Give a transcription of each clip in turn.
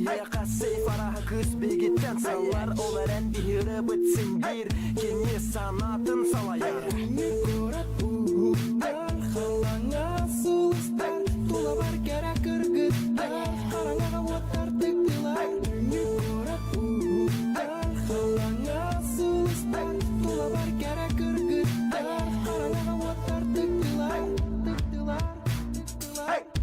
Биһиэхэ сейф арааһа кыыс биһигиттэн саллар, ол эрэн биһиэребит син биир кини санаатын салайар. Күнү куорат уһуктар, халлааҥҥа сулустар, тулабар кэрэ кыргыттар, хараҥаҕа уоттар тыктылар. Күнү куорат уһуктар, халлааҥҥа сулустар, тулабар кэрэ кыргыттар, хараҥаҕа уоттар тыктылар, тыктылар, тыктылар.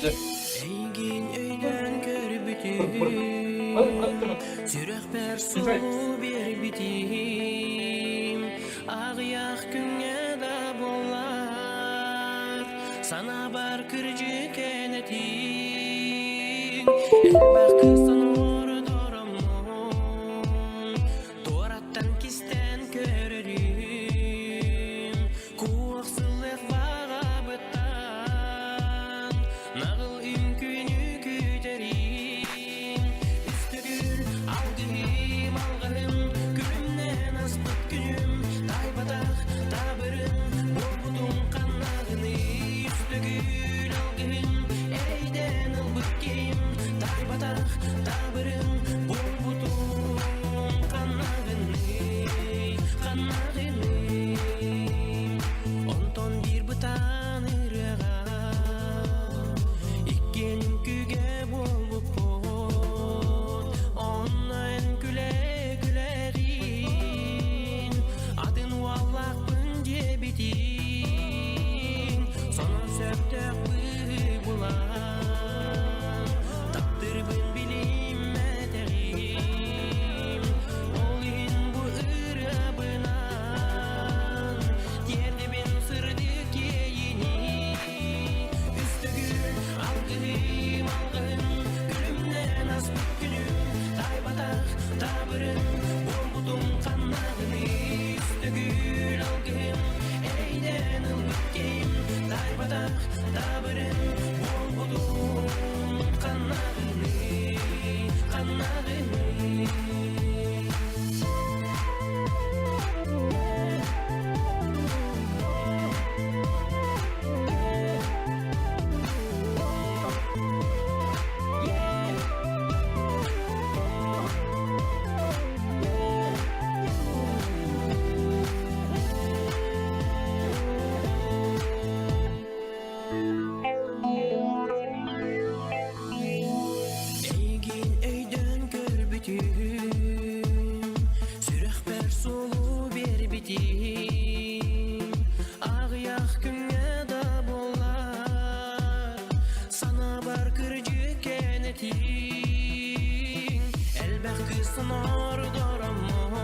Эйигин өйдөөн көрбүтүм, сүрэхпэр сулу биэрбитим, аҕыйах күҥҥэ да буоллар, санаабар кырдьык эн этиҥ, элбэх кыыс оҥордороммун, туораттан кистээн көрөрүм, Куох сыллыах баҕабыттан наҕыл үҥкүүнү күүтэрим. Үстүгүр алгыһым алгыһым күлүмнээн аспыт күнүм тайбатах табырым буолбутум ханнаҕыный үстүгүр алгыһым эрэйдэн ылбыт киһим тайбатах табырым буолбутум ханнаҕыный ханнаҕыный Онтон биир бытаан ырыаҕа иккиэн үҥкүүгэ буолбуппут. Онно эн күлэ-күлэҕин атын уоллаахпын диэбитиҥ. Сонун сөптөөх быһыы булан таптыырбын билиммэтэҕим. Ол иһин бу ырыабынан тиэрдэбин сырдык иэйиини. Үс төгүл алгыһым алгыһым күлүмнээн аспыт күнүм тайбатах табырын буолбутум ханнаҕыный үс төгүл алгыһым эрэйдэн ылбыт киһим тайбатах табырын буолбутум ханнаҕыный ханнаҕыный. Эйигин өйдөөн көрбүтүм, сүрэхпэр суолу биэрбитим. Аҕыйах күҥҥэ да буоллар, санаабар кырдьык эн этиҥ. Элбэх кыыс оҥордороммун,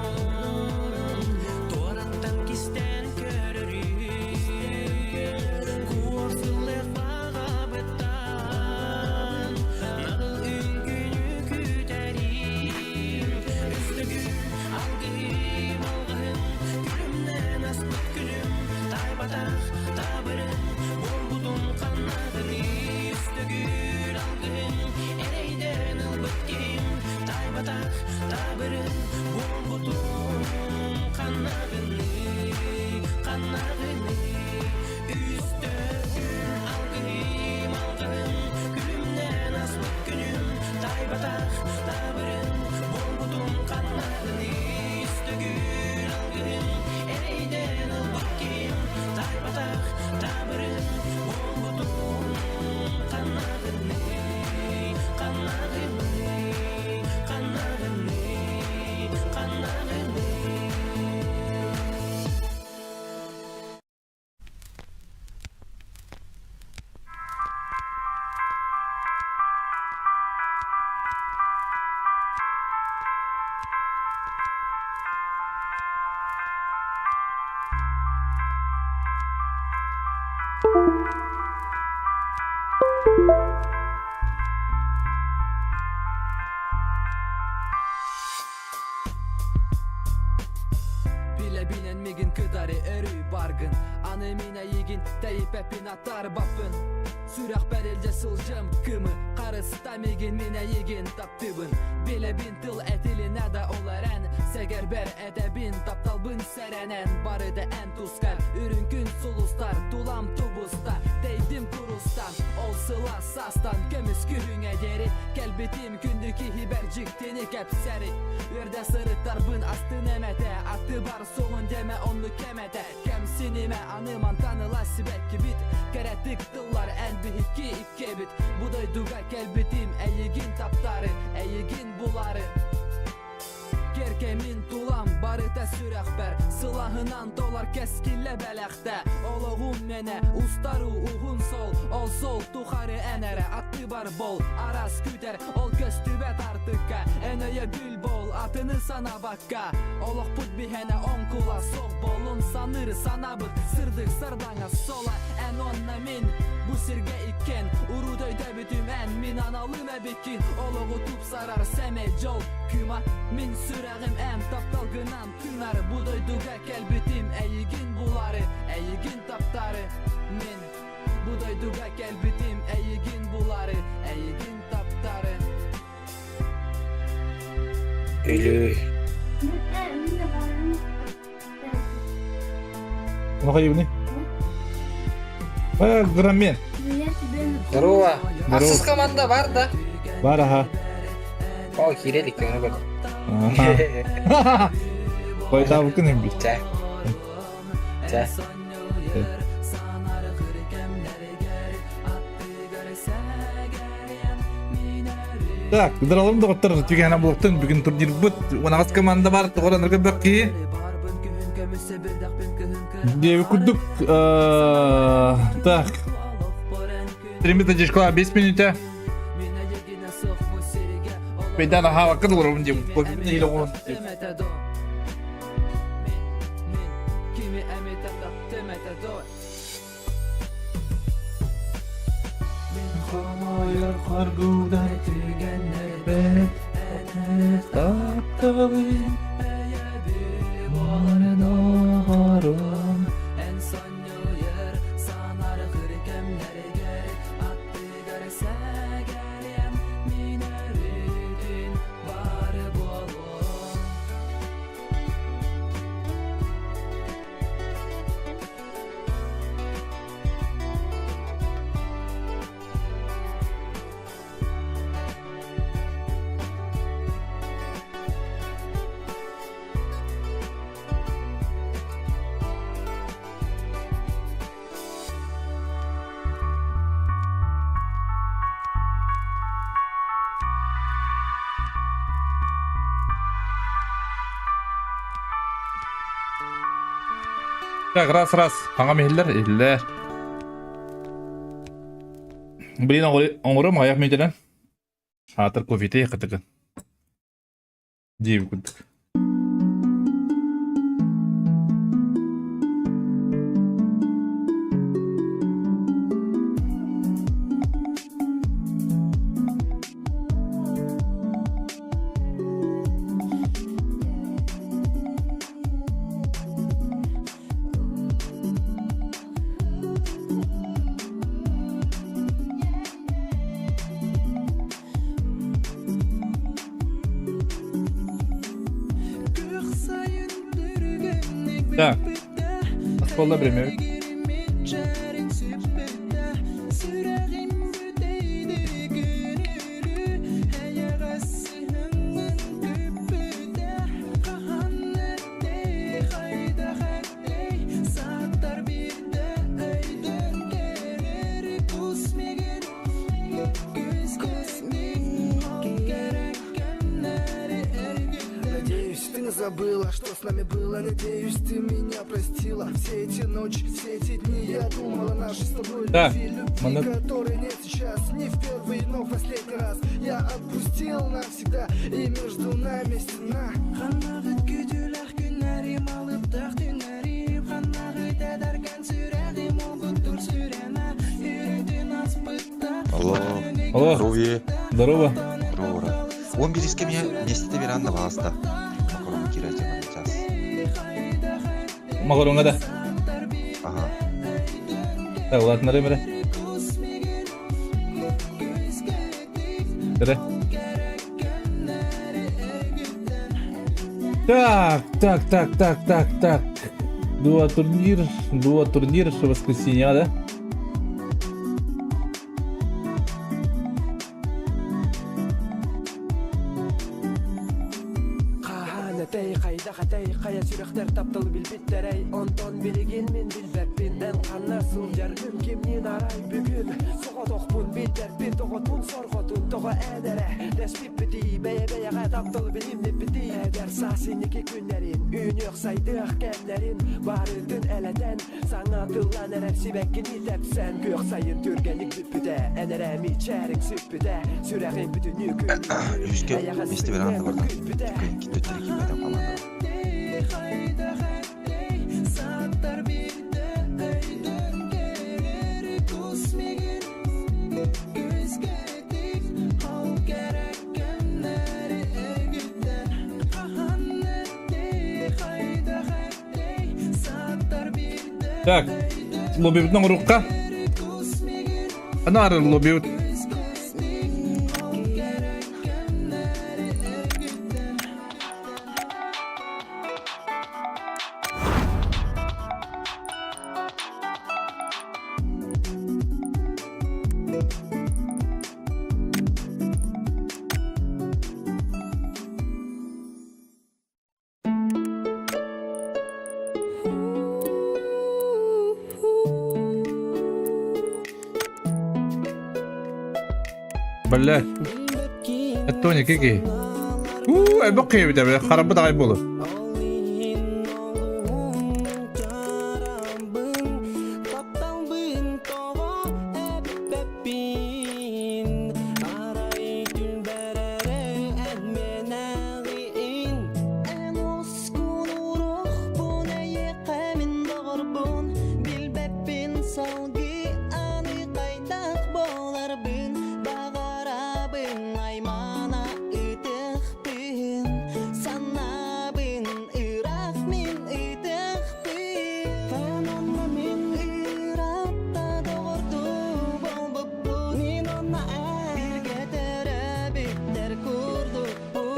туораттан кистээн көрөрүм. Куор сыллыах баҕабыттан, наҕыл үҥкүүнү күүтэрим. Үстүгүн алгыһым алгыһын, күлүмнээн аспыт күнүм, тайбатах табырын, буолбутум ханнаҕыный. Үстүгүн алгыһын, эрэйдэн ылбыт киһим, тайбатах табырын, буолбутум ханнаҕыный, ханнаҕыный. Үстүгүн алгыһым алгыһын, күлүмнээн аспыт күнүм, тайбатах табырын, буолбутум ханнаҕыный. Үстүгүн алгыһын, эрэйдэн ылбыт киһим, тайбатах табырын, буолбутум ханнаҕыный, ханнаҕыный, ханнаҕыный, ханнаҕыный. кытары өрүү баргын Аны мин эйигин тэйиппэппин аттарбаппын Сүрэхпэр илдьэ сылдьым кымы Харыста мигин мин эйигин таптыыбын Билэбин тыл этилинэ да ол эрэн Сэгэрбэр этэбин тапталбын сэрэнэн Бары да эн тускар үрүҥ күн сулустар Тулам тубуста тэйдим курустан Ол сыла саастан көмүс күһүҥэ диэри Кэлбитим күндү киһибэр дьиктини кэпсэри Үөрдэ сырыттарбын астын эмэтэ Аттыбар суоҕун диэмэ оннук кэмэтэ Кэмсинимэ аны мантан ыла сибэккибит Кэрэтик тыллар эн биһикки иккиэбит Бу дойдуга кэлбитим эйигин таптаары Эйигин булаары Кэркэмин тулам барыта сүрэхпэр Сылаһынан толор кэскиллэ бэлэхтэ Олоҕум мэнэ устару уһун сол Ол сол тухары эн эрэ аттыбар бол Арас күтэр ол көстүбэт артыкка Эн өйөбүл бол атыны санаабакка Олохпут биһэнэ оҥкула суох болун Саныыр санаабыт сырдык сардаҥа сола Эн уонна мин бу сиргэ иккиэн Урут өйдөбүтүм эн мин аналым эбиккин Олоҕу тупсарар сэмэй дьол кыыма Мин сүрэҕим эн тапталгынан тыынар Бу дойдуга кэлбитим эйигин булаары Эйигин таптаары Мин бу дойдуга кэлбитим эйигин булаары Эйигин таптаары Өлөө. Нахайыбыны? А, Грамен. Здорово. Здорово. Ахсыс команда бар да? Бар аха. О, киирэ илик көҥүл көрдüm. Аха. Қойдабыкын эмби. Чэ. Чэ. Так, здравым доҕоттор, түгэнэ буолтун бүгүн турнирбыт унаҕас команда бар, тоҕор бөх киһи. Диэби курдук, так, Тремита дьишкола 5 минута. Бейдан ахаабакка олоробун диэн нэһиилэ оҕорон. Хомойор хоргудай түгэннэрбэр тапталын буоларын оҕорум эн сонньуйар санаргыр кэмнэргэр аттыгар сэгэриэм мин өрүүтүн бары буолуом. Так, раз, раз. Аҕам иһиллэр, иһиллэр. Блин, оҥорум аҕыйах мүнүүтэнэн. Аатыр кофете хатыкын. Диэбит курдук. Так, оскуола биримэбит. Надеюсь, ты не забыла, что с нами было. Надеюсь, ты меня простила. Все эти ночи, все эти дни я думала нашей с тобой Да, любви, любви, манна которой нет сейчас. Не в первый, но в последний раз. Я отпустил навсегда, и между нами стена. Алло, Алло, здоровье, здорово. здорово. Он бириske мне миэстэтэ веранда баҕаста. Макарон киирэ дьаҥан час. Макаронга да. Ага. Так, улаатыннарыам эрэ. Эрэ. Так, так, так, так, так, так. Дуо турнир, дуо турнир, что воскресенье, да? Хаһан этэй, хайдах этэй, хайа сүрэхтэр тапталы билбиттэрэй Онтон билигин мин билбэппин Эн ханна сылдьаргын кимниин арай бүгүн Соҕотохпун билбэппин тоҕотун сорҕотун Тоҕо эн эрэ дэспиппитий Бэйэ-бэйэҕэ тапталы билиммиппитий Эдэр саас инники күннэрин Үүнүөх сайдыах кэмнэрин Барытын элэтэн Саҥа тыллан эрэр сибэккини тэпсэн Күөх сайын түргэнник бүппүтэ Эн эрэ мичээриҥ сүппүтэ Сүрэҕим бүтүннүү күннүү Үһүскэ миэстэ бераҕын да бардан. Төттөрү киирбэтэх команда. Так, лоббибытын оҥоруохха. Аны лоббибыт. Бля. Тони кики. Уу, элбэх киһи эбит харабыт аҕай буолу.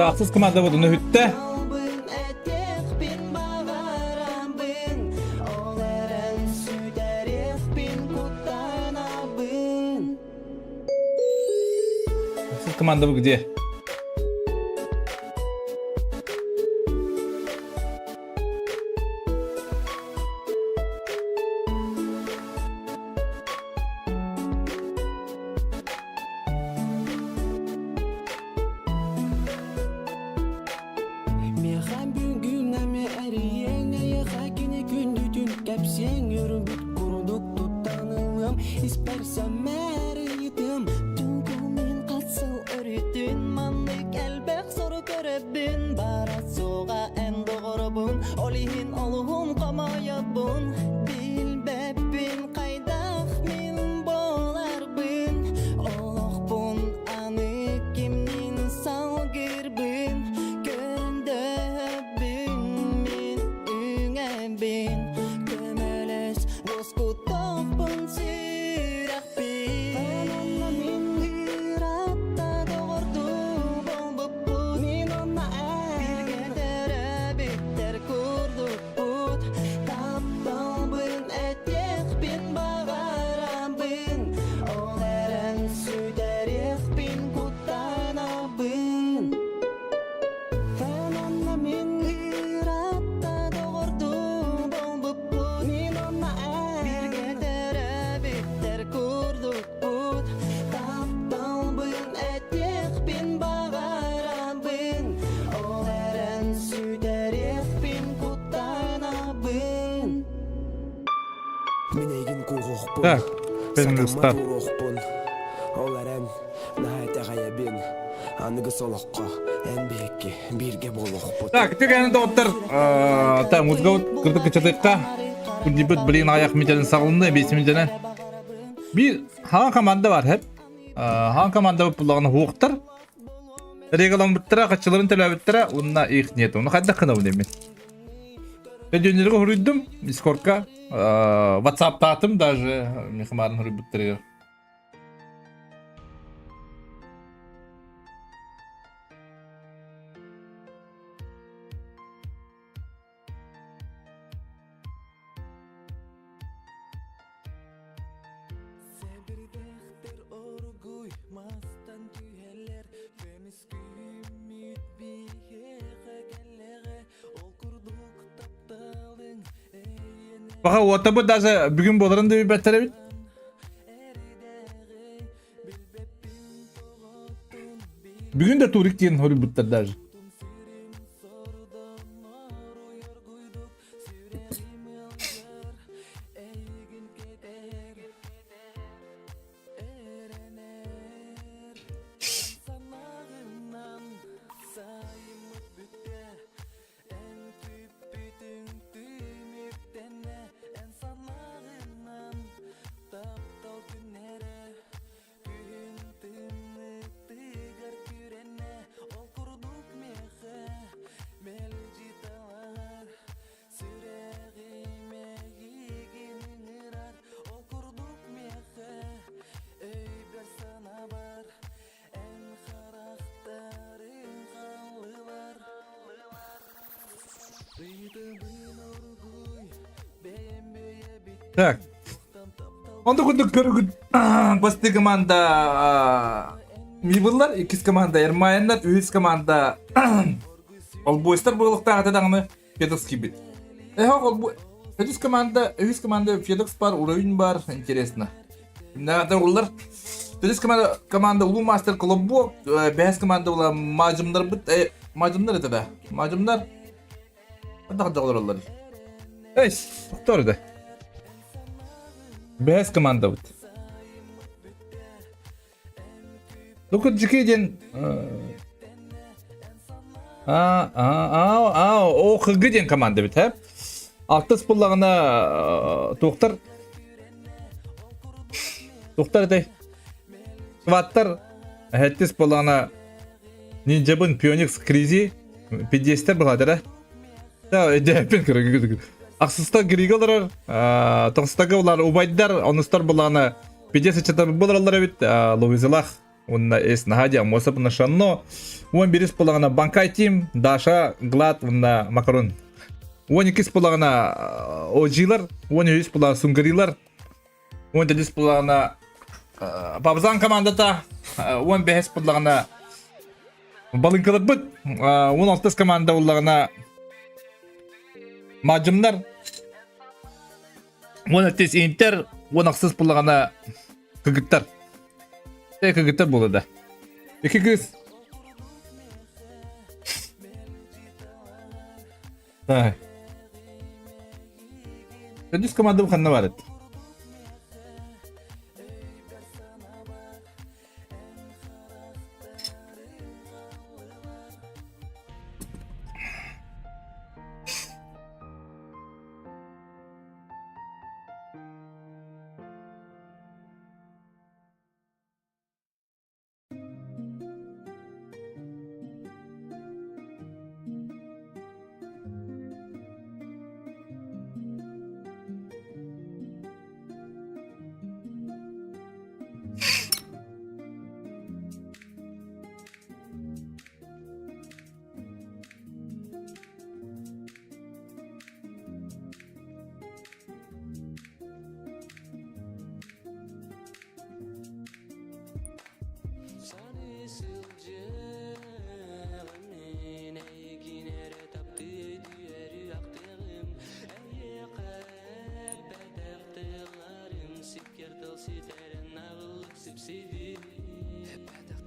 Ахсыс команда буду нүһүттэ. Ахсыс команда вы где? Миэхэ бүгүн эмэ эрийиэҥ эйиэхэ кини күндүтүн кэпсиэҥ өрүбүт курдук туттан ылыам испэр сэмээр ыйытыам Тугу мин хас сыл өрүтүн маннык элбэх сору көрөбүн бара суоҕа эн доҕоробун ол иһин олуһун хомойобун билбэппин хайдах мин буоларбын олохпун аны кимниин салгырбын көрдөһөбүн мин үҥэбин көмөлөс уоскутуохпун сүрэхпин онно мин ыратта доҕордуу буолбуппут мин онно бииргэ төрөөбүттэр курдукпут тапталбын этиэхпин баҕарабын ол эрэн сүтэриэхпин куттанабын онно мин ыратта доҕордуу буолбуппут мин онно бииргэ төрөөбүттэр курдукпут тапталбын этиэхпин баҕарабын ол эрэн сүтэриэхпин куттанабын Мин эйигин кууһуохпун, Так, сатаммат старт. ууруохпун. Ол эрэн, наһаа итэҕэйэбин. Аныгыс олоххо эн биһикки бииргэ буолуохпут. Так, түгэн доҕоттор, так, музыка кырдык кычатыкка турнирбыт блин аяқ метелин сағылынды, 5 метелен. Bir хаан команда бар хеп. Хаан команда буллаҕына хуоқтар. Регаламмыттара, хаччыларын төлөөбүттэрэ, уонна их нет. Оны хайдах гынабын эмин. Өдүөннэргэ хоруйдум, Дискордка, WhatsApp-таатым даже, мехамарын хоруйбуттарыгар. Сэбирдэхтэр оргуй мастан түһэллэр, көмүс күммүт биһиэхэ кэллэҕэ, ол курдук тапталыҥ эйиэнэ Баха уотабыт даже бүгүн буоларын да билбэттэр эбит. эрдэҕи билбэппин тоҕоттун Бүгүн да турик диэн хоруйбуттар даже. сирим сордонор уйоргуйдук сүрэҕим ыалдьар эйигин кэтэр эрэнэр санааҕынан сайыммыт бүттэ эн күүппүтүҥ түмүктэннэ эн санааҕынан таптал күннэрэ Күһүн тымныытыгар күрэннэ, ол курдук миэхэ мэлдьи талаһар, сүрэҕим эйигин ыҥырар, ол курдук миэхэ өйбөр санаабар, эн харахтарыҥ халлылар. Ыйытабын оргууй, бэйэм бэйэбиттэн Так. Онто курдук көрүгүт бастыы команда Мибыллар, иккис команда Эрмаяннар, үһүс команда Олбуойстар буолуохтаах даҕаны Федокс киирбит. Эһэх олбу үһүс команда, үһүс команда Федокс бар, уровень бар, интересно. Кимнээҕэр уллар. Төрүс команда, команда Улуу Мастер Колобок, бэһис команда була Мажымнарбыт, Мажымнар это да. Мажымнар Ханна олороллор? Эй, тохтоор да. Бэһис командабыт. Дукут-дьики диэн а а а о ХГ диэн команда эбит һэ. Алтыс буллаҕына туохтар туохтар этэй? Сваттар сэттис буоллаҕына Ниндзябын Пионикс Кризи пидиэстэр быһаатара. Да, эдээппин көрө. Ахсыста Грига олорор, тоҕустага улар убайдар, онустар булаана пидиэс ыччаттар булараллар эбит, Луизалах уонна Эс Нахадия Мосоп Нашанно, уон бирис булаҕына Банкай Тим, Даша, Глад уонна Макарон. Уон иккис булаҕына Ожилар, уон үһүс булаҕына Сунгарилар, уон төрдүс булаҕына Бабзан командата, уон бэһис буллаҕына Балыҥкаларбыт уон алтыс команда буллаҕына Мадьымнар уон аттис Интер уон ахсыс буллаҕына кыгыттар. Э кыгыттар буолла да. Икки кыыс. Так. Төрдүс командам ханна бар эт?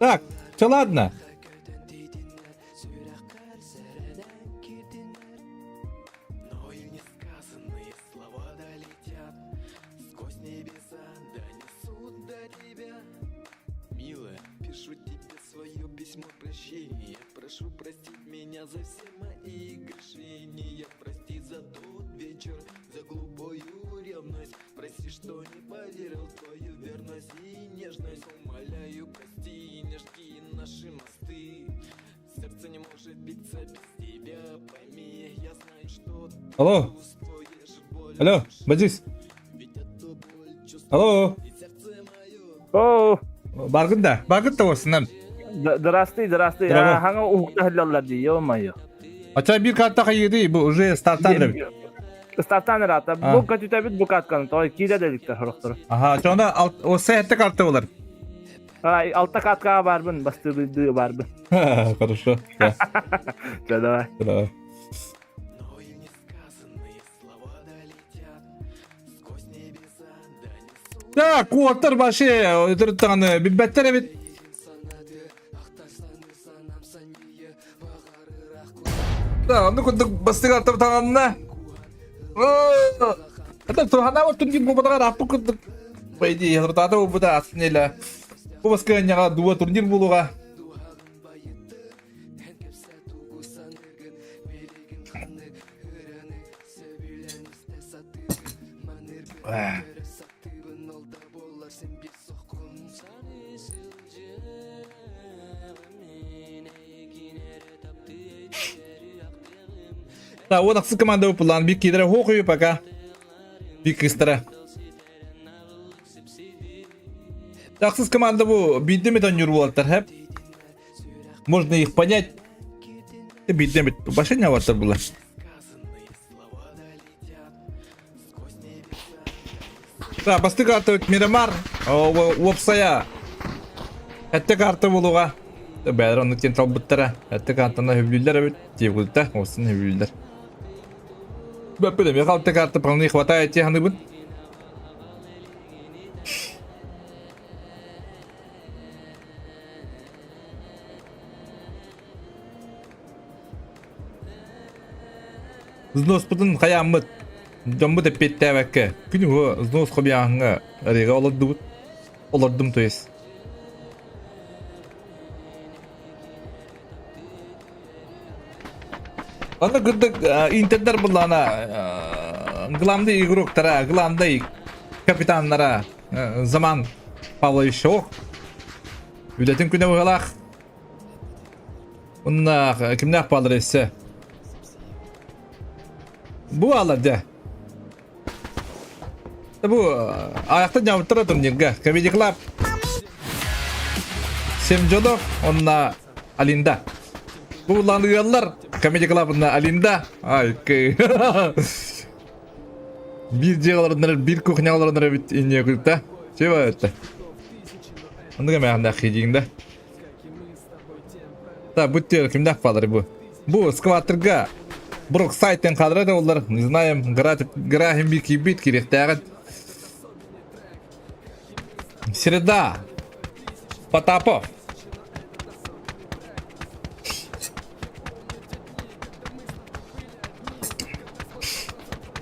Так, все ладно. Алло. Алло, Бадис. Алло. Оо, Баргын да, баргын да осынан. Здравствуй, здравствуй. Хаҥа уһукта сылдьаллар дии, ё-моё. Ача бир карта хайыды, бу уже стартан да. Стартан ыраата. Бу көтүтэбит бу катканы, той киирэ да иликтэр сорохтору. Аха, чона о сэттэ карта болар. Ай, алта каткаҕа барбын, бастыыбыдыы барбын. Хорошо. Давай. Давай. Да, куоттар вообще өтөрүттаҕаны билбэттэр эбит. Да, онну курдук бастыгар таҕанна. Это туһана турнир буолбатаҕар ааппыт курдук. По идее, хатыртаата буолбута атын Бу баскыанньаҕа дуо турнир буолуоҕа. Да, вот ахсы команда выпала. Бик кидера хохую пока. Бик кыстара. Ахсыс команда бу биддеми тонюр буолаттар хэп. Можно их понять. Биддеми башня ваттар була. Да, бастык карта Мирамар, уопсайа. Этте карта болуға. Бәрі оны тен талбыттара. Этте картаны хөбүлүллэр эбит. Диэбилтэ, осын хөбүлүллэр. Бөппүлэ, меха алта карта вполне хватает теханыбын. Взноспутун хайааммыт дьоммут эппиэттээбэккэ күн уһу взнос хобиааһыҥҥа арыыга олордубут олордум то есть Аны кырдык интердер буллаана главный игроктара, главный капитаннара Заман Павлович ох. Үлэтин күнэ быһалаах. Онна кимнээх баалар эссе? Бу баалар дьэ. Бу аяқтан жабыттара турнирга. Comedy Club. Семжодов, онна Алинда. Бу улаан ыаллар Comedy Club онна Алинда. Ай, Биир дьиэҕэ олороннор, биир кухняҕа олороннор эбит инньэ күлтэ. Чего это? Оннук эмээхиннээх хидииҥ да. Да, бу тиэр кимнээх баалар бу? Бу скватерга Броксайтен кадра да олар, не знаем, грахим би кийбит кириэхтээҕин. Среда. Потапов.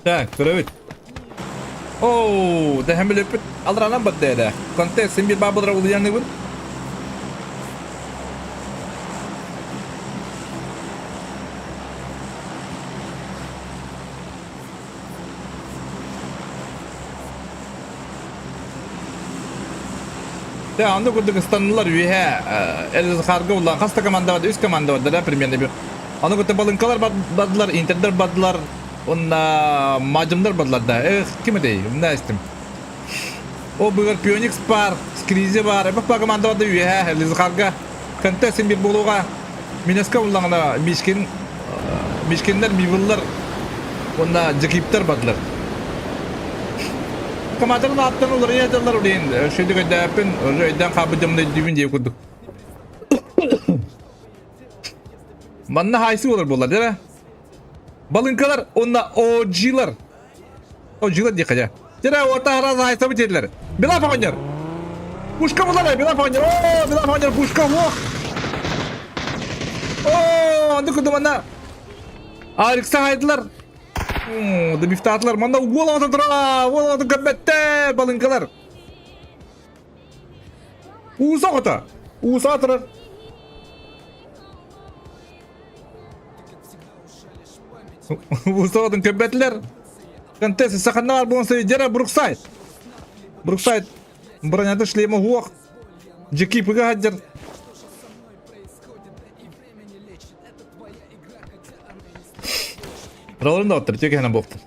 Так, көрөбүт. Оу, дэһэн билиппит. Алранан бардыада. Контест син бир баабылара улуйаныыбын. Дэ, онно курдук ыстаннылар үөһэ Элзхарга улахан хас да команда бар, үс команда бар да примерно bir. Аны кытта балыҥкалар бардылар, интердер бардылар, уонна мадьымнар бардылар да. Эх, ким этэй? Умна истим. О быгар Пионикс бар, Скризи бар, эбэх ба команда барды үөһэ Элзхарга. Контест син бир буолуоҕа. Минеска буллаҕына Мишкин Мишкиннэр, Мивыллар уонна Джекиптер бардылар. Командаларын ааттарын уларыйа сылдьаллар улейин шөйдүк өйдөөппүн, уже өйдөөн хаалбыт дьоммун өйдүүбүн диye курдук. Манна хайсы болар болар, değil Балыҥкалар уонна OG-лар. OG-лар диэххэ дьэ. Дьэ, орта араас хайсабыт диэтилэр. Билап оҕонньор! Пушка булар, Билап оҕонньор! Оо, Билап оҕонньор, пушка, ох! Оо, оннук курдук манна Алекса хайдылар. Добивтаатылар. Манна уол оҕото тура, уол оҕото көрбөттөр, балыҥкалар. Ууса оҕото. Ууса турар. Ууса оҕотун көрбөтүлэр. Контест саханна бар буолан сөйдера Бруксайд. Бруксайд бронята шлема хуох. Джекипыга хаджар. Ролун да оттор, тек хана буохтун.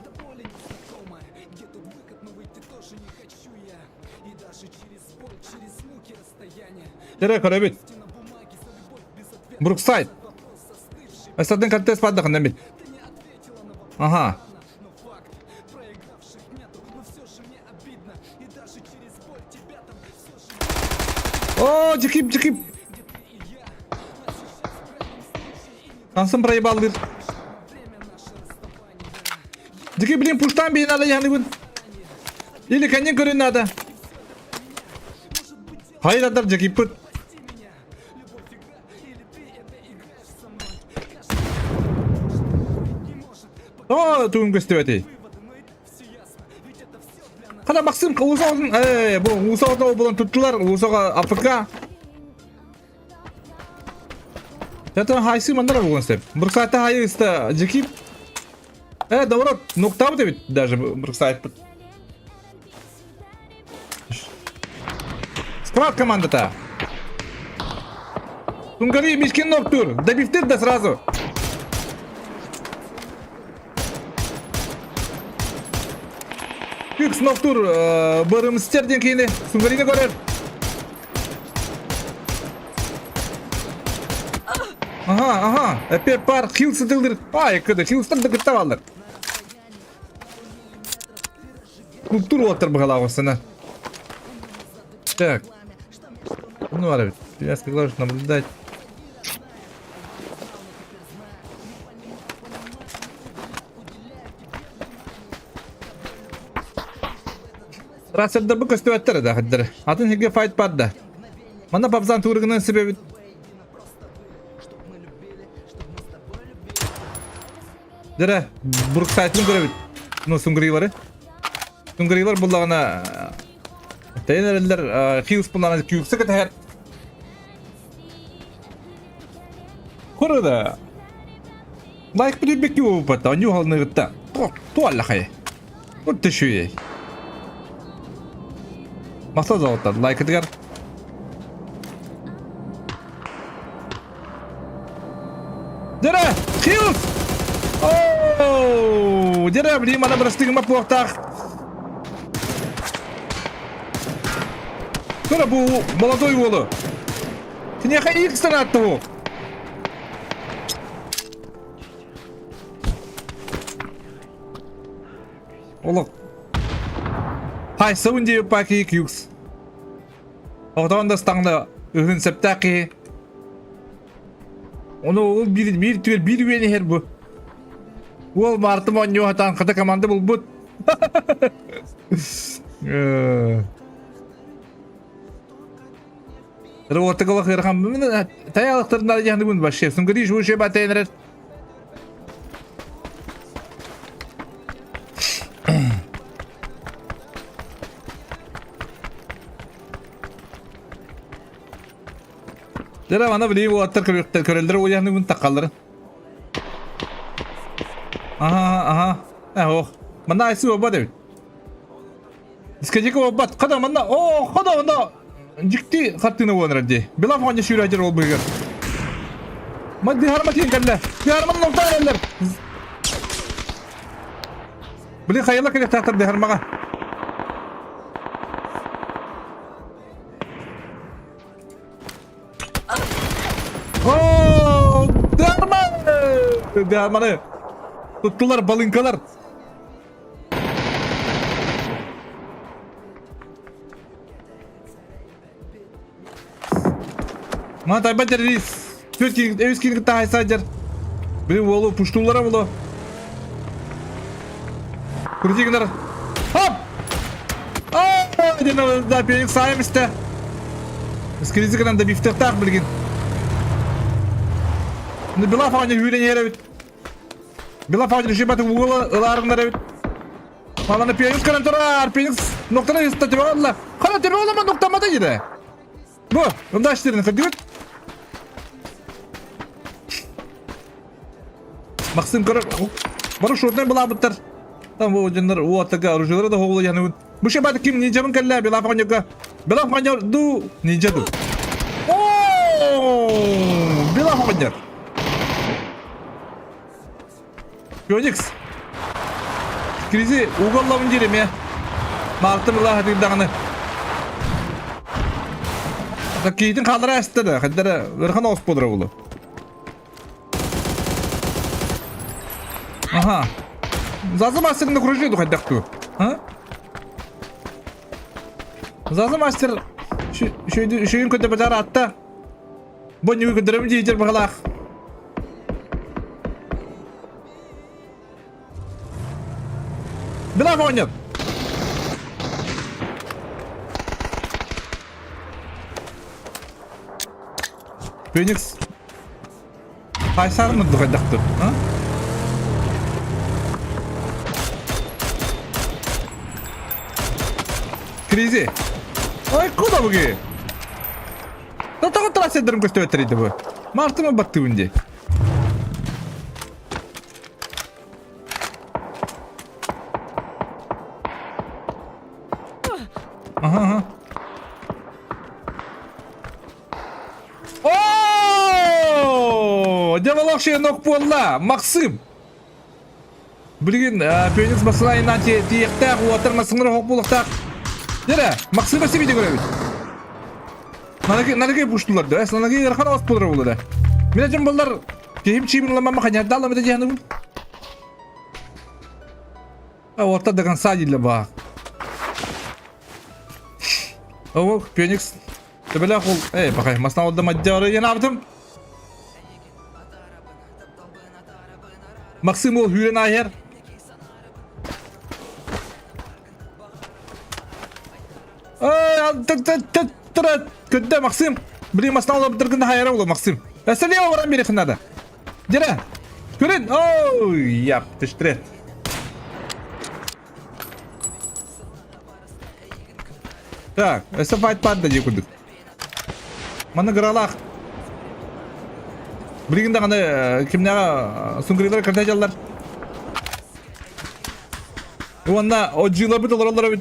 Тере көрөбүт. Бруксайд. Эстатын контест бардахын эмит. Ага. О, жикип, жикип. Ансın проебалдыр. Дики, блин, пуштан бейін надо яны Или конин көрін надо. Хайрадар жикиппыт. О, тугун көстүбэтий. Хана Максим Улусаҕын ээ бу Улусаҕа булан туттулар Улусаҕа АФК. Это хайсы мандар булган сеп. Бруксайта хайы иста жекип. Э, наоборот, ноктабыт эбит даже Бруксайт. Склад командата. Тунгари Мишкин ноктур. Добивтир да сразу. Күк ноктур бырымстерден кейіне Сунгарини көрер. Ага, ага, эпе пар хилсы тылдыр. Ай, кыды, хилстан да кытта балдар. Култур уоттар быһалаах Так. Ну, ара Привязка глажу наблюдать. Расселдер бу көстүбэттэр да хаддыр. Атын хиге файт бар да. Манна папзан туурыгынан себебит. Дere, Бург сайтын көрөбүт. Ну, сунгрилары. Сунгрилар буллагана Тейнерлер хилс буллагана күйүксө кетер. Хорада. Лайк билбекки болуппатта, оню халныгытта. Туаллахай. Вот түшүй. Махтал зауыттар, лайкытыгар. Дere, Хилс! Оу, дere, блин, мана бырастыгыма пуохтаах. Тура бу молодой уолу. Киниэхэ икс санааттуу. Олох. Хайсабын диэбит паки кюкс. Оҕотоон да стаҥна үһүн септаах киһи. Ону ол биир биир түгэл биир үөн иһэр бу. Уол Мартым оонньуу сатаан хата команда булбут. Работа ыарахан тайалыктарына дьаһаныбын вообще. Сунгри жууче батайнарар. Дера ана билии уолаттар көрүөхтэр көрөллөр уйаһаныбын такалларын. Аха, аха. Э, ох. Манна айсы оба дебит. Дискотека буолбат. Хада манна, оо, хада манна дьикти хартыына буолан эрэр дии. Билаф оҕонньор сүүрээдьэр ол быыгар. Маддыһарма тиийэн кэллэ. Дыһарманы нохтоон эрэллэр. Били хайала кэлиэхтээхтэр дыһармаҕа. Оо, дыһарма! Дыһарманы туттулар балыҥкалар. Мана тайба террорист. Төрт киин, үс киин кытта хайсаджар. Блин, уолу пуштуллара було. Крутигнер. Хоп! А, ден да пеник сайым исте. Скризикынан да бифтехтах билгин. Ну била фаня хүрен еребит. Била фаня решибат угула ыларындар эбит. Маланы Пеникс көрөн турар. Пеникс ноктаны ыста тебе алла. Хана тебе олама ноктамада иде. Бу, ында іштерін кырдыбыт. Максим көрөр. Бары шурнай былабыттар. Там бу дьоннор уоттага оружиелара да хоҕула яны. Бу шебат ким нинджабын кэллэ Белав оҕонньорго. Белав оҕонньор ду нинджа ду. О, Белав оҕонньор. Феникс. Кризи уголлабын диир эмиэ. Маартым ыла сатыыр даҕаны. Киһитин хааллара эстэ да, хайдара ыарахан оҕус буолара буолуо. Ага. Зазы мастер на кружи хайдах ту. А? Зазы мастер шүйін көтө базар атта. Бу ньүгү көтөрөм диитер баҕалаах. Билaf оонньот. Феникс Хайсарын урдук хайдахтыр, а? Кризи. Ой, куда буги? Да тоҕо трассердэрим көстүбэттэр бу. Мартыма баттыбын дии. Ага, ага. О! Дьэ нок буолла! Максим! Билигин Феникс басылайынан тиэхтээх уотар масыңыр хоқ булуқтаах. Дere, Максим басып иде көрөбүт. Нанаги нанаги буштулар да. Нанаги ырахан ос булар булар. Мен жым булар кихим чибин ламама ханярдалла мede жаһаны. Орта до конца диле баа. О, Феникс Төбөлөөх ол, эй, бакай, масна олда мадьяры янабытым. Максим ол хүрен айыр. Көдді Максим. Блин, масна олда бітіргінді хайара ол Максим. Әсәле баран бері қынады. Дере. Көрін. Ой, яп, түштірет. Так, өссө файт баар дии курдук. Манна гыралаах. Билигин даҕаны кимнээҕэ сунгрилар кырта дьаллар. Уонна одьыыларбыт олороллор эбит.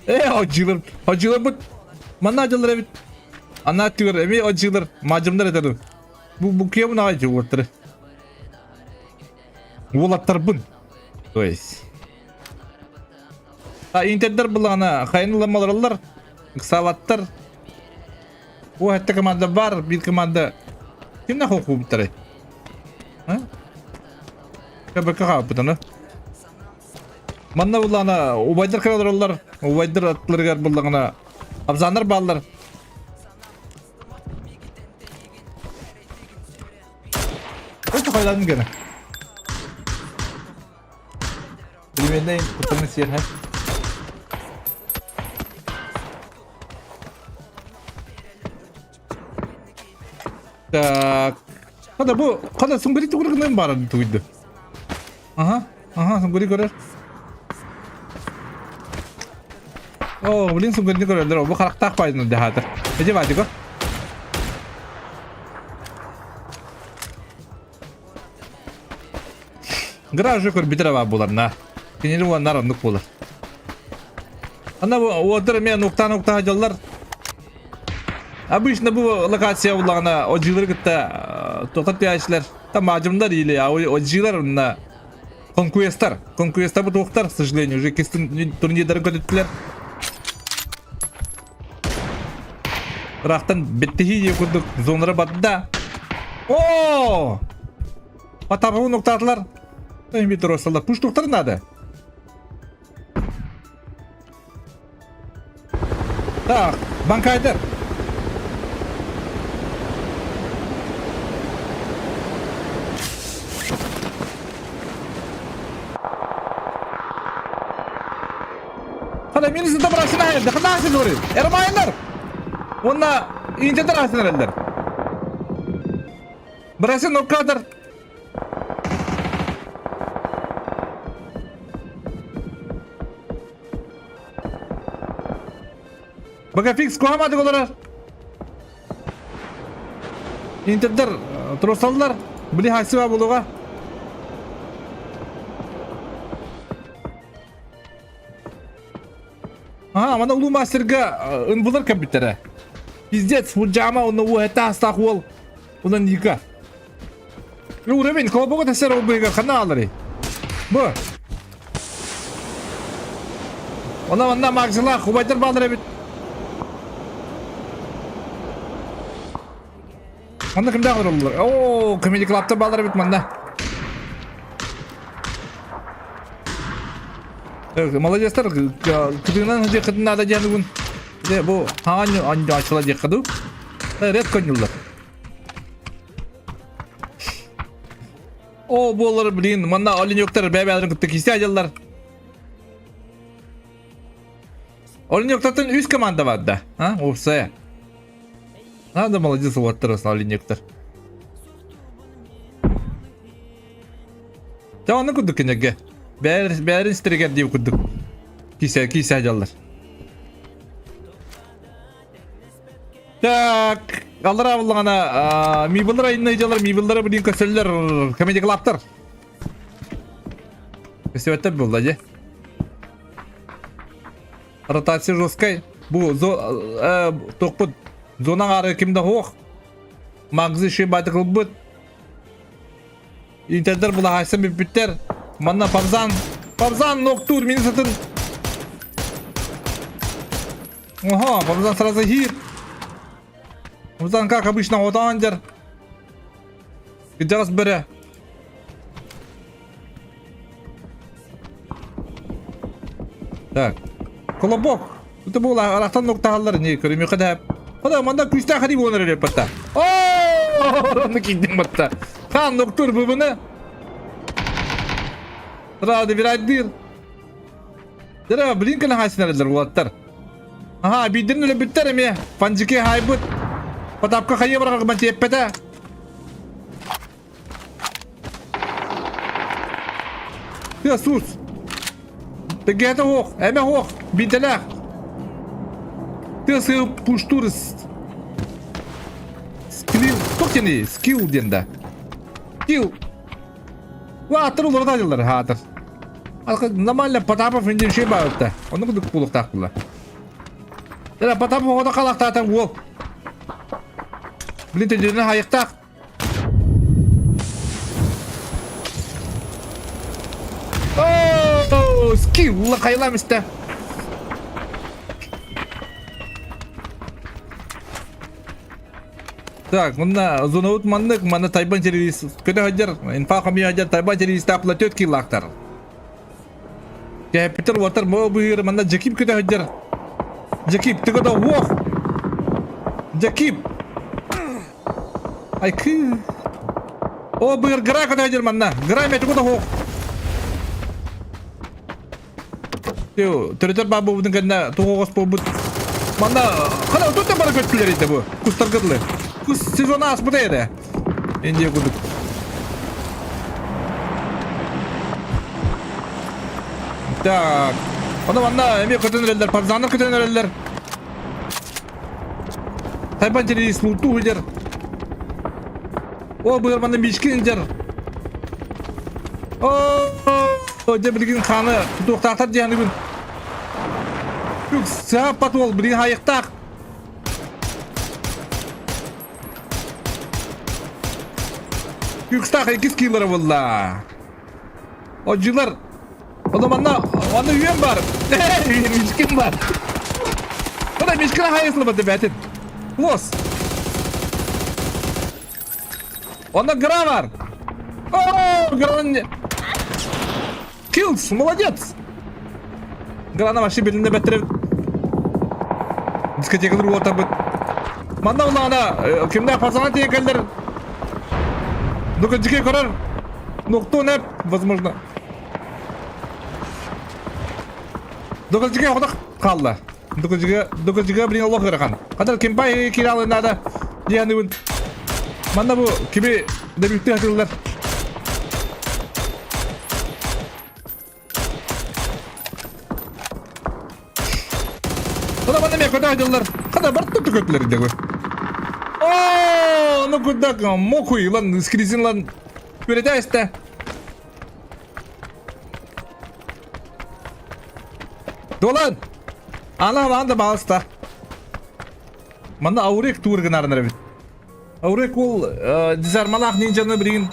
Э, одьыылар, одьыыларбыт манна дьаллар эбит. Анаа түгэр эмиэ одьыылар, маадьымдар этэр. Бу бу киэбин аҕай дьыллаттары. Уолаттарбын. То есть. А интердер буллаҕына хайын ыламалараллар, ыксаабаттар. О, хэтте команда бар, биир команда. Кимнэ хокуубуттарай? А? КБК хаалбытаны. Манна буллаҕына убайдар кыралараллар, убайдар аттыларыгар буллаҕына абзаннар бааллар. Өтө хайладым гene. Билимендейин куттаны сиэрхэ. Так. Хада бу хада сунгури тугур гынан баран тугуйду. Ага, ага, сунгури көрөр. О, блин, сунгури көрөлдөр. Бу характаах байдын дехатыр. Эже бадиго. Гаражы көрбүтэр баар буолар на. Кинини уоннар оннук буолар. Ана уотар эмиэ нуктаан уктаан дьоллор. Обычно бу локация буллаҕына одьыылары кытта тоқат тиээчилэр там маадьымдар или одьыылар онно конкуестар. Конкуестар бу туохтар, к сожалению, уже кистин турнирдары көтүттүлэр. Ыраахтан бэттиһии диэ курдук зонара барда. О! Потапову нуктаатылар. Эми туруорсаллар. Пуштуктар надо. Так, банкайдер. Хана минусты табарасына хайырды. Хана асын оры. Эрмайындар. Онна интедер асын эреллер. Брасын ноккадыр. Бакафикс куһамадык олорор. Интердер тросаллар. Били хайсыба булуга. Ага, мана улуу мастерга ынбылар компьютера. Пиздец, бу жама онно уу этэ астаах уол. Онон Ника. Уровень колобок тесер ол быыгар ханна ааларый? Бу. Она манна Максилаах убайдар баалар эбит. Манна кимдээх олороллор? Оо, Comedy Club'та баалар эбит манна. Молодецтар, кытыынан диэххитин наада диэн угун. Дэ бу хаанньу анньаачыла диэххэ дуу. Ред конньуллар. О, буолар, блин, манна оленёктар бэйэ-бэйэлэрин кытта кисэ адьаллар. Оленёктартан үс команда бар да, а, уопсайа. Надо молодец уолаттар оленёктар. Дьэ онно курдук кинилэргэ. Бээрин ситэригэр диир курдук. Кисэ кисэ дьаллар. Так, аллара буллаҕына мибыллар айынна дьаллар мибыллары билин көсөллөр комедия клаптар. Көсөбөттөр булла дьэ. Ротация жесткай. Бу зо тохпут зона аҥаары ким да суох. Магзы ши байтыкылбыт. Интердер булаһайсан бүппүттэр. Манна Павзан. Павзан ноктуур мин сытын. Ага, Павзан сразу хир. Павзан как обычно отаан дьэр. Кыдьаҕас бөрө. Так. Колобок. Это было арахтан ноктаһаллар не көрүмүөххэ да. Хада манда күүстээх хари буолар эрэ батта. Оо, оны киддим батта. Хан ноктур бубуны. Рады вирайдыр. Дара блин кана хасинардар уолаттар. Аха, бидин үле бүттер эме. Фанжики хайбыт. Потапка хайы барар тиэппэтэ. Тыа сус. Тегете ох, эме ох, бинтелэх. Тыа сыы пуштур скилл, тохтени, скилл диэн да. Скилл. Ваатыр уларда дылар хаатыр. Нормально Потапов индин шей баалта. Оны кудук пулуктаах була. Потапов оҕото халахтаата уол. Блин, төдүнү хайыктаах. Оо, скилл хайылам истэ. Так, мына зонабыт маннык, манна Тайбан телевиз көтө сылдьар, инфа хомуйа сылдьар Тайбан телевизтаах платет киллаахтар. Кэпитер уотар мо быһыыр манна Джекип көтө сылдьар. Джекип, ты когда уох! Джекип! Айкы. О, быыр гра көтө сылдьар манна. Гра мети куда хуох. Төрөтөр баа буолбутун кэннэ туох оҕус буолбут. Манна хана отут бара көттүлэр ити бу. Кустарга дылы. Кус сезона ааспыта эрэ. Индия курдук. Так. Ону манна эмиэ көтөн эрэллэр, партизаннар көтөн эрэллэр. Тайбан телевиз луту сылдьар. О, быар манна Мишкин сылдьар. О, дьэ билигин хааны тутуохтаахтар диэханыбын. Үк сааппат уол билигин хайыктаах. Күкстаах иккис киилара булла. Одьулар. Ону манна, манна үйен бар. Мишкин бар. Ода Мишкин хайысылы бәтин. Лос. Онно гра бар. О, Гран... Киллс, молодец. Грана вообще билинне бэттеребит. Дискотекалар уотабыт. Манна улаана кимнээх пацана тиийэн кэллэр. Ну-ка, дьикэй көрөр. Ну, кто нэп, возможно. Ну-ка, дьикэй хотох хаалла. Дукажыга, дукажыга блин олох ыарахан. Хатар кимпай киралы надо. Дианыбын. Манна бу кими дебютты хатыллар. Хата манна мен көтө хатыллар. Хата бар тутту көтүлэр дегу. О, ну куда мокуй лан скризин лан. Күрэтэ Дуолан! Ана маан да баалыста. Манна Аурек тур гынарын эбит. Аурек ол дизармалаах нинджаны билигин.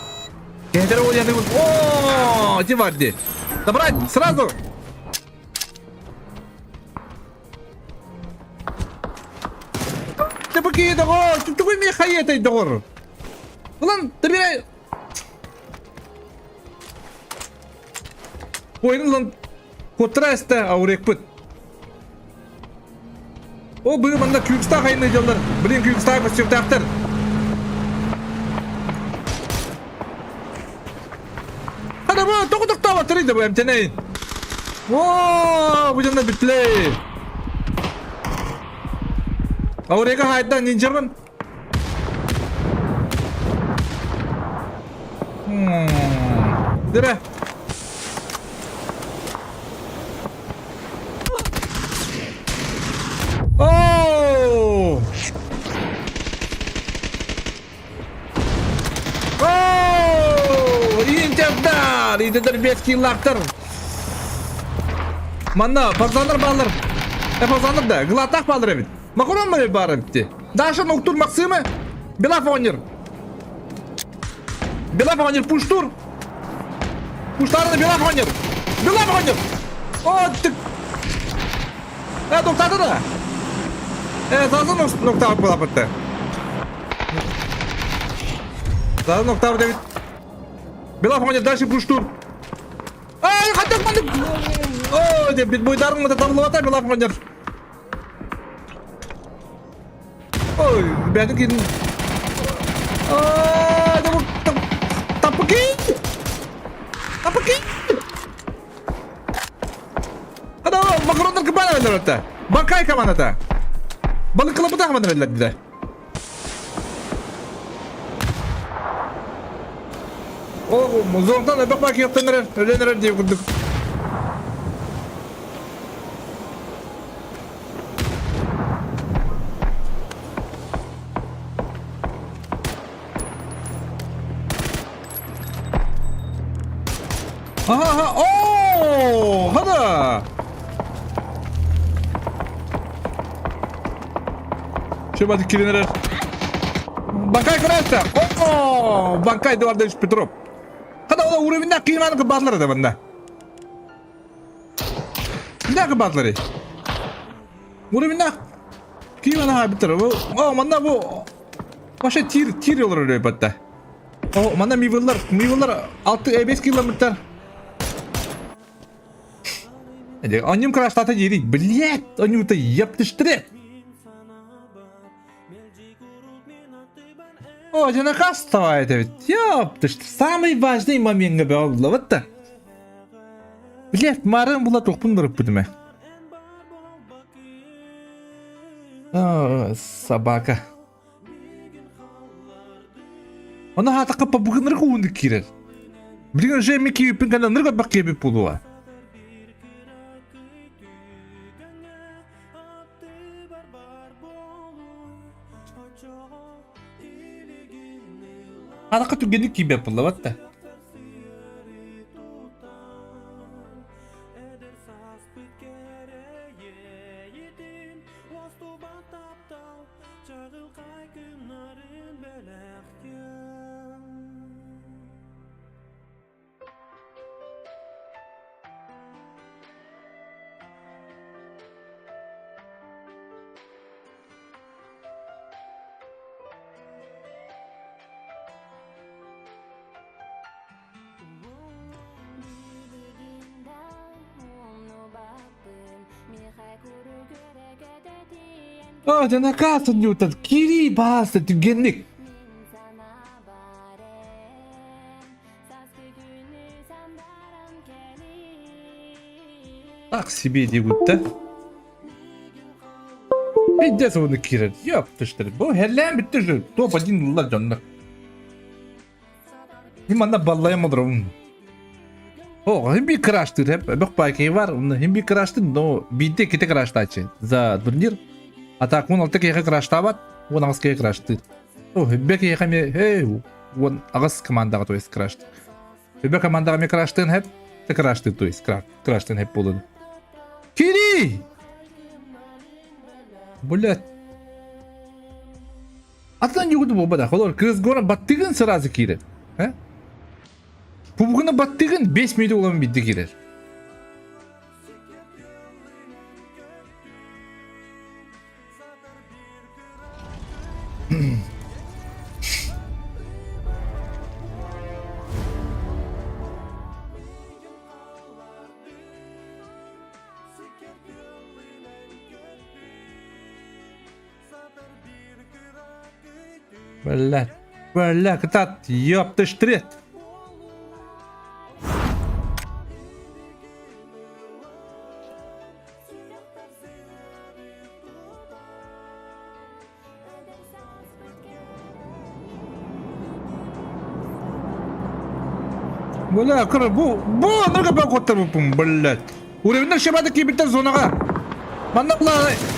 Кэһэтэр уолуйаны О, ити бар дии. Забрать сразу. Ты быки доҕор, тугуй ми хайетай доҕор. Улан, табирай. Ойын ылан куоттара эстэ аурекпыт. О, быһы манна күүкстаах айны дьаллар. Блин, күүкстаах көстүөхтээхтэр. Хана бу, тоҕо тохтообаттарый да бу эмтэнэйин. О, бу дьоннор бүттүлэй. Аурека хайдан нинджабын. Дыра. Оу! Оу! Интердар! Интердар бес киллактар. Манна пазандар балар. Э пазандар да, глатах балар эбит. Макарон мары баар эбит. Даша Ноктур Максимы. Белав оонньуур. Белав оонньуур пуштур. Пуштарны Белав оонньуур. Белав оонньуур. О, ты... Э, тоқтады да. Э, сразу ноктаут буолаппытта. Сразу ноктаут эбит. Белав оонньуур дальше пуштур. Ай, хатып маннык. О, деп битбойдарың мыта табылып Белав оонньуур. Ой, бәтин кин. Таппыкин! Таппыкин! Ада макарондар кыбана бэлэр Бакай командата. Балык кылапыта команда бэлэр дилер. О, зонтан эбэх бак яптанар, өленер диye курдук. Aha aha ooo hada. Şöyle киренерер. Банкай крашта. О, банкай duvarda Петров. Хада ола уровеньна кыйманы кыбатлар да банда. Не кыбатлары? Уровеньна кыйманы битер. О, манна бу Вообще тир тир олорор өйбөттө. О, манна мивыллар, мивыллар 6 5 километр. Онньум краштата дири, блядь, онньум-то ептыштырет. О, дьэ это ведь. Ёптыш, самый важный момент было, вот так. Блядь, марын була тухпун дырып бүтүмэ. Собака. Оны хаатакка пабыгынырга уунду киирэр. Билигин уже эми киирбиппин кэннэ ынырык элбэх киирбит буолуо. Хаатакка түргэнник киирбэт буолла да. О, дьэ накаас Ньютон, киирии баҕаста түргэнник. Так себе диэбиттэ. Пиздец уону киирэр. Ёптыштыр. Бу хэллээн бүттэ же. Топ-1 ыллар дьоннор. Мин манна баллайым олоробун. О, хим би краштыр хеп. Бөх байкей бар. Хим би краштыр, но биирдэ ките краштаачы. За турнир. А так 16 киһиэхэ краштаабат, 18 киһи краштыыр. О, хүббэ киһиэхэ эмиэ, эй, 18 командаҕа то есть краштыр. Хүббэ командаҕа эмиэ краштыын хэп, ты краштыр, то есть краштыын хэп буолун. Кири! Блядь. Атын югуду буолбатах. Олор кыыс горан баттыгын сразу киирэр. Э? Пубгуну баттыгын 5 мүнөт улам бидди кирер. Бля, бля, кытат, ёпта штрет. Бля, кыр, бу, бу, нырга бак оттырбыппын, блядь. Уровеннар шабады кибиттер зонаға. Манна була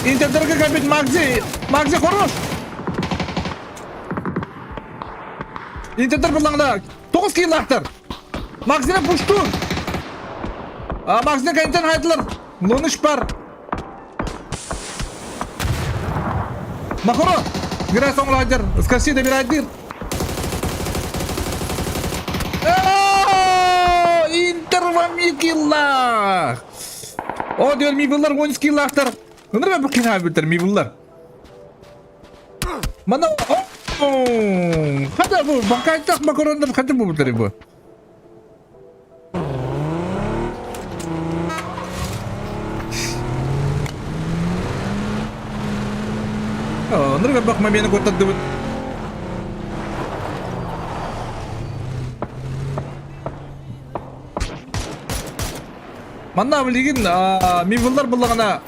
интердерге кабит Магзи, Магзи хорош. Интердер булаңда 9 килл Магзини пуштур. Магзини кайнтен хайдылар. Лоныш бар. Махоро! Грай соңлайдыр. Скорси да бирайдыр. Интер вам киллах! О, диyor мибыллар 13 киллахтар. Ыныр бу кина битер мибыллар. Мана Хада бу бакайтак макарондар хада бу битер бу. Ынырга бакма мени көтөрдүбүт. Манна билигин мивыллар буллагана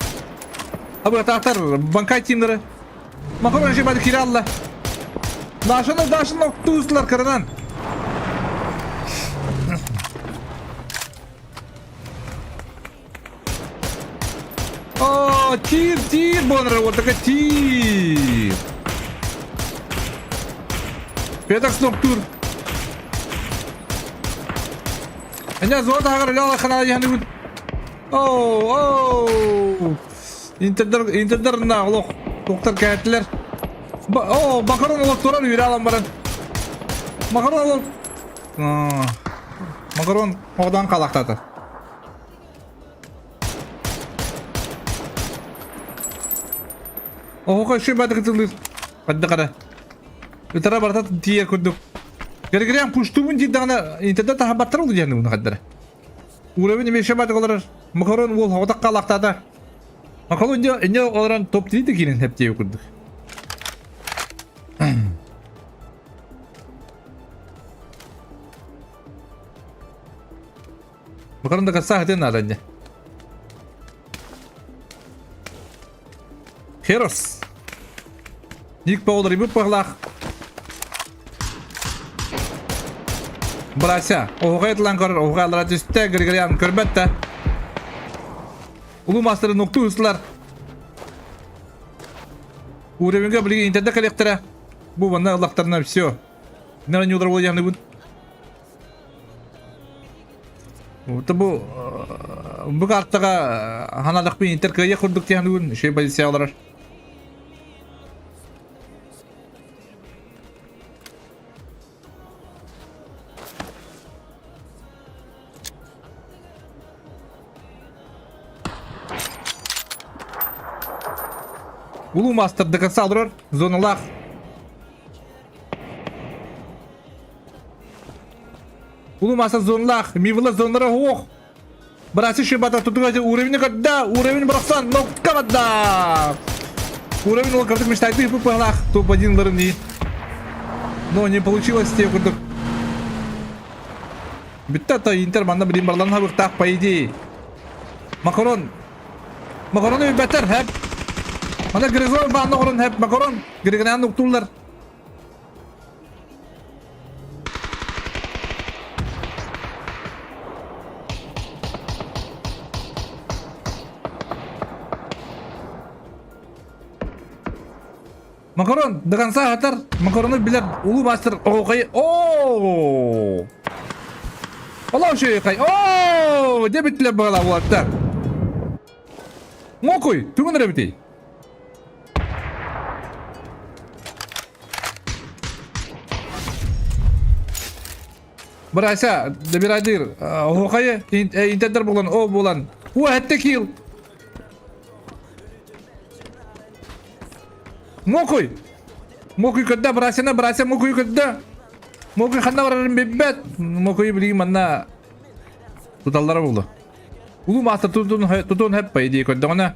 абыгатаахтар банкай тимнери Макарон же бады кире алла. Дашаны дашын октуузлар кырынан. О, тир, тир, бонра, вот такая тир. Петакс ноктур. Эня золото хагар ляла хана яны. Оу, оу. Интердер, интердер на олох. Доктор кәттилер. О, макарон олох турар үйрә алам баран. Макарон олох. Макарон одан қалақтады. Оһока үшүй бады кытылыр. Бадды қара. Үтара барта тиер күрдүк. Гергерен пуштубун дейдағына интернет тахабаттар олды дияны бұны қаддара. Уровень эмиэ шабатык олорор. Макарон уол оҕотох хаалаахтаата. Макарон инньэ инньэ олорон топ тириитэ киирэн хэптиэ курдук. Макарон да касса хатыан наада инньэ. Херос. Ник Паулар ибы пахлах. Брася, оһуҕай тылан көрөр, оһуҕайлара түстэ, Григорян көрбөт да. Улуу мастары нуктуу ыстылар. Уровеньга билигин интернет кэлиэхтэрэ. Бу манна ыллахтарына все. Нара ньуулар буолуохныбын. Бу бу картаҕа ханалахпын интер кыайа курдук диэн үчүгэй позиция олорор. Улуу мастер до конца олорор зоналаах Улуу мастер зоналаах мивла зоналара суох Братья Шибата тутуга уровень когда уровень бырахсан нокка бадда уровень ол кырдык мечтайды пыпалах топ-1 не но не получилось те курдук Бүтті то Интер манна билин барларын хабыктаах по идее. Макарон. Макароны бетер хеп. Мана Григорий баанна орон хеп Макарон. Григорян уктулар. Макарон до конца хатар. Макароны билер улуу мастер оҕукай. Оо! Олоо үчүгэй. Оо! Дебитлер бала уолаттар. Мокуй, тугун эрэбитий? Бырайса, добирайдыр. Оһуохайы интердер булан, о булан. О, этте килл. Мокуй! Мокуй көрдө, Брасина, Брася Мокуй көрдө. Мокуй ханна барарын билбэт. Мокуй билигин манна туталлара булду. Улуу маастар тутун тутун хэп по идее көрдөҕүнэ.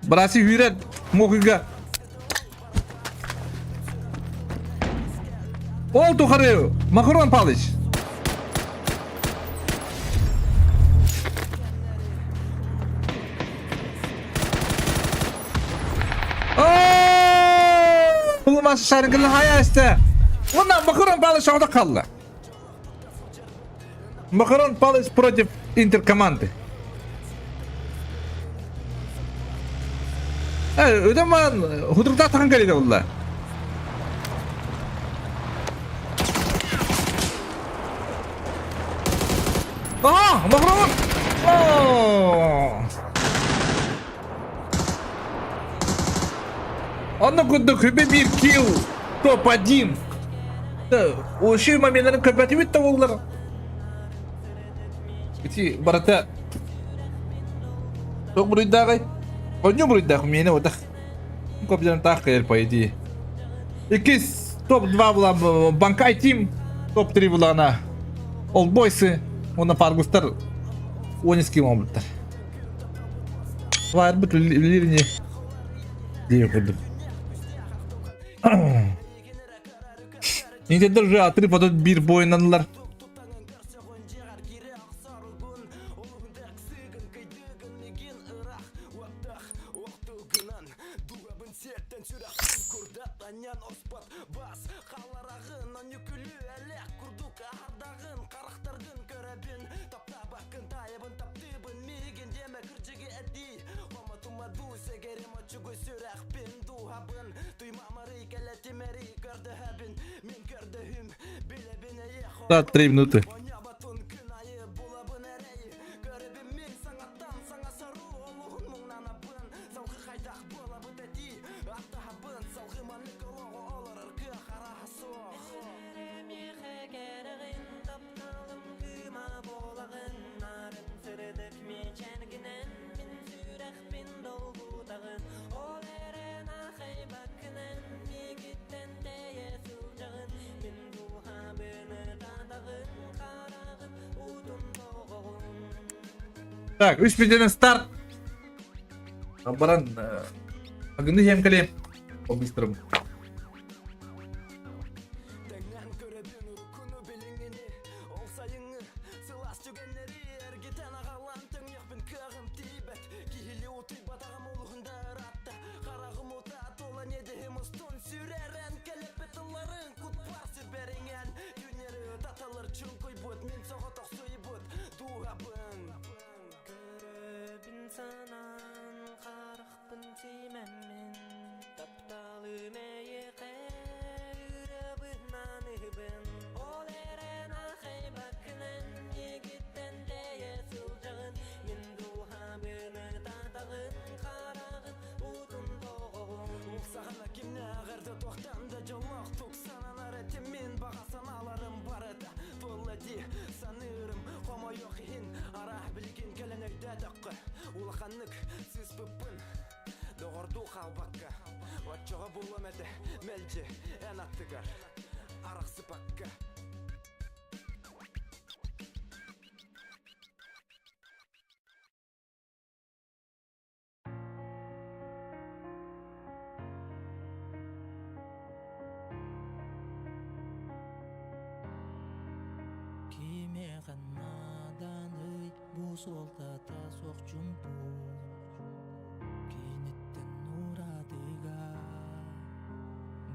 Браси үүрэр Мокуйга. Ол тухары Макарон Палыч. Улумас шаргылы хаясты. Онна Макарон Палыч оғда қалды. Макарон Палыч против интеркоманды. Өдөн маған худруктар таған келеді олла. А, Макарон! О! Онно курдук хүбэ биир килл топ-1. Оши моментларын көпөтүбүт да боллар. Ити барата Тоқ буруйдааҕый? Онньу буруйдаах миэнэ отах. Копьян таах кэлэр по идее. Иккис топ-2 була Банкай Тим, топ-3 булана Old Boys'ы, уонна Фаргустар 12 оҥорбуттар. Вайрбыт үлэлиир диэн курдук. Интердер уже отрыв 31 бойынанылар. Да, 3 минуты. Так, үс бүтүнэн старт. Баран агыны хем кэлиэм. По-быстрому. Кимиэхэ нааданый бу суолтата суох чумпу Киниттэн уратыга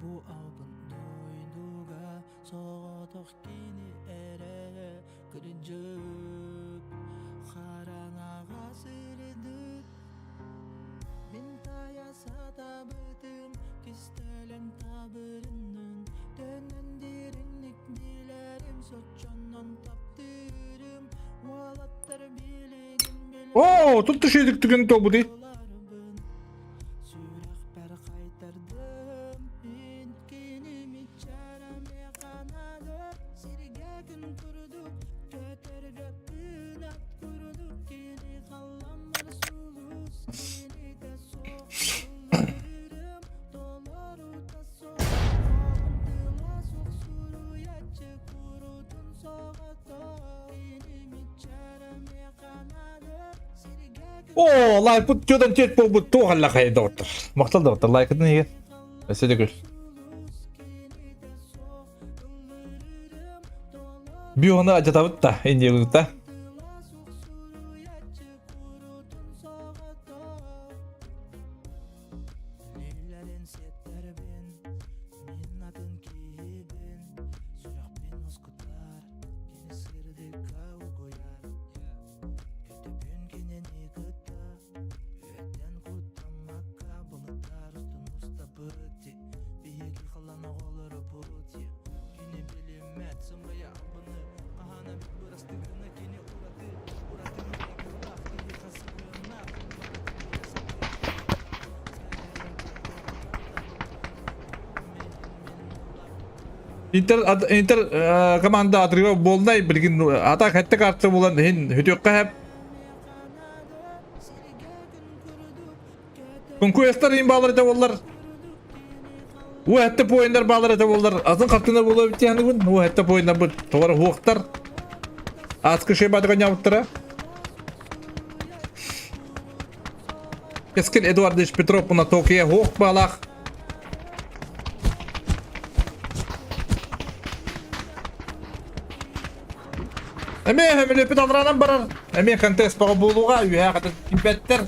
бу албын дойдуга соҕотох кини эрэ кырдьык хараҥаҕа сырдык Мин тайа сатабытым кистэлэҥ табырыннын Төннөн дириҥник билэрим соччонон таптыырым Уолаттар билигин Оо, тут түшедік түген тобуды. Сүрэхпэр хайтардым. О, лайкпыт чөтөн чөт буолбут туох аллахай доҕоттор. Махтал доҕоттор лайкытын иһигэр. Өссө да көр. Бионы адьатабыт да, индиялыыта. Интер Интер команда отрыва буолнай билигин атак хэтте карта булан иһин хүтүөххэ хэп. Конкуренттар иһин баалар этэ буоллар. Уу хэтте поиннар баалар этэ буоллар. Атын хартына буолуо эбит диэханыбын. Уу хэтте поиннар бут толор хуохтар. Ааскы шейбатыга ньабыттара. Кескин Эдуардович Петров мына Токия хуох баалаах. Эмиэ өмүлүппүт алраанан барар. Эмиэ контест баҕа буолуоҕа үөһээ хата тиийбэттэр.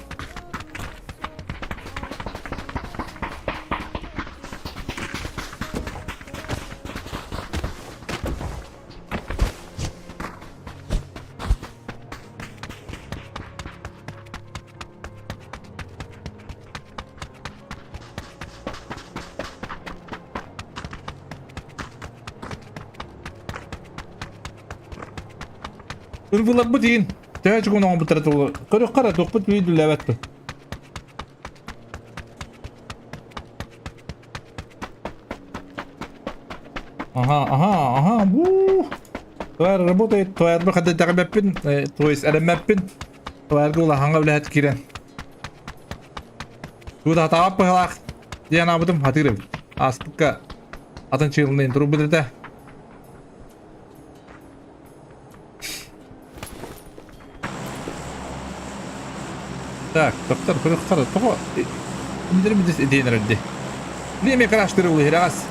Ырбыларбыт иин. Төһө чугун оҥорбуттара туолу. Көрүөххэ эрэ туохпут билбэппин. Ага, ага, ага, бу. Тварь работает, тварь хата тэҕибэппин, то есть эрэммэппин. Тварьга улахаҥҥа үлэһит киирэн. Тута хатаабат быһалаах диэн аабытым хатыыр эбит. Ааспыкка атын чыылынайын турбут этэ. Так, тоқтар, көрөх тоҕо индир бидис идеен эрэрди. Неме краштыры улыһырагас.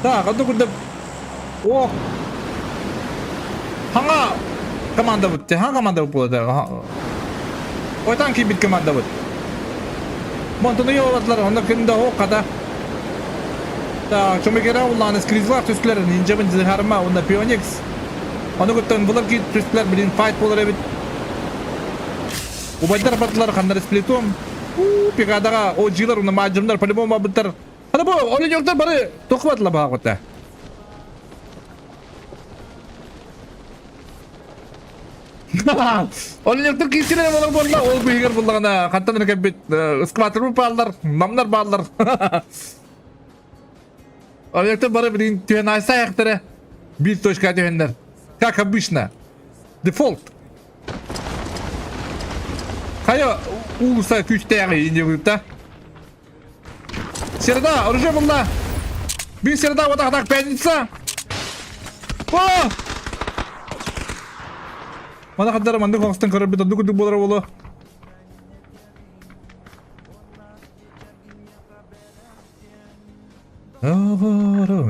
Так, одну курдук. О! Хаҥа команда бутте, хаҥа команда буолла. Ойтан киирбит команда бут. Монтону йолатлар, онно ким да хоқ хата. Так, чомегера улаан скризлар түстүлэр, нинджабын зихарма, онно Пионикс. Ону кыттан булар ки түстүлэр, блин, файт болар эбит. Убайдар бардылар ханнар сплитом. У, пигадаға OG-лар, уна маджымдар, по-любому бабыттар. Ана бу, оленёктар бары тохватла бағыта. Оленёктар киирсилер болар болла, ол бүйгер боллағына қантан кәббит ыскватыр баалар, мамнар баалар. Оленёктар бары блин түһэн айса аяқтары bir точка түһэннэр. Как обычно. Дефолт. Хайа уулусса күүстээҕи инде Середа, оружие булла. Bir середа вот так пятница. О! Мана хаддара маннык оҥостон көрөрбүт оннук курдук буолара буолуо.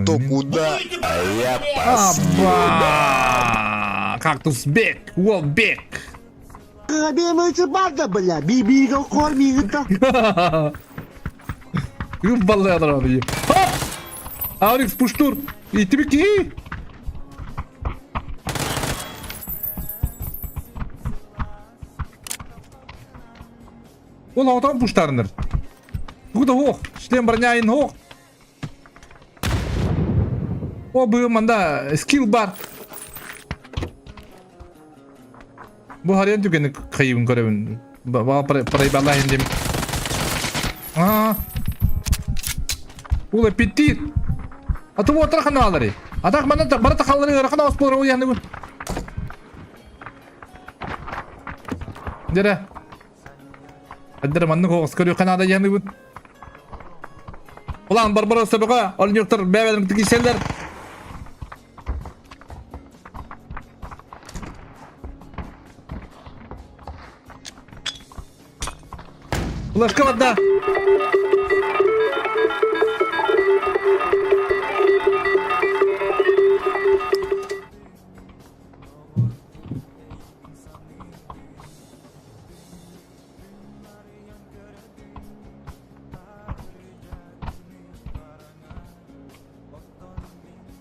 То куда? А я по Абба! Кактус бек, уол бек. Бля, би-бига кормит. Юбаллы Хоп! Аурикс пуштур! И тебе Ол аутан пуштарыныр. Тугу да хоох, шлем броняйын хоох. О, быһым манда скилл бар. Бу харыйан түгэни кыйыбын көрөбүн. Проебалаһын дим. Аа. Ула питтир. А то вот ханалары. А так мана барата халлары ыарахан оҕус буолар уйаһныбын. Дere. Эддер маннык оҕус көрүөххэ наада диэхнибин. Улаан Барбаросса бөҕө, олунньуктар бэйэлэрин киирсэллэр. Флешка барда.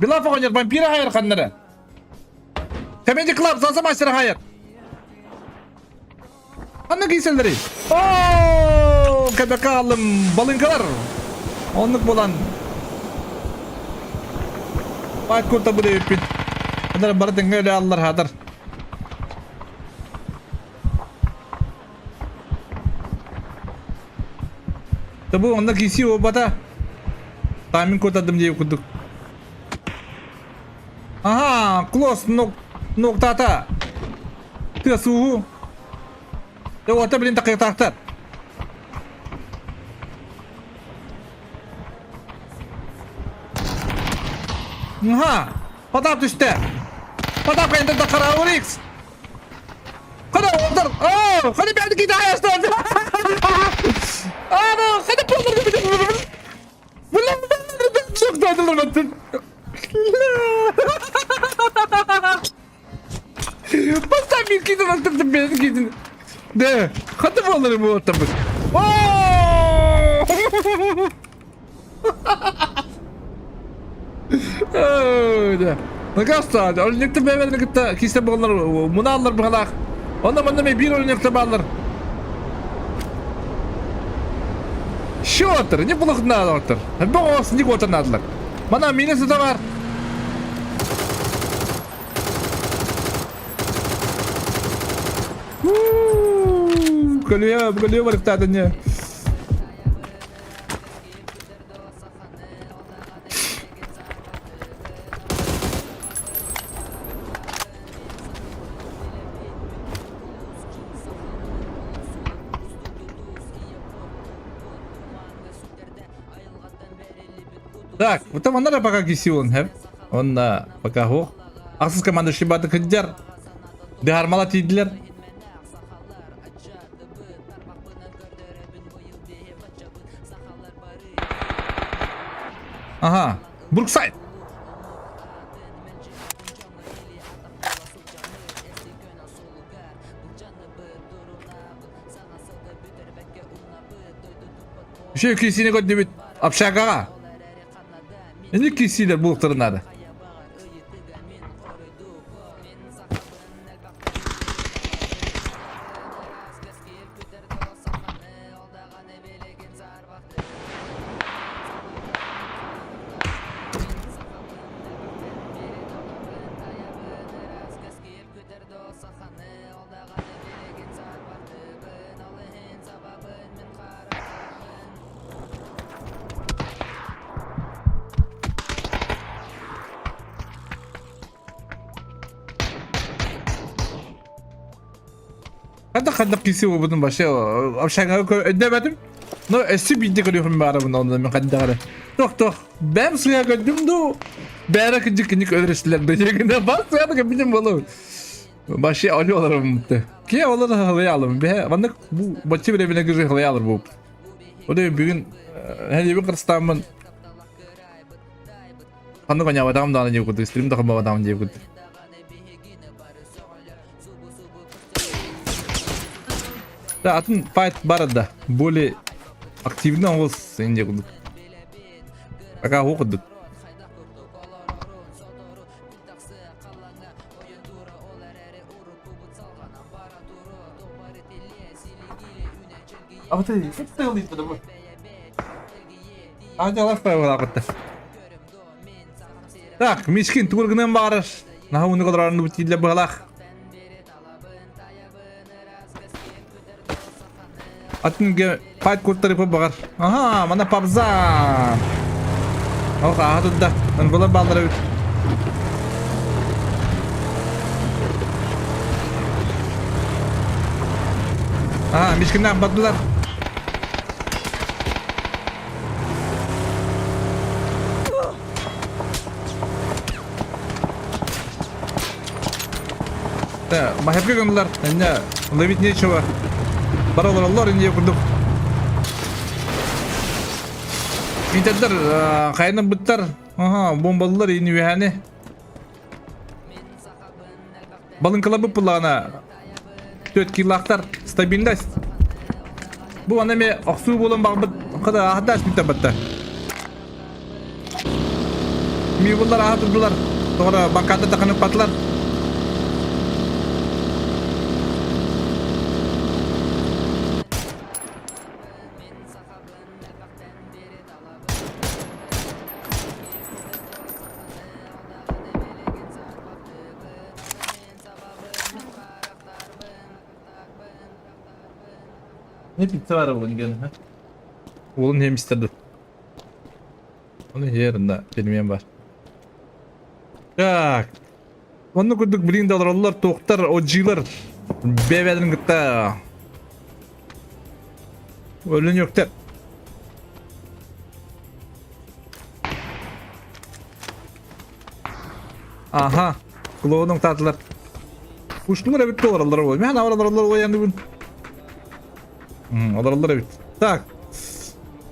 Билаф оҕонньор вампира хайар ханнары. Comedy Club Заза мастер хайар. Ханна кииселлери? Оо, кэбэкэ алым балыҥкалар. Оннук буолан Байт курта бу диэбиппин. Адар бары тэҥҥэ өлө аллар хаатар. Табу онно киси буолбата. Тайминг куотардым диэбит курдук. Аха, клосс нок ноктата. Тыа сууһу. Дэ уота блин такыйтаахтар. Аха, Потап түстэ. Потап кэнтэн Караурикс. Хана олдар. Оо, хана бәрді кейді аястан. Ана, хана полдар. Çok tatlı Бастан мен кейден аттырдым мен кейден. Да, хата болар бу оттабыт. Да. Накаста, олунньуктар бэйэлэрин кытта киирсэн буоллар мунааллар быһалаах. Онно манна эмиэ биир олунньуктар бааллар. Счетр, не булахнаалар. Бөҕөс не куотанаадылар. Мана мине сыта бар. Көлүө, көлүө барыктаатын не. Так, вот там она пока кисилон, хэп. Он на пока хох. Ахсыз команда шибаты кыддер. Дыгармала тиидилер. Ага, Бруксайд. Үшеу кисини көрдүбүт общагаҕа. Ини кисилер булуктарын наада. Ханна ханна киси буолбутун вообще общага өйдөөбөтүм. Но өссө биирдэ көрүөхүм баарабын онно мен хандаҕары. Тох тох бэм сыа көрдүм дуу бэра кыдьык киник өлөрүстүлэр да дьиэгинэ бас сыа да кэппитим болу. Вообще олю олорум Ке олор халыялым. Бе маннык бу баччы биле биле кыжы халыялыр бу. Ода бүгүн хәлебин кырыстааммын ханнык онябатаҕым даҕаны диэбит курдук, стрим да хоммобатаҕым диэбит курдук. Да, атын файт бар да, более активно оҕус инде курдук. Пока ху курдук. А вот ты, как ты Так, мискин тугу гынан баҕарар. Наһаа уну колорарны бутииллэр быһалаах. Атын пайт куртарыпы бағар. Аха, мана пабза. Ох, аха тудда. Ынбылар баллары бит. Аха, мишкиннәк бардылар. Да, махепке гыннылар. Энне ловить нечего. Баралар олар инде курдук. Интердер хайынан быттар. Ага, бомбалылар ини үһәне. Балынкалар бу пулана. Төт килактар стабильность. Бу аны ме охсуу болон багбыт када ахташ битте батта. Миулар аха турдулар. Тоҕо банката таханып батылар. Ne bitti var oğlum gene ha? Oğlum hem istedi. Onu yerinde bilmeyen var. Так. Онно курдук билин да олороллор, туохтар, одьилар бэйбэлэрин кытта өлүнүөхтэр. Аха, клоунуҥ таатылар. Уштулар эбит олороллор буолуо. Мин олороллор буолуо Олороллор эбит. Так.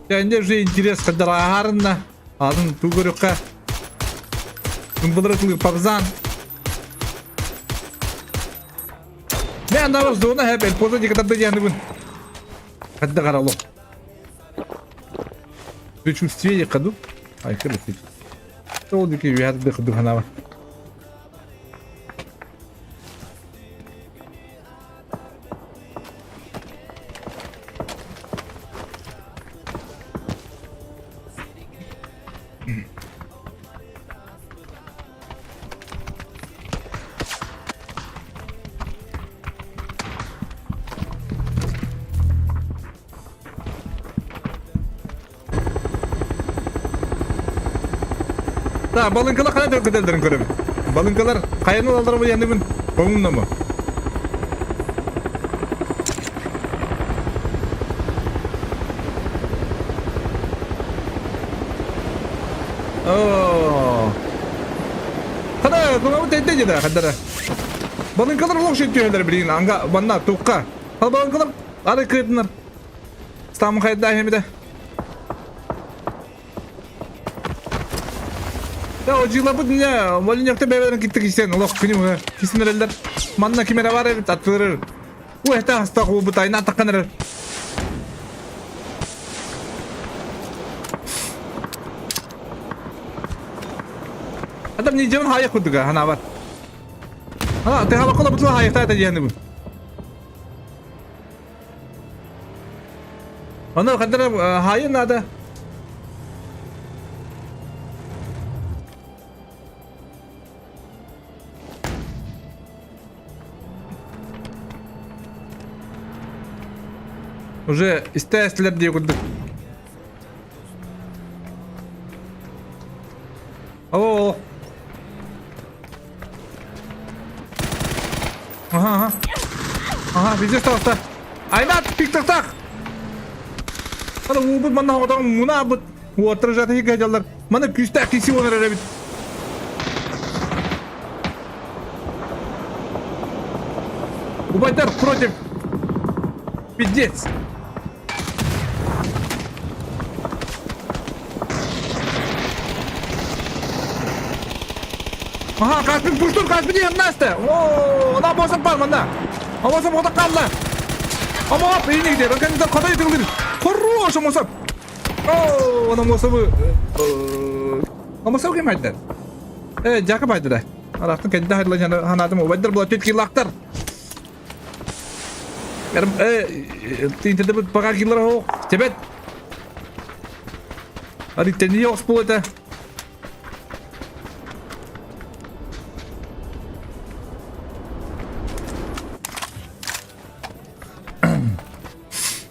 Дьэ, уже интерес хаддар ааһарынна. Атын туу көрүөххэ. Былыр пабзан. Мен да зона хэп эл поза дикатарды дияныбын. Хадда карало. Предчувствие каду. Ай, кыры. Ол дики вяды кыды ханава. Да, балыҥкалар хайа көтөллөрүн көрөбүн. Балыҥкалар хайаны ылаллара буйаныбын көҥүнному. Оо. Хада, көҥөбүт тәйдэ деді, хаддара. Балыҥкалар олох шөттүһэлэр билигин анга манна туукка. Ал балыҥкалар ары кыытынар. Стамы хайда хемите. Да, одьилабыт не, Волинекте бэбэрин китти кисен, олох күнү кисен эрэллэр. Манна ким эрэ бар эбит аттырыр. У это астах бу тайна атаккан эрэр. Адам не жемин хайы курдуга ханабар. Ана, ты хабакола бутла хайыкта это диэни бу. Ону хадара хаайын наада. Уже истэ-истилэр дии курдук. О, Ага, ага. Ага, везде таҕыста. Айнат, пиктахтах! Ана уубут манна оҕотоҕун мунаабыт. Уоттара жата хигэ дьаллар. Мана күүстээх киси уонар эрэбит. Убайдар против. Пиздец. Аха, Каспий пуштур, Каспий диэн Настя. Оо, она босом бар манна. Амосом ота қалла. Амоп, ине где? Ракан қадай тыңдыр. Хорош, Амосов. Оо, она Амосовы. Амосов кем айтты? Э, Жакып айтты да. Арақтың кәдді хайдылан ханатым. Убайдар бұла төт килақтар. Интернет пока киллер хоқ. Тебет. Ариттени yox bu это.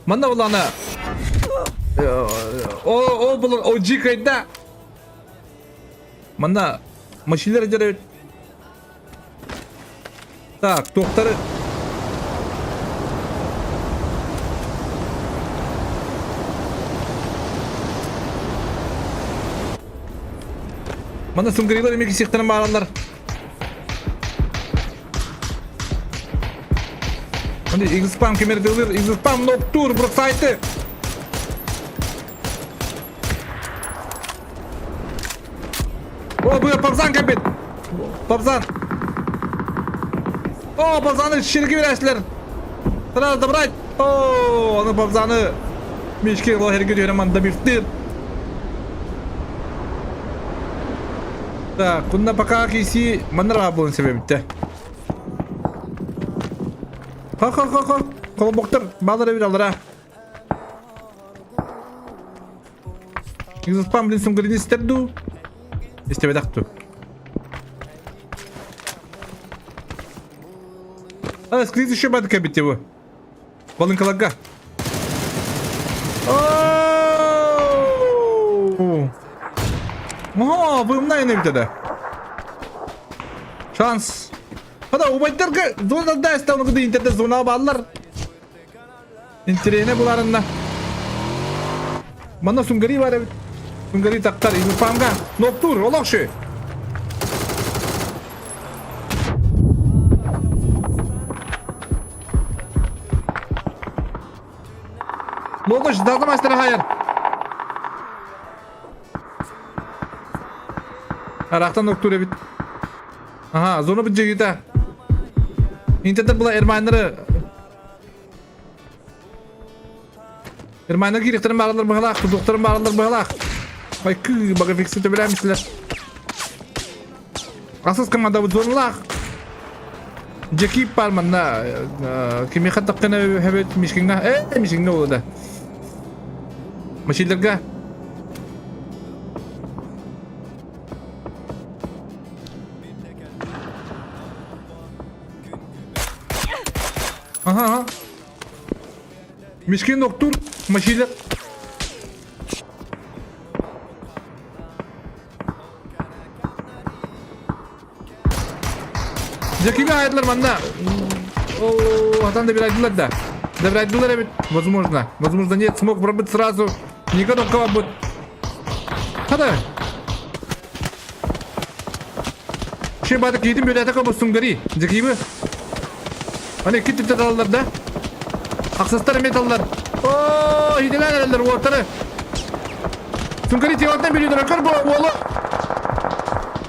Манна булана О, о булан OG кайда. Манна машиналар дьэрэ Так, туохтары Манна сунгарилар эмиэ кисиэхтэрин баараллар. Маны Xspam кемердилир, Xspam ноктур, бросайте! О, бу Павзан кэлбит! Павзан! О, Павзаны ширги берәсілер! Сразу забрать! О, аны Павзаны мешке лохерге түһәрен манда биртир. Так, кунна пока киси маннара буолан себебитте. Ха-ха-ха-ха. Колобоктор балары бир алара. Изуспам блин сунгырин истерду. Истебедакту. А, скриз еще бадка бит его. Балынкаларга. О, вымна эбит да. Шанс. Хада убайдарга зона да ставны куды интернет зона баллар. Интириэне буларынна. Манна сунгари бар эбит. Сунгари тактар Изупанга. Ноктур, олохши. Лодыш, дазы мастера хайыр. Арақтан ноктур эбит. Ага, зона бит жегита. Интернет була эрмайнары Германия кириктэрин бааралар быһалаах, тутуохтарын бааралар быһалаах. Байкы бага фикси төбөлээмишлэр. Асыс командабыт зоналаах. Джеки бар манна кимиэхэ таххына хэбэт Мишкиҥҥа э Мишкиҥҥа буолла да. Машиналарга Ага, ага. Мискин доктор, машина. Дьэ кими аайдылар манна? О, хатан да бирайдылар да. Да бирайдылар эбит. Возможно. Возможно нет, смог пробыть сразу. Никого будет. Хада. Ши баты киитин бүлээтэ кобустун гори. Дьэкиибы. Аны икки түптэ талаллар да. Ахсастар эмиэ таллар. Оо, иһитилээн эрэллэр уоттары. Сунгари тиэлаттан бүлүүдөрө көр бу уолу.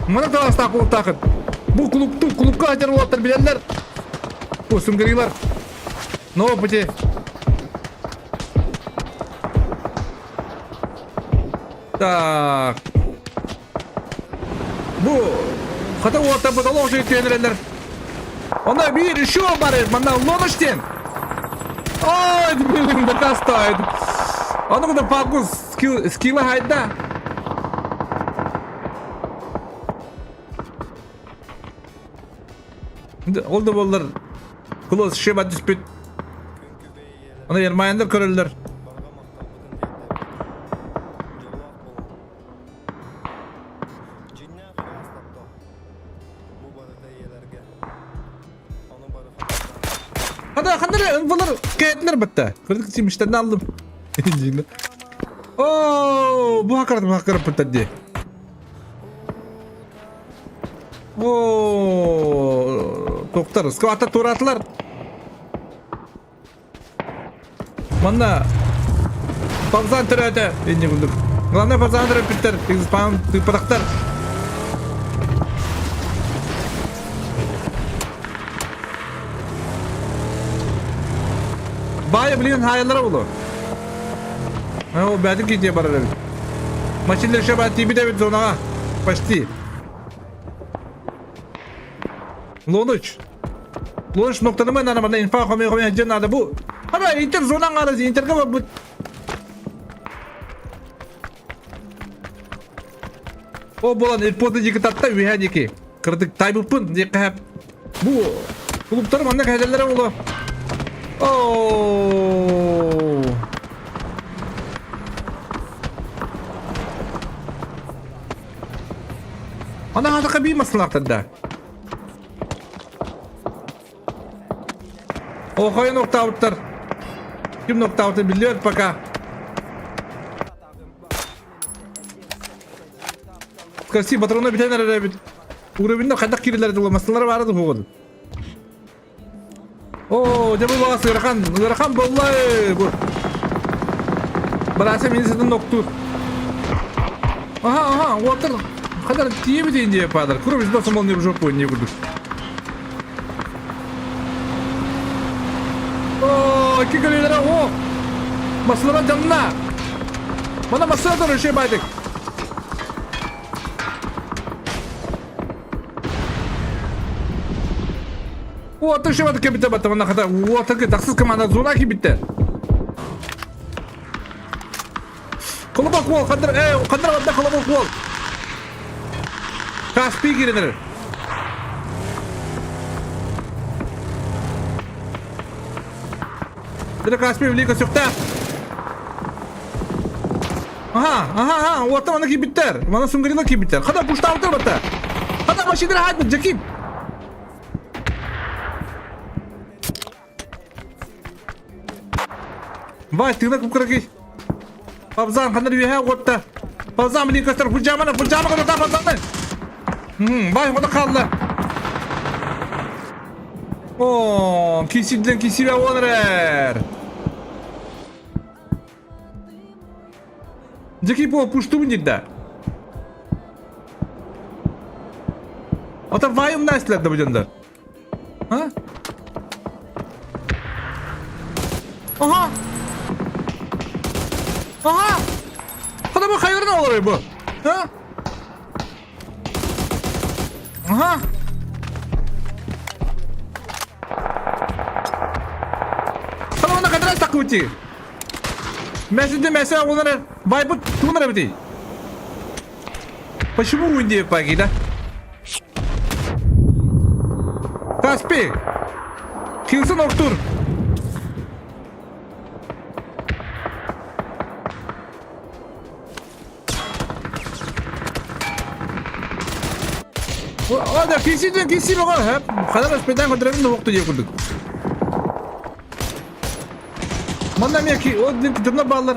Маны таластаах буолуктаахыт. Бу клубту, клубка сылдьар уолаттар билэллэр. Бу сунгарилар. На опыте. Так. Бу хата уота потолок жүйттен эрэллэр. Онно биир еще бар манна лодочтен. Ой, блин, да стоит. Ону куда папку скилл скилла хайда. Ол да боллар. Клосс шеба түспүт. Аны Ермаяндар көрөллөр. Хана хандар ынвалар кәйтилер бітті. Кырдык тимиштен алдым. О, бу хакарат бу хакарат бітті де. О, тоқтар, сквата туратылар. Манна Павзан төрөөтө инньэ курдук. Главное Павзан төрөппүттэр, Пан тыыппатахтар. Баайа билигин хаайаллара буолуо. О, бээтин киитиэ барар эбит. Машина еще баа тиийбит эбит зонаҕа. Почти. Лоныч. Лоныч ноктанымай надо, мана инфа хомия хомия дьэ надо бу. Ара интер зонаҥ ара интерге барбыт. О буолан ирпоты диэки татта үөһэ диэки. Кырдык тайбыппын диэххэ Бу клубтар манна кэһэлэллэрэ буолуо. Оо. Ана хатака бии маслаахтар да. Охойон октаабыттар. Ким октаабыта биллибэт пока. Красив патрона бүтэн эрэр эбит. Уровеньна хайдах киирэлэр дылы маслалар баара да буолуон. Оо, дьэ бу баҕас ыарахан, ыарахан буолла бу. Барааса мини сытын ноктуур. Аха, аха, уоттар хадar тиийэбит диye падар. Куру biz basım olmuyor жопу не курдук. Оо, икки көлүөлэрэ, о! Массыына дьанна! Мана массыына турар şey байдык. Уота шыбаты кебите бата мана хата уота тахсыз команда зона кибитте. Колобок уол хандыр э хандыр батта колобок уол. Каспий киренер. Бile Каспий билига сөкте. Аха, аха, аха, уоттар аны кийбиттэр. Мана сүнгэрина кийбиттэр. Хата пуштаабыттар батта. Хата машиналар хаайбыт, Джакип. Вай, тыына кукраки. Павзан, ханар үөһэ уотта. Павзан, блин, көстөр, фуджамана, фуджама кодота, павзаны. Вай, хода хаалла. О, кисиден кисибе онрер. Дьэ по пуштубун дирда. Ата вайым настилер да бу дьоннор. А? Ага! Ага! Хата бу хайырын олорой бу. А? Ага! Хата онна кадра такути. Мәсінде мәсі олар байбыт туынар бити. Почему Уинди паги, да? Каспи! Килсон Артур! О, да, кисиден киси бага, хәп. Хәзер спедан көтөрәбин да вакыты дип күрдек. Манна мен ки, о, дин дымна баллар.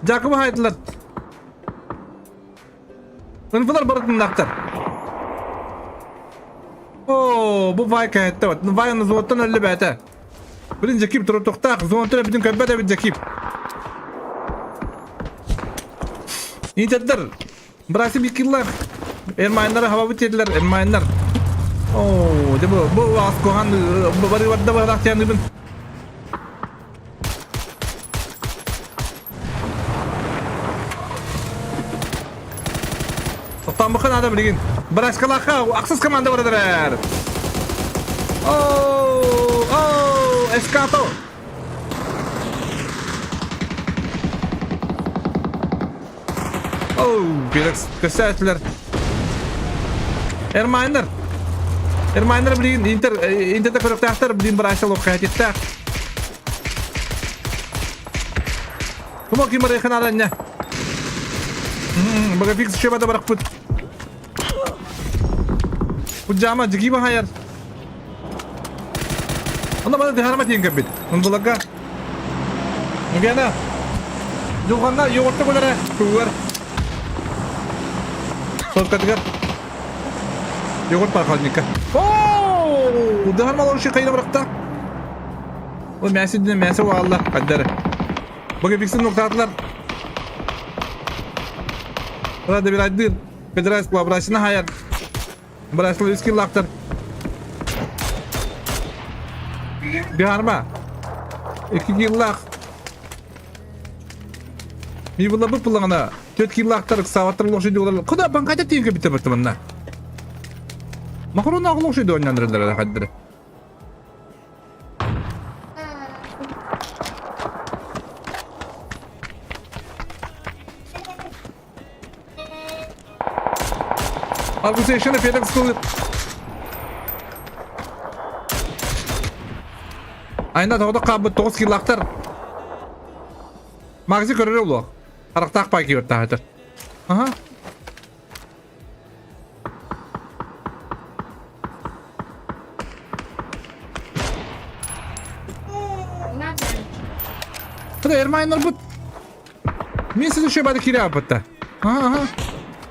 Жакып хайдылар. Инфалар барытыннактар. О, бу вай кәһәттә бат. Вай аны зоттан өлле бәтә. Блин, Жакип турып тоқтақ. Зон түрә бүтін көббәт әбит Жакип. Интердер. Браси бикиллар. Эрмайннар хабабы тиэдилэр, эрмайннар. Оо, дьэ бу бу аскохан бары барда барах тианыбын. Тоқтамбыхын наада билигин. Браскалаха аксыз команда барадырар. Оу, оу, эскато. Оу, көстөөтүлэр. Эрмайнер. Эрмайнер билигин Интер Интерде көрүктээхтэр билигин бырайса лоххайтиттаах. Кума ким барыхын арання. Бага фикс шебада барахпыт. Пуджама жигиба хайар. Онно баны дыхарма тиен кэлбит. Ундуларга. Нүгэнэ. Дьулҕанна йогурта көлөрө күүгэр. Соткатыгар. Йогурт бар холодильникка. Оо! Дыхарма олоруши кайда бырахта. Ол мясо динэ мясо уаалла каддары. Бага фиксин нуктаатылар. Рада бир айдыр. Федерация коллаборацияны хайар. Браслы үс киллаахтар. Биһарма. Икки киллаах. Мивылабы пылаҕына төрт киллаахтар ыксаабаттар лошади олар. Куда банката тиийгэ бүтэ бартыманна. Макарон ағы лошади ойнандырылар хаддыры. Аргусейшена Федекс кылып. Айна тоғда қабы 9 килактар. Магзи көрөрө улуох. Харахтаах пай кибер таһытыр. Аха. Hadi Ermayınlar bu. Мен сізді үшe бады кире апытта. Ага, ага.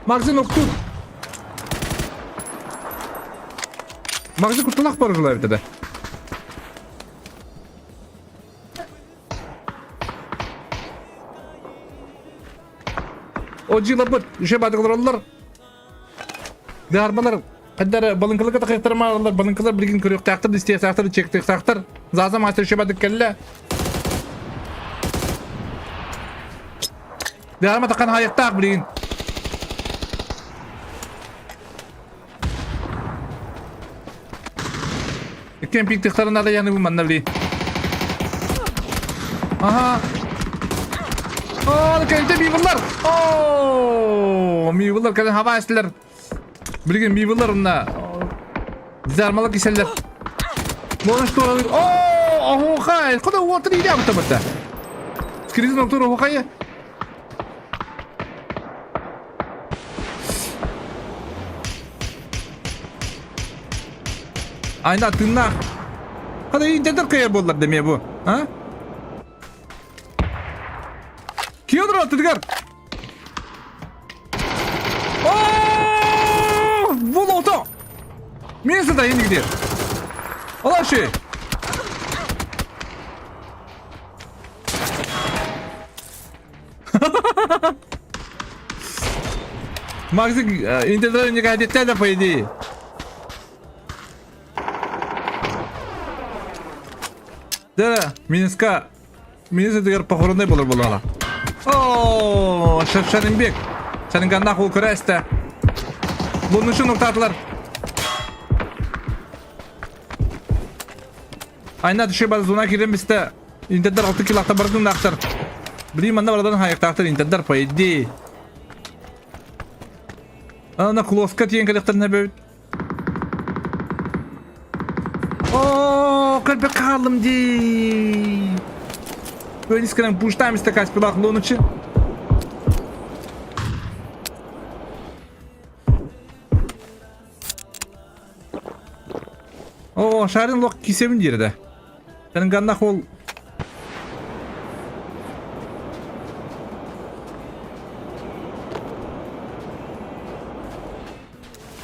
Магазин оқту. Магазин куртулақ бар жылай бітеді. О жила быт, үшe бады олар. Дарбалар Қаддар балыңкылыка тақиқтар балыңкылар билген көрөктаактар, истиэхтаахтар, чектиэхтаахтар. Заза мастер үшe бады келле. Дарма таққан хайықтаақ билген. Иккен пиктихтарын ада яны манна били. Аха. О, кәйте мивылар. О, мивылар кәден хаба эстилер. Билген мивылар мына. Зармалы киселлер. Бонус тура. О, охо, куда уотыр иде абыта бата. Скризин октор охо Айна тынна. Hadi internet kaya bollar demeye bu. Ha? Киодр атыдыгар. О, бұл ото. Мен сада енді gidiyor. Ulan şey. Магазин интернет не гадетте по идее. Да, Минска. Минска дигәр похоронный булыр булала. О, Шаринбек. Шаринганда хул көрәстә. Буны шуны туктатылар. Айна төшә баз зона кирем бистә. Интердер 6 кило бардым нактар. Блин, манда бардан хайыктактыр интердер по идее. Ана клоска тиен коллектор не бит. О, көлбе калдым ди. Көнискенең пуштам истә каспилах лунычы. О, шарын лок кисемин жерде. Сенин ганнах ол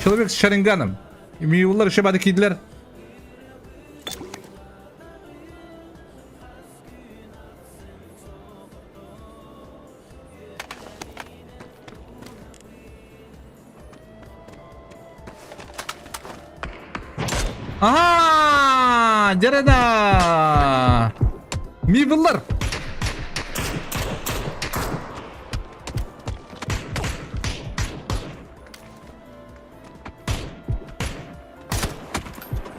Человек с Шаринганом. Миулар еще бады кидлер. Aha! Jarada! Мивлар!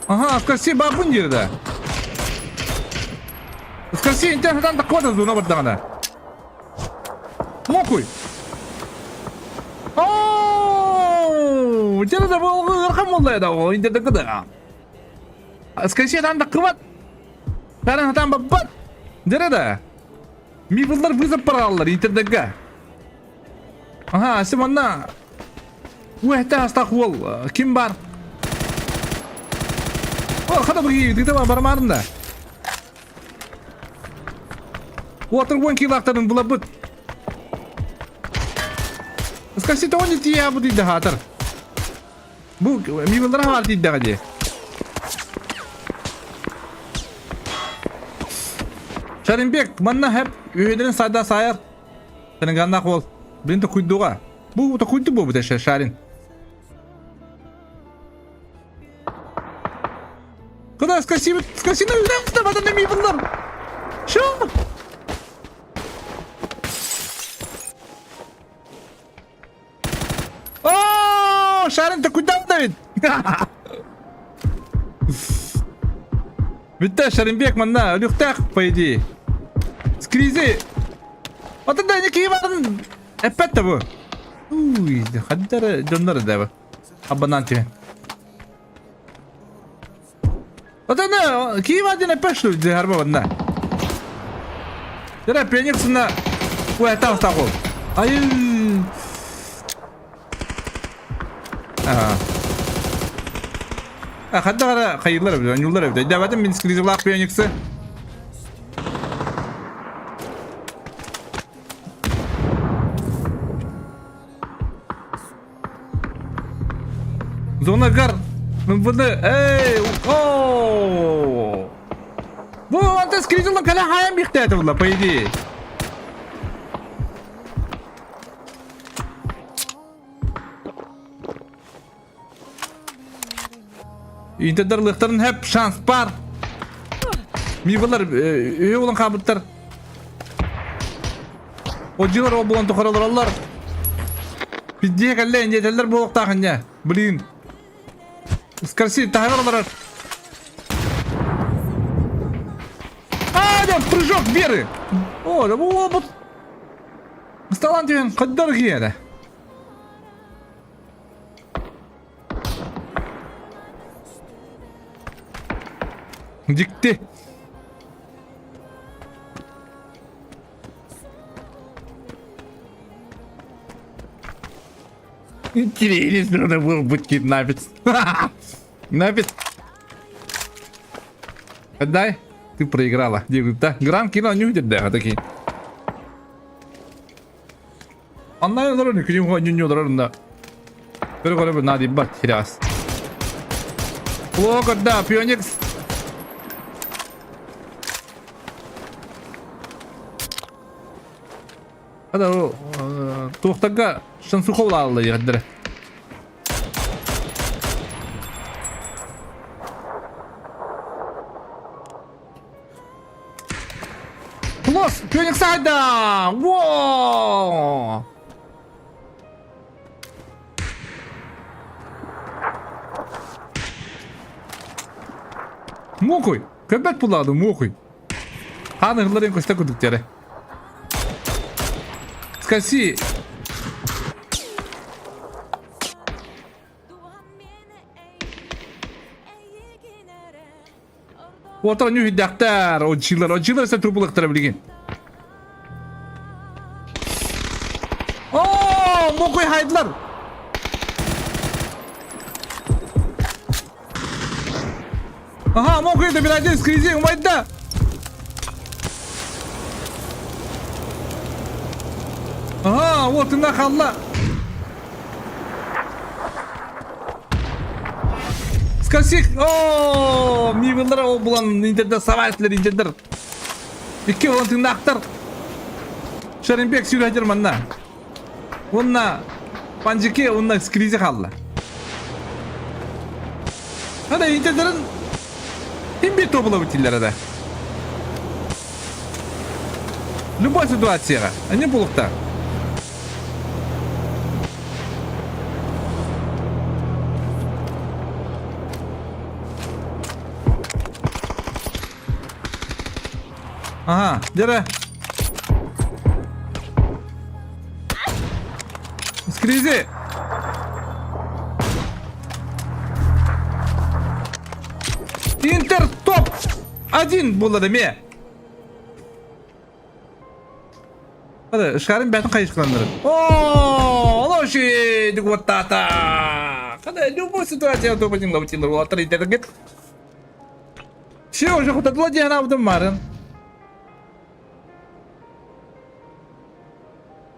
Ага, скорси бабун жерде. Скорси интернеттен да квада зуна бардагана. Мокуй. Ооо, жерде бол ыркам болду да ол интернетте да. Скорси там да кыбат. Таран там бабат. Жерде. Мивлар вызов параллар интернетке. Ага, симонна. Уэхта астах ол ким бар? О, хада бір дигде бармадым да. Отыр он килактарын булабыт. Скажи, то не тия бу диде хатыр. Бу мивлар хавар диде гади. Шаринбек, манна хеп үйден сайда сайар. Сенин ганнах бол. Блин, то куйдуга. Бу то куйду бу бу Шарин. Куда скосили, скосили, да, мивлар. Шо? О, Шарин, ты куда давид? Бітті Шаринбек манна, үліқтақ, по идее. Скризи. Вот это не киеварын. Эппет бу. Уй, хаддары доннары да бу. Абонант тебе. Вот это киевадин эппет что ли, харба манна. Дара пионерсына. Ой, там стал. Ай. Ага. А, хаддара хайырлар бит, анюлар бит. Давайте мин скризлах пионерсы. Зонагар МВД, эй, о! Бу антас кризилла кэлэ хаайан биихтээтэ була, по идее. Интердер лыхтарын хэп шанс бар. Мивалар өйө болан хаабыттар. Одьилар ол болан тохоролороллор. Пиздие кэллэ индиэтэллэр буолуохтаах инньэ. Блин. Скорси таһыгар олорор. А, да, прыжок веры. О, да бу бу. Сталан түһэн хаддар киэрэ. Дьикти. Интересно, надо было быть киднапец. Напец. Отдай. Ты проиграла. Да, грамм кино не уйдет, да, такие. Онлайн олорон күнүм хонньунньу олорор да. Көрө көрө наадыйбат бат хирас. Плохо да, Пионикс. Ада туохтарга шансухов лаалла диэхтэрэ. Плос! Феникс Айда! Во! Мокуй! Көбөт булады, мокуй. Хааны ырларын көстө кудуктары. Скаси! Уотар ньүһүйдэхтэр, одьилар, одьилар сэ трубулыктара билигин. Оо, мокуй хайдылар. Ага, мокуй да бір один скризи, умайда. Ага, вот и халла. Скасик! Оо, мивылар ол булан интердер сабайсылар интердер. Икки olan тыыннаахтар. Шаринбек сүүрәтер манна. Уонна Панжике уонна скризи хаалла. Ада интердерин ким бир тобулабыт дииллэр да. Любой ситуацияҕа. Они булуктар. Ага, дere. Скризи. Интер топ один буолла эмиэ. Hadi ışkarın бәтін қайышқыландырып. О, лошадь вот тата. Когда любой ситуация топ один лаутилер улаттар интернет. Все, уже хотатыла диэн абдым марын.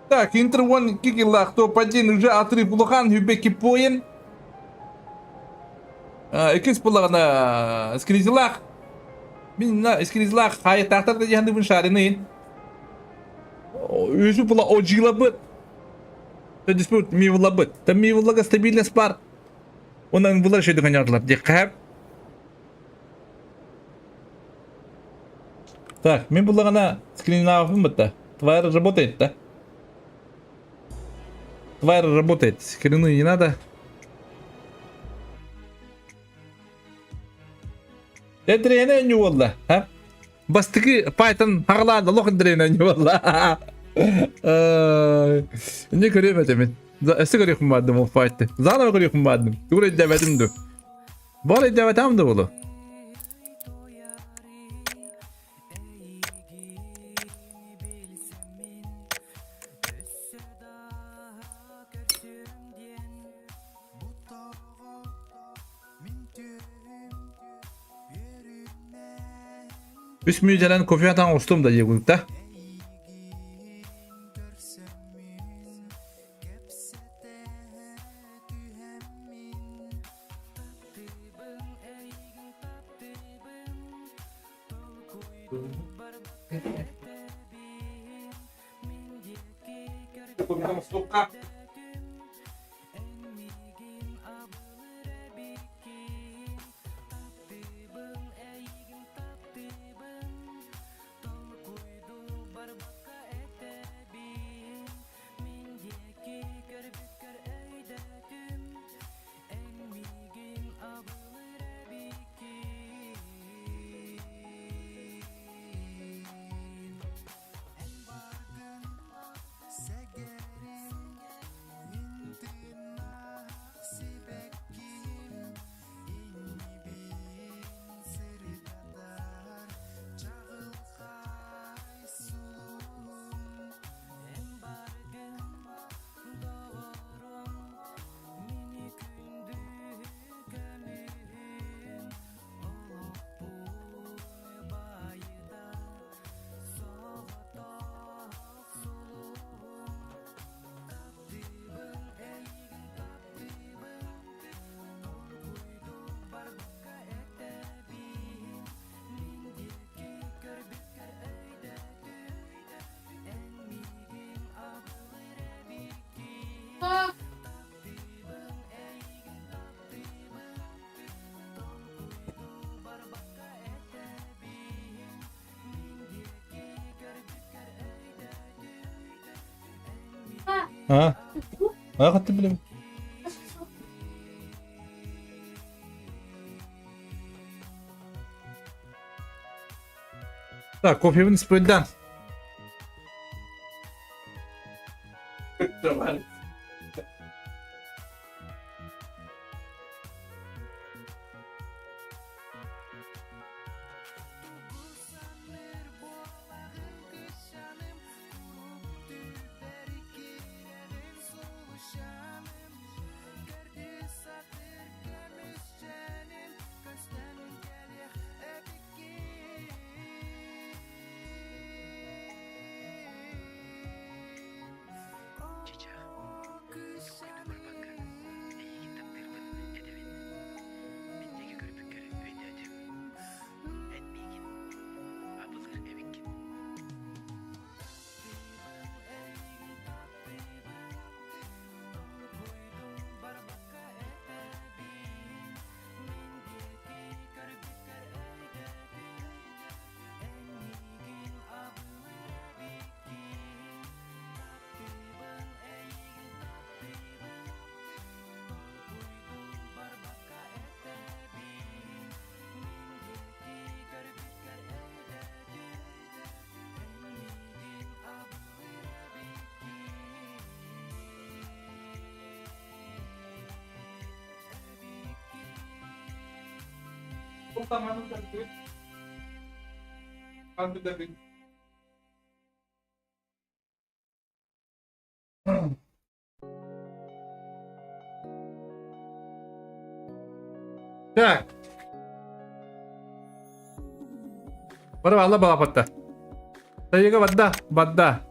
Так, Интер One Кикилах топ-1 уже отрыв улахан Хүбеки поен. Иккис буллаҕына Скризилах. Мин Скризилах хайытаахтар да диэн шарины. Үсү була одьилабыт. Диспут мивлабыт. Там мивлага стабильность бар. Онан булар шөйдү конярдылар. Диккәп. Так, мин буллаҕына скриннаабыппын бытта. Тварь работает, да? Тварь работает. Скрины не надо. Эдриэне не буолла, а? Бастакы Python хаҕалаан олох Эдриэне не буолла. Не көрүөм этэ мин. Өссө көрүөхпүн баардым ол файтты. Заново көрүөхпүн баардым. Тугу өйдөөбөтүм ду. Баар өйдөөбөтөм да буолуо. Үс мүнүүтэнэн кофе атаан устум да диэбит да. А? А хатты билем. Так, кофебин испыйдан. Так. Бары алла балапатта. Тайыга бадда, бадда.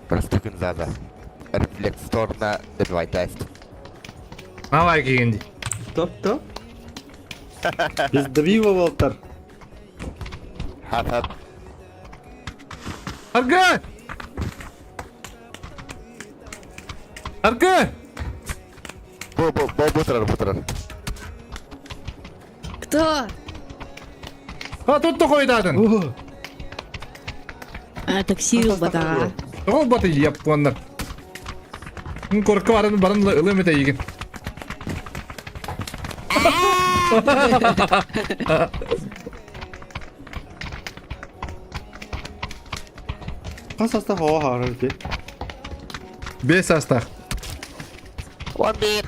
Простыкын зада. Рефлекторно добивай тест. Давай кигинди. Топ топ. Без добива Волтер. Хат-хат. Аргы! Аргы! Бу бу бу бу турар бу турар. Кто? А тут тохойдаатын. А, такси ылбатаҕа. Тоҕо ылбаты японнар. Корка баран баран ылыам этэ игин. Хас састах оҕо хаарар ити? Бес састах. 11.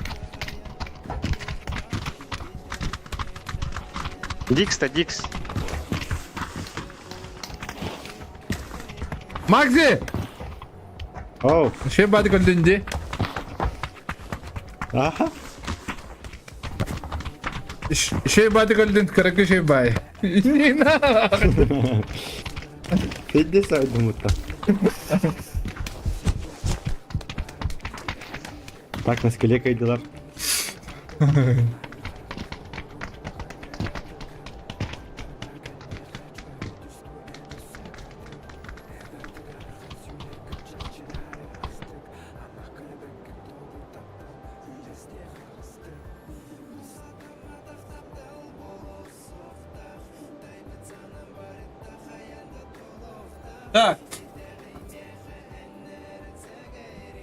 Дикс-то, Дикс. Макси! Оу. Şey бады көрдүн Аха. Şey бады көрдүн, кыракы şey бай. Не надо. Пиздец айдумутта. Так, на скеле кайдылар. Так.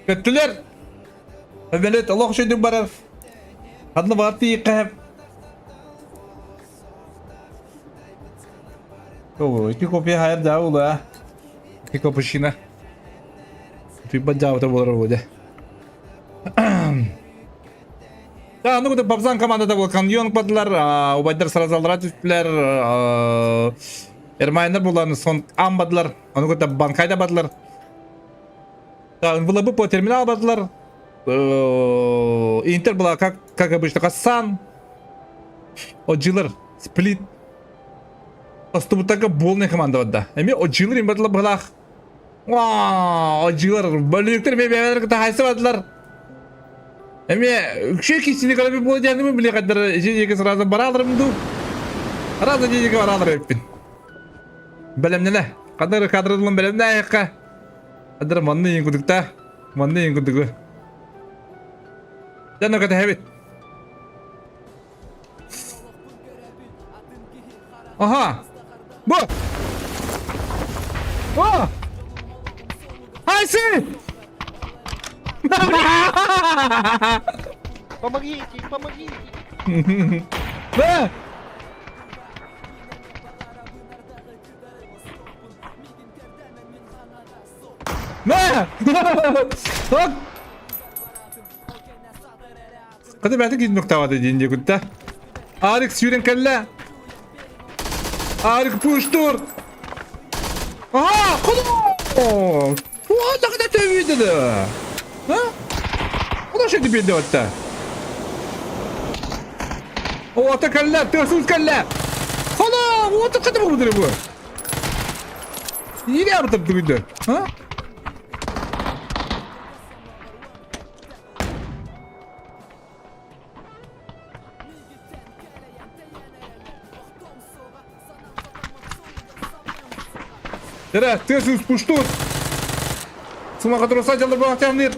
Көттүлэр. Эбэлэт олох үчүгэй барар. Ханна баар тиийиэххэ О, ити кофе хайар даа була. Ити капучино. Тыйбат дьаабыта буолар буолуо. Да, ну куда Бабзан командада был каньон бардылар, убайдар сразу түстүлэр, Эрмайнер булан сон ам бардылар, ону кытта банкайда бардылар. Да, было бы по терминал бардылар. Интер была как, как обычно, Хасан, Оджилер, Сплит. Поступутага полная команда барда. Эми Оджилер им бардылар быһылаах. Оджилер, бөлүктер ме бэйэлэр кытта хайса бардылар. Эми үкшө кисини көрөбү була диэни били каддар ичи сразу бараларым ду. Сразу дии баралар эппин. Бэлэмнэнэ. Кадыр кадрылын бэлэмнэ айыкка. Кадыр манны ең кудукта. Манны ең кудугу. Дән өкөтө хэбит. Ага. Бу. О! Айсы! Помогите, помогите. Да! На! Так! Када бәті кейін нұқтавады дейін күтті. Арик сүйрен кәлі. Арик пуштур. Ага, құда! О, тақыда төбейді да. А? Құда шеді бенде отта. О, ата кәлі, төсіз кәлі. Құда, оты қыды бұл бұл. Неге абытып түгінді? А? Эрэ, тыас успуштуут. Сумаха туруса дьаллар буолаахтаанныыр.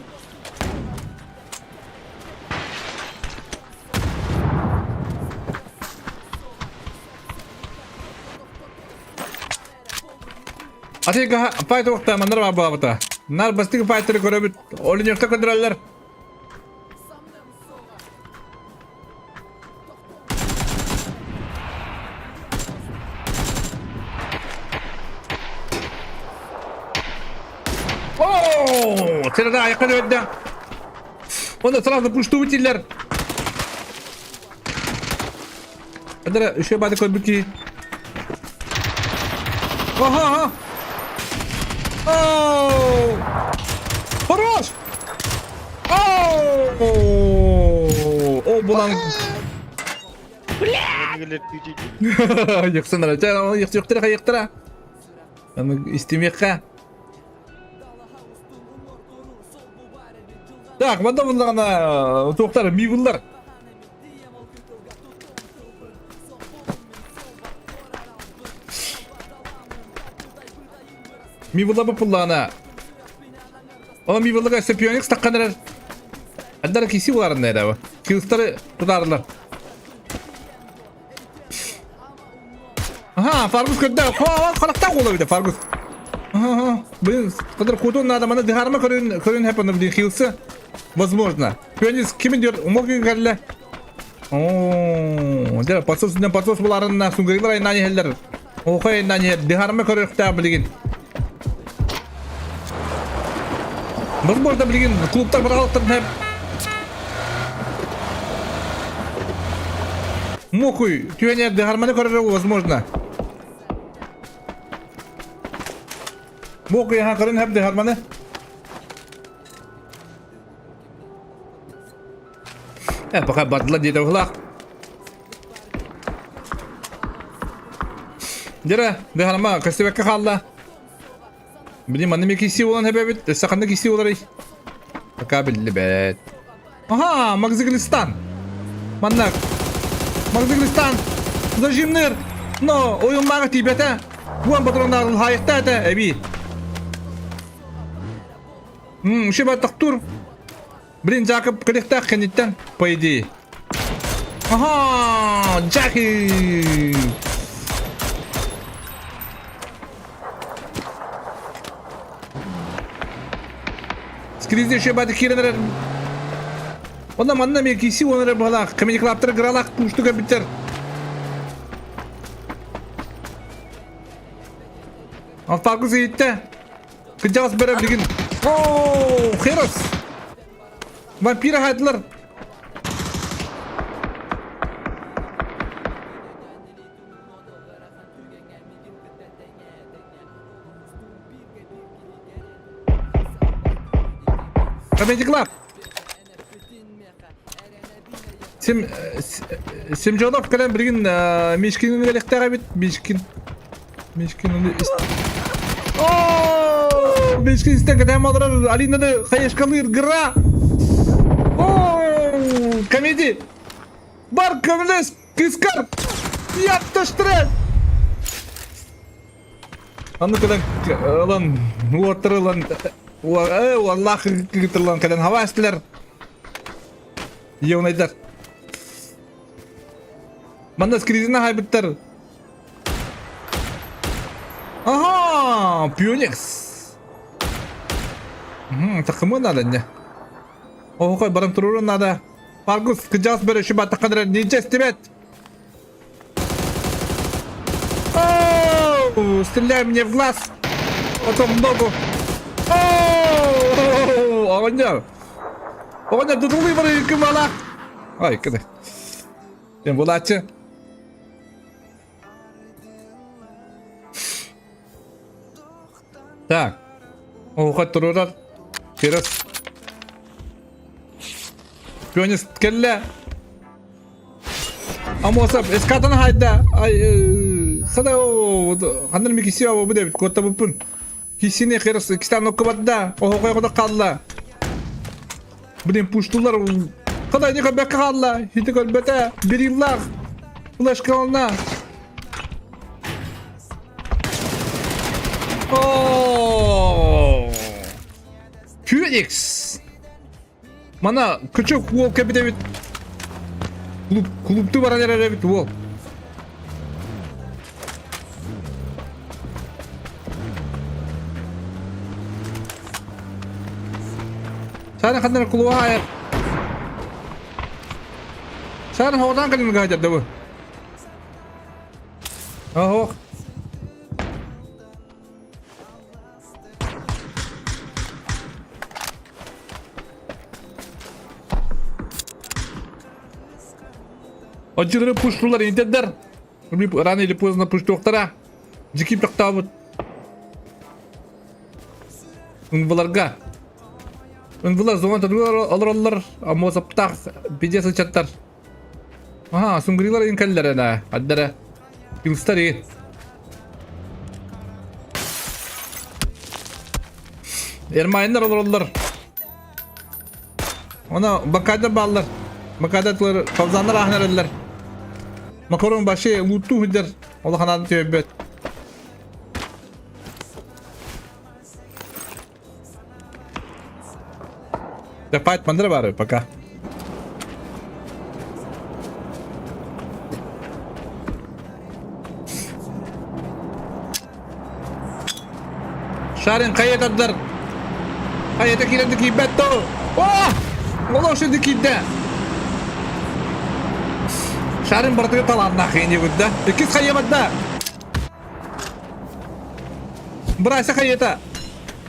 Атыга файт уохта маннар баар буолабыта. Нар бастык файтеры көрөбүт. Олуньохта көрдөрөллөр. Оо, сырада айакка дөбөддө. Онда сразу пушту бутиллер. Адара үшө бады көрбүт Ага, ага. Оу! Хорош! Оу! О, булан. Йыксынара, йыктыра, йыктыра. Аны истемекка. Так, мында буллагана туктар, ми буллар. Ми булла бу пуллана. Ола ми буллага сепионикс таккан эрер. Андар киси буларын эрэ. Кылыстары тутарылар. Ага. Ага, Фаргус көрдө. Харахтаах уола эбит Фаргус. Ага, блин, который кутун надо, маны дыхарма көрүн, көрүн хэп оны, блин, хилсы. Возможно. Пионис кимин диyor, умок кэллэ. Оо, дьэ, подсос үстүнэн подсос буларынна, сунгырылар айнаан иһэллэр. Оха айнаан иһэр, дыхарма көрүөхтээх билигин. Возможно, билигин клубтар бараҕалыктарын хэп. Мокуй, түһэн иһэр дыхарманы көрөрө возможно. Мокуй аха көрөн хэп дыхарманы. Э, пока бардылар диэтэ быһылаах. Дьэрэ, дыхарма көстүбэккэ хаалла. Билим манна ми киси болан хэбэбит, өссө ханна киси боларый? Пока биллибэт. Ага, Магзиглистан. Манна. Магзиглистан. Зажимныр. Но ойунмаға тиибэтэ. Буан патроннарын хайыкта этэ эби. М, тохтуур. Блин, Жакоб кэлиэхтээх кэнниттэн, по идее. Ага, Джаки! Скризде еще бады киирэн эрэр. Онно манна эмиэ киси уон эрэр быһалаах. Comedy Club-тар кыралаах куустук эбиттэр. Алтаргыс иһиттэ. Кырдьаҕас бөрө билигин. Оо, Херос! Вампиры хаайдылар. Comedy Club. Сим Симжонов кэлэн билигин Мишкин кэлиэхтээх эбит. Мишкин. Мишкин О, Мишкин истэн кэтээн олорор Алинаны хайышкалыыр гра. О, комедий. Бар көмөлөс кыскар. Япташтырат. Аны кэлэн ылан уоттар ылан уоллаах кыгытыллан кэлэн хава эстилэр. Еунайдар. Манна скризина хайбыттар. Ага, Пионекс. Такымы надо не. Охой баран туруру надо. Паргус кыжаас бөрө шуба такадыр ниче истебет. Оу, стреляй мне в глаз, потом в ногу. Оу, оҕонньор. Оҕонньор тутулуй барый кымалах. Ай, кыды. Сен булааччы. Так. Оҕуха турурар. Через. Пионист кэллэ. Амосов эскатан хайда. Ай, хада ханнар ми киси бу дебит куоттабыппын. Кисини херс кистан оккубатда. Оһоҕой хода қалла. Блин, пуштулар Хада не көрбөккө хаалла. Хити көрбөтө. Бириллах. Флешка олна. О! Феникс. Мана күчүк уол кэбитэбит. Клуб, клубту баран эрэр эбит уол. Саана ханнар клуба айар. Саана хоҕотаан кэлин гаһдьарда бу. Оһох. Отчылары пуштулар интердер. Рано или поздно пуштуохтара. Дьикип тохтообут. Ынвыларга. Ынвылар зона тадылар олороллор. Амуосаптаах пиздец ычаттар. Аха, сунгрилар инкэллэр ана. Аддара. Килстар и. Эрмайыннар олороллор. Она бакайдар бааллар. Бакайдар фавзаннар ааһан эрэллэр. Макарон башы луттуу сылдьар. Улахан төбөт. Файт мандыр бары пока. Шарин хайа тардар. Хайата киирэн да киирбэт то. О! Олох шүрді киирдэ. Шарин барытыгар талааннаах ини гудда. Иккис хайа барда. Брайса хайата.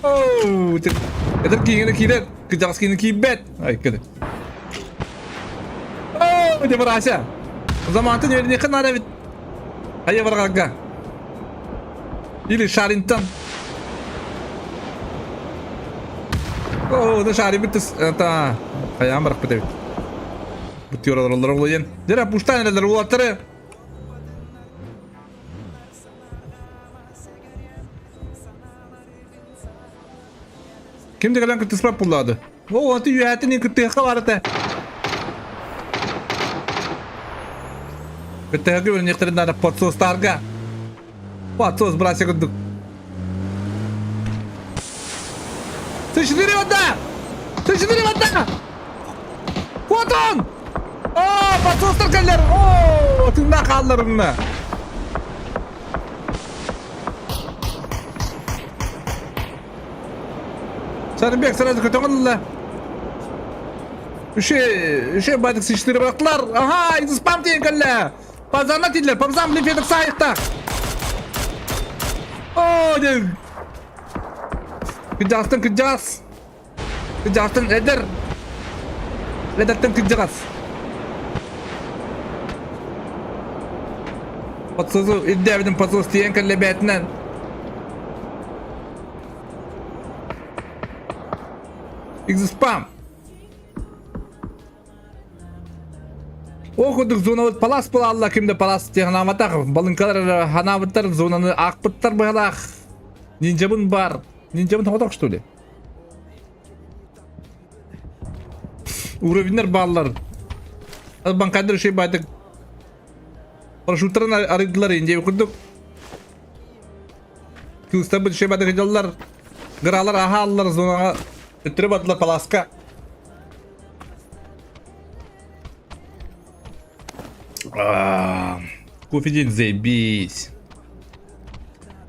Оу, это кииҥэ киирэр. Кыдьаҕас киинэ киирбэт. Ай, кыды. Оу, де Брайса. Замантын өрнехе надо ведь. Хайа баргарга. Или Шаринтан. Оо, да шарибит это хайаан барахпыт эбит. Бутюралар олойен. Дера пуштан эрэлэр уолаттары. Ким да кэлэн кыттыспат буллаады. О, аты үөһээтин кыттыахха бар этэ. Кыттыһарга үөрэниэхтэрин наада подсостарга. Подсос братья курдук. Ты вода! Ты вода! Вот он! О, подсостар кэллэр! О, тыыннаах хаалларынна. Сарыбек сразу көтөҕөн ылла. Үше, үше бадык сыштыры бырақтылар. Ага, спам тиен кэллэ. Пазана тидлер, пазан блин федок сайықта. О, ден. Кыдьаҕастан кыдьаҕас. Кыдьаҕастан эдэр. Эдэртэн кыдьаҕас. Подсозу ирдээбитин подсос тиийэн кэллэ бээтинэн. Экзоспам. Ол курдук зонабыт палас буолалла ким да палас диэн балыҥкалар ханаабыттар зонаны аахпыттар быһалаах. Ниндзябын бар. Ниндзябын тоҕотох что ли? Уровеннер бааллар. Банкайдар үшей байтык. Парашюттарын арыйдылар инде курдук. Кыыстар үшей байтык дьаллар. Гыралар аха аллар зонаға өттүрө бардылар паласка. Кофе день заебись.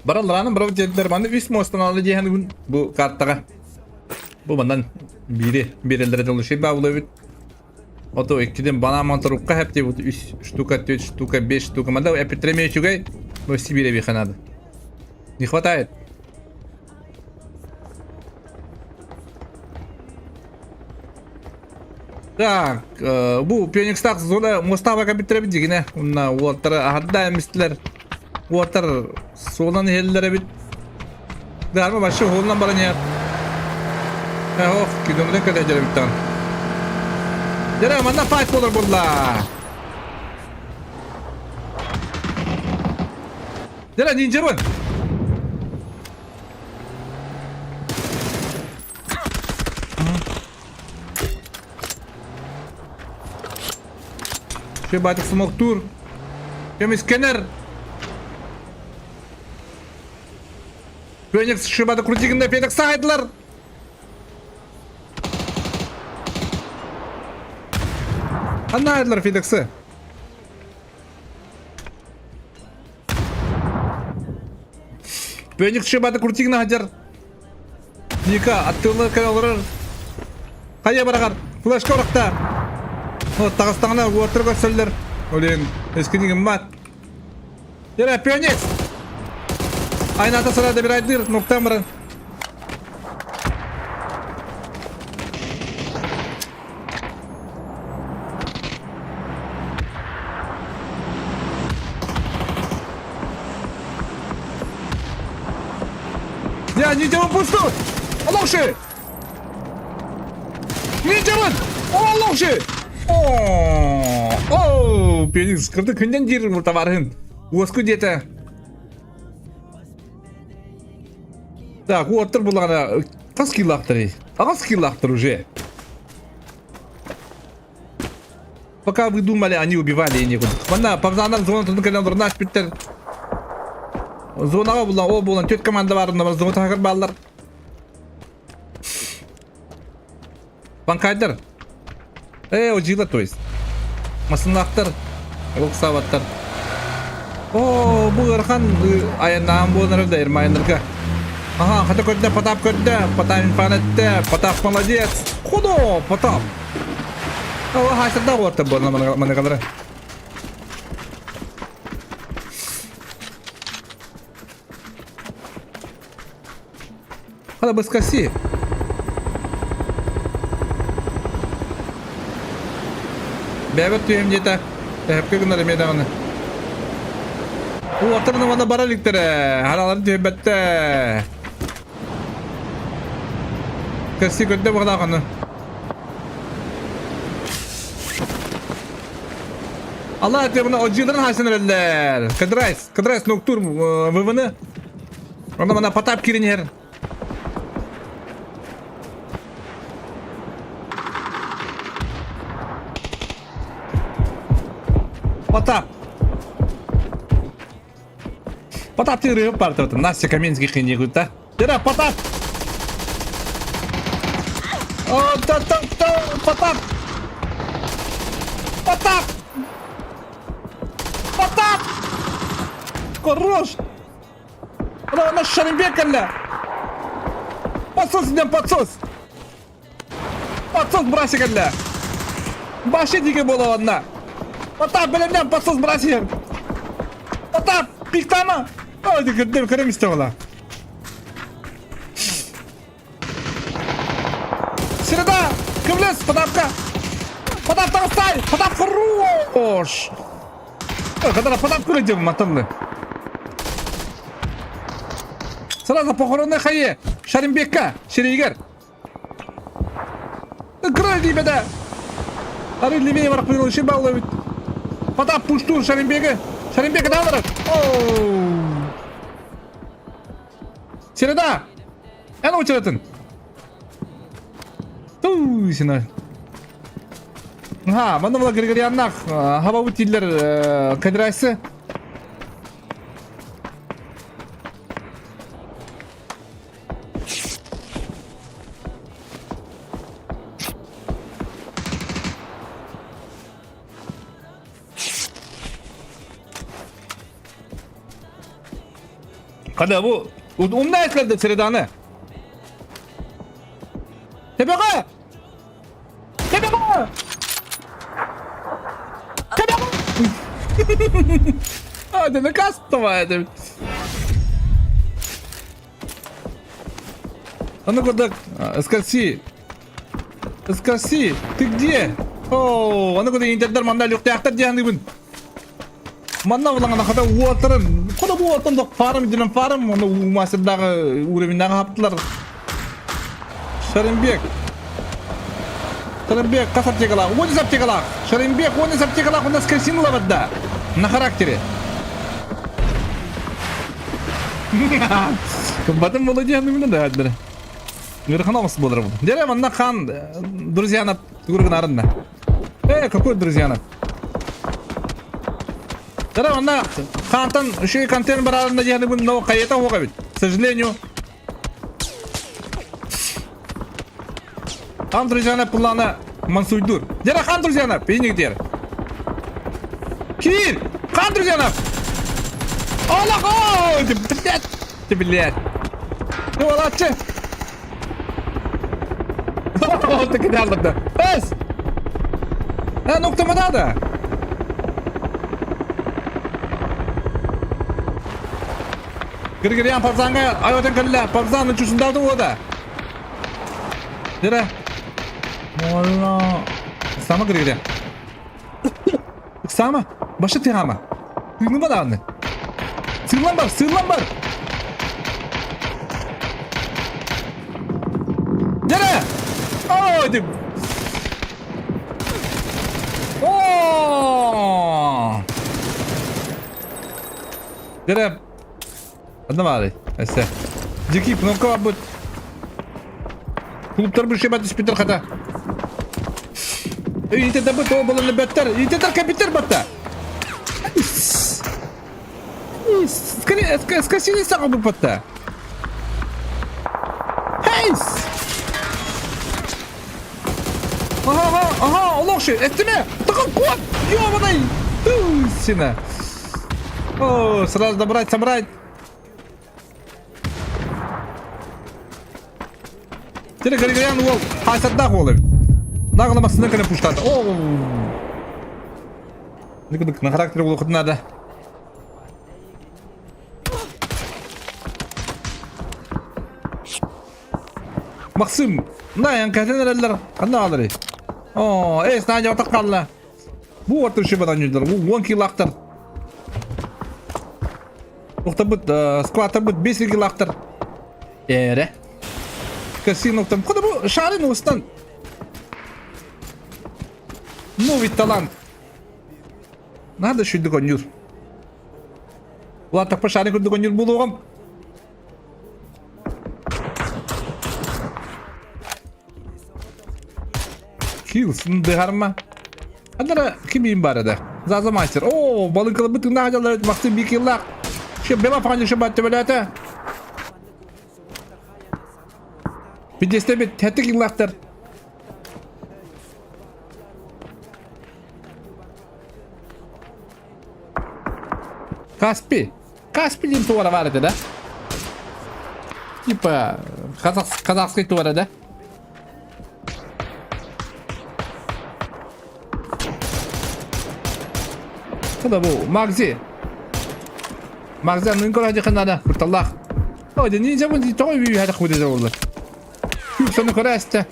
Бараллараның биров диэдилэр манна үс муостаналы диэһэн күн бу картаҕа. Бу манан биири биэрэллэрэ дьолу баабыла эбит. Ото иккиден банан монторукка хэп диэбит үс штука, төрт штука, бес штука. Манда эпитреме үчүгэй, но Сибири биэхэ надо. Не хватает. Так, бу Пеникстах зона мостаба компьютер дигине. Унна уолаттар аһарда эмистилер. Уолаттар суолан иһэллэр эбит. Дарма вообще уолунан баран иһэр. Ох, кидомден кэлэ дьэребиттан. Дьэрэ, манна файт болар булла. Дьэрэ, ниндзя Все батик смоктур. Көмүскэнэр. Феникс шибады крутигінде Феникс сағайдылар. Анна айдылар Фениксы. Феникс шибады крутигіне хадер. Ника аттылы кэлэ олорор. Хайа бараҕар, флешка орохта. Таҕыстаҕына уоттар көрсөллөр. Олен, эскини гыммат. Дера, Пионец! Айната сарада bir айдыр, ноктан баран. Я не делаю пусту! Олохши! Не делаю! Олохши! О, о, Пеникс, кырды күнден дир муртабарын. Уоску диэтэ. Так, уоттар булаҕына хас килаахтарый? Аҕыс килаахтар уже. Пока вы думали, они убивали и некуда. Манна павзанар зона тутун кэлэн олорон ааспыттар. Зонаҕа булан, ол буолан төрт команда баарына зона таһыгар бааллар. Банкайдар. Э, одьила то есть. Масыннаахтар, олуксаабаттар. Оо, бу ыарахан айаннаан буолан эрэр да Ермайнарга. Ага, хата көрдө, Потап көрдө. Потап инфанетте. Потап молодец. Кудо, Потап. О, хасырда уотта буолла маныгалары. Хата быскаси. Бэбэт түһэм диэтэ. Тэһэпкэ гынар эмиэ даҕаны. Уоттарын уонна бара иликтэрэ. Хараларын түһэрбэттэ. Кэсси көрдө баҕалаах аны. Алла атыа мына одьыыларын хаасан эрэллэр. Кадрайс, Кадрайс ноктур вывыны. Онно мана Потап киирэн иһэр. Потап. Потап ты рыб партия. Настя Каменский хинни да? Дера, Потап! О, та та та Потап! Потап! Потап! Хорош! Ана Шарымбек кэллэ! Подсос диэн подсос! Подсос бросик кэллэ! Башы диги буола онно! Потап бэлэмнэн подсос бросик! Потап! Пиктама! Ой, көрдüm көрөм истэ буола. Среда! Кымлес! Потапка! Потап таҕыстай! Потап хорош! Кадара Потап көрөдүм матыллы. Сразу похоронный хайы! Шаримбекка! Шеригер! Крыль дибеде! Ары левее барып қойылы баллы бит. Потап пуштур Шаримбеге! Шаримбек далыры! Оу! Середа! Эн очеретін! Туу, сина. Ха, манна була Григорьяннах хаба бутиллер кадрайсы. Kada bu умна этлерде среданы. Тебеге! Тебеге! Тебеге! А, это накастовая это. А ну куда? Скорси. Скорси, ты где? О, а ну куда интердер манна люктяхтар дианыбын. Манна булаңана хата уотарын. Кода бу уотан док фарм динен фарм, оны умасырдагы уровеньдагы хаптылар. Шарымбек. Шарымбек, қас аптекалақ, он аптекалақ. Шарымбек, он аптекалақ, у нас красиво да. На характере. Батым молодец, ну да, да. Верхономс болар бұл. Дерем, анна хан, друзья на арында. Э, какой друзья на? Дерем, анна хантан еще и контейнер барарында дегені бұл но қайета оға бит. К сожалению. Хан друзья на плана Мансуйдур. Дера хан друзья на, пейник Кир! Хан друзья на! Аллах! Ой, ты, блядь! Ты, блядь! Ну, алатчы! Ты кидалды. Эс! Э, нуктама да. Григорьян Павзанга айотен калла. Павзан учусундалды ода. Дера. Молла. Сама Григорьян. Сама. Башы тыгама. Тыгны баданы. Сырлан бар, сырлан бар. Дера! Ой, ты. О! Дера. Одна Эссе. Дикий кнопка будет. Клубтар бір шебат түспетер қата. Ите да бит о боланы бәттер. Ите тар капитер батта. Скорее саға бұл батта. Хейс! Ага, ага, ага, олохши, эттиме! Такой кот! Ёбаный! Тусина! О, сразу добрать, собрать! Тире Григорян уол хаасардаах уол эбит. Наҕыла массыына кэлэн пуштаата. Оо! Нык на характер буолуоххутун наада. Максим, на ян кэтэн эрэллэр. Ханна хааларый? Оо, эс наадьа отох хаалла. Бу орту шибадан юддар. Бу 10 килактар. Ухтабыт, складтарбыт 5 килактар. Эрэ. Касиновтан. Куда бу шарын устан. Новый талант. Надо шүйдік онюр. Улааттахпа шарын курдук онньуур буолуоҕум. Килсын дыһарма. Анара кимиин бар да? Заза мастер. О, балыҥкаларбыт тыыннаах дьаллар Максим Бикиллах. Ще бела фаня шабат төбөлөөтө. Бидестебит хэтик иллаахтар. Каспи. Каспи диэн туора баар этэ да? Типа казах, казахский туора да? Куда бу? Магзи. Магзи аннын көрө дьаханада курталлаах. О, дьэ ниндзя бу тоҕо үүй хатах бу десе боллар. Соны көрө эстэ.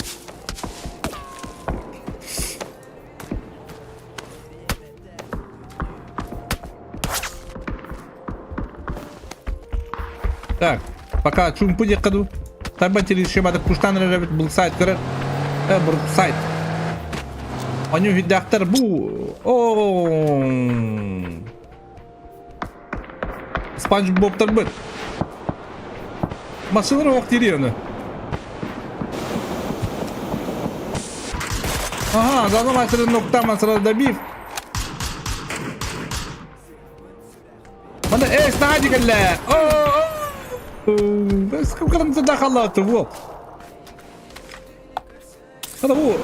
Так, пока чумпу диэххэ дуу. Тарбан телешебата пуштан эрэ Бруксайд көрөр. Э, Бруксайд. Они үһүйдээхтэр бу. О. Спанч Бобтарбыт. Массыылар оох дири оны. Ага, заодно мастер нокта мастера добив. Мана эй, снайди кэллэ. О, сколько туда халаты, вот. Хана бу.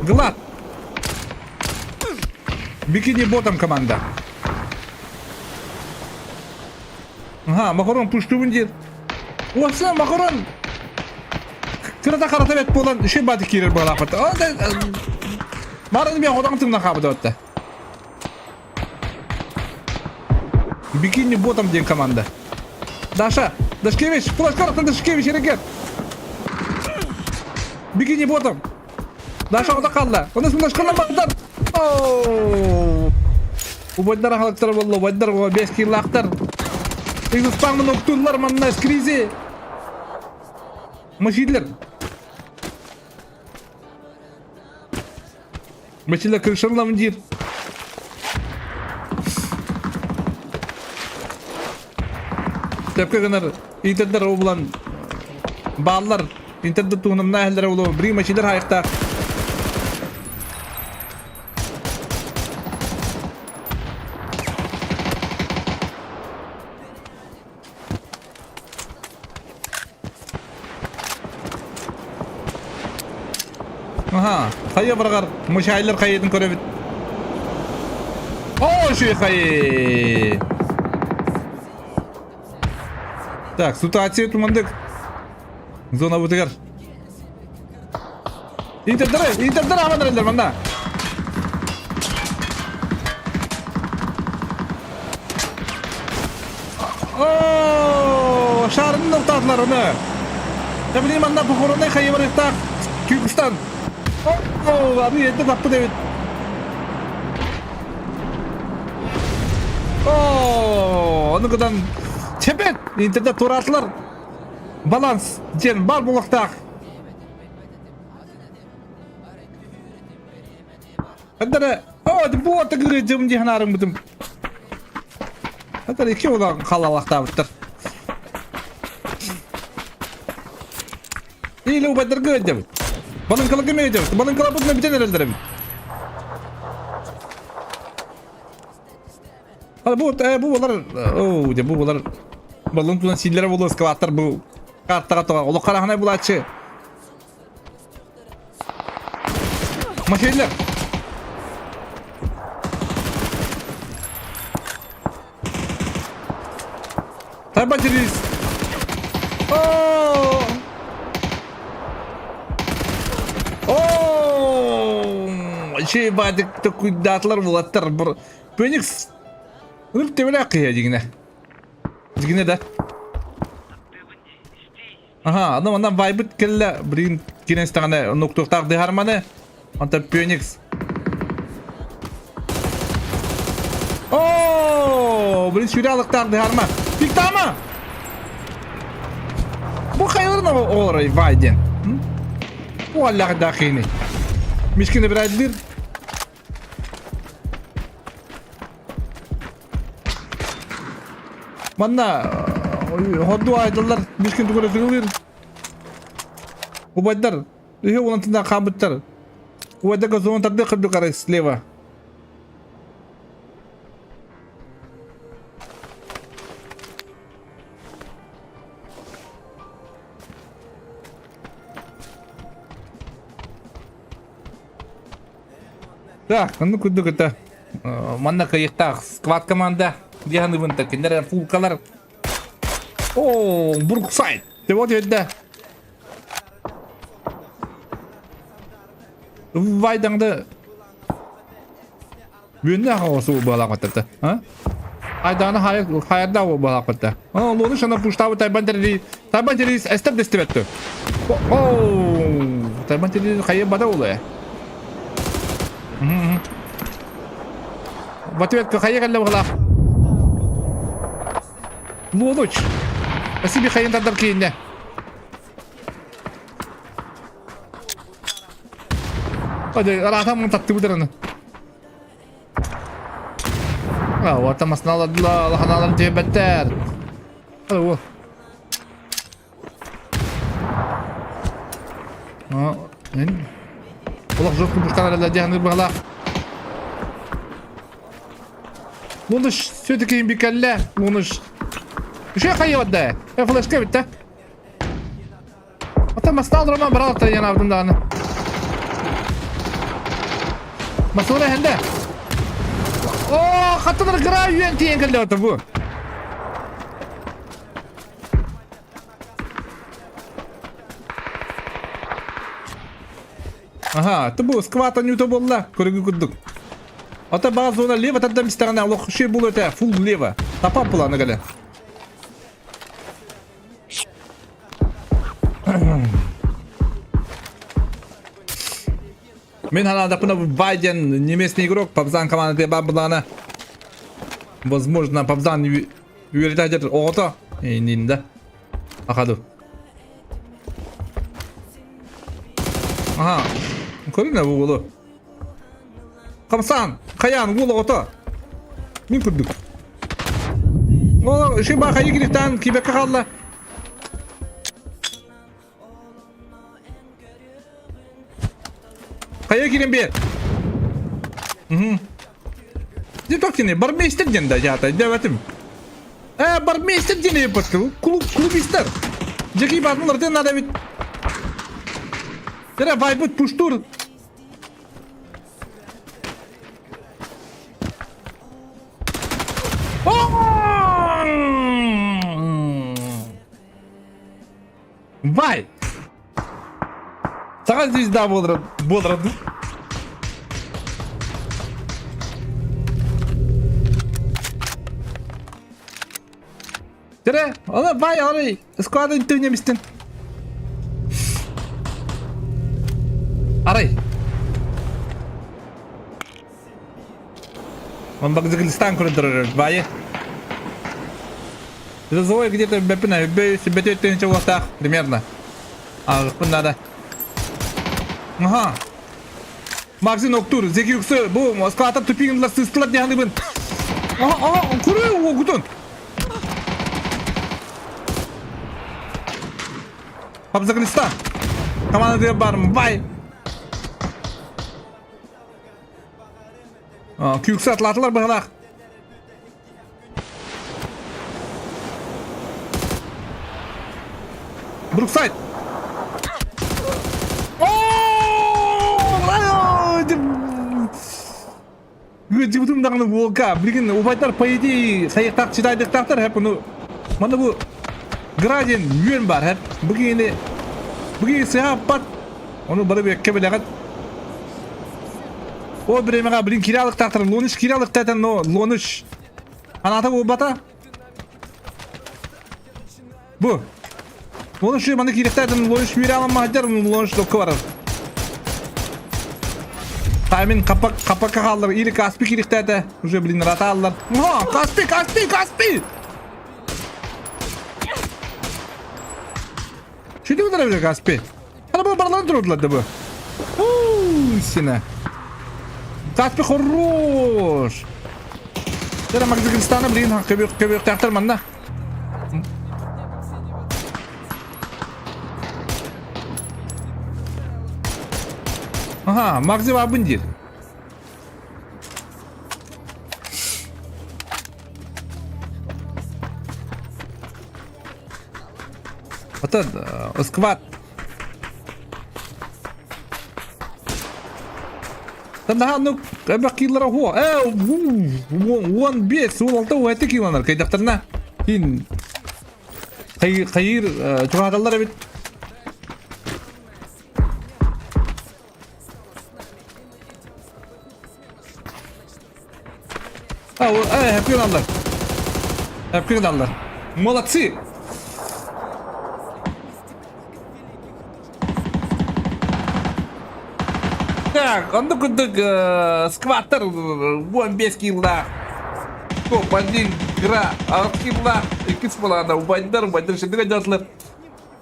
Глад. Бикини ботом команда. Ага, макарон пуштубун диир. Уопсайынан макарон кырата харата бэт буолан үчүгэй бааты киирэр быһалаахпыт. Марын мен хотон тымна хаабыт отта. Бикини ботом диэн команда. Даша, Дашкевич, флешкартан Дашкевич эрэгет. Бикини ботом. Даша ота қалла. Онус мунашкалла бадар. Оу. Убайдар ахалыктар болла, убайдар бес киллаахтар. Игуспаңмын октуллар манна скризи. Машидлер. Машина крышалам диир. Тэпкэ гынар интердер обулан бааллар интердер туһунамна эһэллэрэ болуо бри машиналар хайыктаах Аха, хайа баргар, мышайлар хайытын көрөбүт. О, шүй хайы! Так, ситуация тумандык. Зона бутыгар. Интердер, интердер аман манна. Оо, шарын нохтаатылар оны. Я билим манна похоронный хайы барыктаах Кыргызстан. Оо, аны эрдэ таппыт эбит. Оо, ону гынан чэпэт интернет туораатылар. Баланс диэн бар буолуохтаах. Хантара, оо, бу отыгыры дьым дии санаарыммытым. Хантара икки улахан халалахтаабыттар. Или убайдарга ыддабыт. Балыҥкаларга эмиэ ыддабыт. Балыҥкаларбытына бүтэн эрэллэр эбит. Бу, бу булар, оо, дьэ бу булар балын тунан сииллэрэ буолуо складтар бу картаҕа тоҕо олох хараһынай булааччы. Машиналар. Тарбан через. Оо! Оо! Шей бадик такуйдаатылар булаттар. Феникс ынырык тебелээх киһи дьигинэ. Дьигинэ да. Аха, аны манна байбыт кэллэ, блин, киирэн истэҕинэ нуктуохтаах дыһарманы. Онтон Феникс. Оо, блин, сүүрэ алыктаах дыһарма. Пиктама! Бу хайаларын оҕолоро бай диэн. Бу аллах да кини. Мискини бирайдыр. Манна хорду айдаллар мискин тугура тыгылыр. Убайдар үһү уонтына хаамбыттар. Убайдар газон тарды кырдык арай слева. Так, ну курдук это манна кыйыктаах сквад команда диһаныбын та кинилэр фулкалар о Бруксайд ты вот жерде Вайдаңды Бүөннэ хаҕа буолаахпыттар а? Айдааны хайарда буолаахпытта. Луону шана пуштабы тайбан терри тайбан терри эстер дестибетту. О, тайбан терри хайы бада улы. В ответ хайы кэллэ буолаах. Луонуч. Спасибо хайын тардар киинне. Араатам таттыбыт А, вот масналардыла, лаханалар диэбэттэр. О. А, эн. Олох жестко буштан диһаныр баҕалаах. Луныш все-таки бикэллэ, луныш. Еще хайывадда. Э, флешка битте. Ата мастал Роман баралаттар янаабытым даҕаны. Масура эһэнде. Оо, хаттанар кыра үйэн тиийэн кэллэ ото бу. Аха, ты бу сквата нюта болла, көрүгү курдук. Ата баа зона лево тардан истэҕинэ олох ши бул өтэ, фул лево. Тапа планы кэлэ. Мин ханаадаппына Байден не местный игрок, Пабзан командаты бар булаана. Возможно, Пабзан үөрэтэ оҕото иннинде. Ахаду. Ага. Көрүнэ бу уолу. Хамсан, хайаан уол оҕото. Мин курдук. Ол шиба хайы кириттан кибекке хаалла. Хайа кирен бер. Угу. Не так кини, бармейстер диэн да жаата, дебетим. Э, бармейстер диэн еппет клуб клубистер. Жеки бардылар надо ведь. Тера вайбут пуштур. Вай! Саҥа звезда буолара буолара дуу? Тире, ала бай арый, складын түнемистин. Арай. Он Багдагистан көрдөрөр, байы. Зоя где-то бэппин бөтөттөн чугастаах примерно. Ааҕыппын надо. Аха. Максим Октур, Зеки Юксы, бу Москвата тупигинлар сыстылар диһаныбын. Аха, аха, куры огутун. Абзаглиста. Команда бар, бай. Күүксэ атлаатылар быһалаах. Бруксайд! Дьыбытым даҕаны уолга. Билигин убайдар по идее сайыктаах читайдыктаахтар хэп ону маны бу. Градин үөн бар хэп. Бу киһини бу киһи сыһааппат. Ону бары бүөккэ билэҕит. О бириэмэҕэ блин киирэ алыктаахтар Лоныч киирэ алыктаатан но Лоныч анаата буолбата. Бу. Лоныч маны киирэхтээтэн Лоныч үөрэ аламмаһадьар Лоныч докка барар. Таймин капак капакка хааллар или Каспи киирихтээтэ уже блин ратааллар. Каспи Каспи Каспи! Что ты ударил Каспи? Ана бу бараларын турдулар да бу. Сина. Каспи хорош. Тера Магдагистана блин көбүк көбүктәхтер манна. Ага, Магзи бабын дир. Ата сквад. Там ну эбэх киллара хуо. Э, 15, 16 уэти килланар кайдахтарна. Кин хайыр чугадаллар эбит. А, хәпкін алдар. Хәпкін алдар. Молодцы! Так, онда күндік скваттар 15 килла. Топ 1 гра 6 килла. Иккис болағанда убайдар, убайдар шендіге жазылар.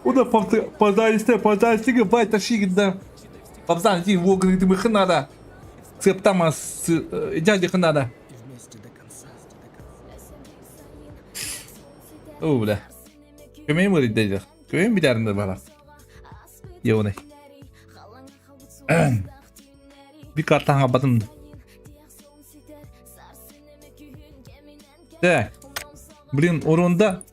Уда пожалуйста, пожалуйста, бай тащи да. Папзан, иди, вогны ты мыхы надо. Сыптама с дяди надо. О, бля. Көмейім өрі деді. Көмейім бидәрінде бала. Еуіне. Bir karttan kapattım. Так. Блин, урунда.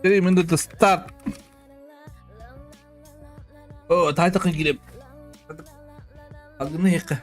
3 минуты старт. О, тайтақын келіп. Алгыны екі.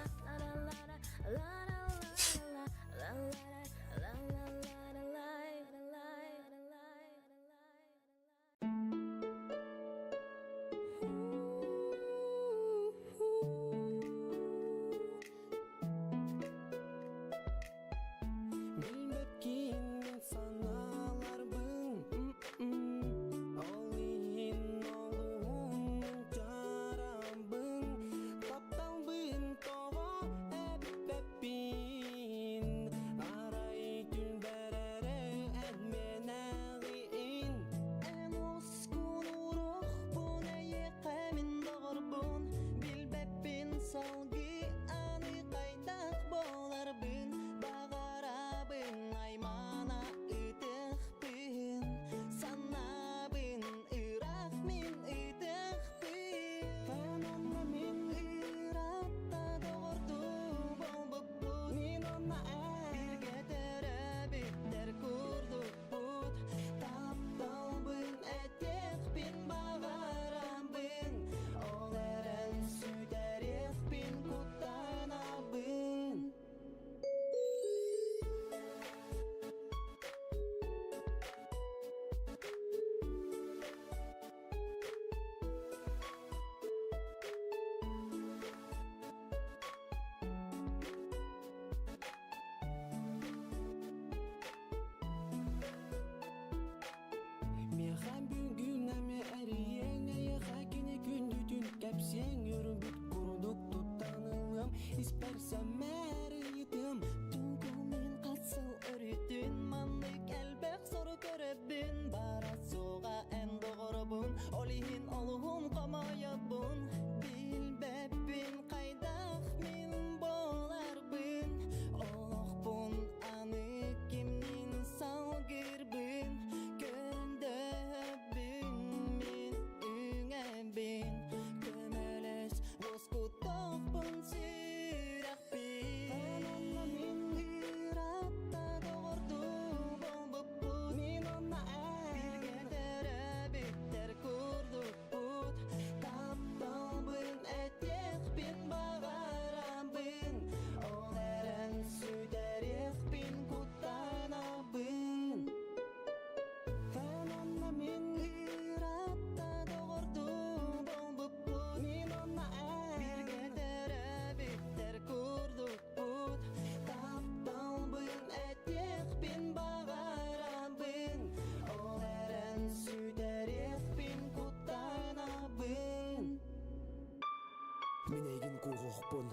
Суоҕуохпун,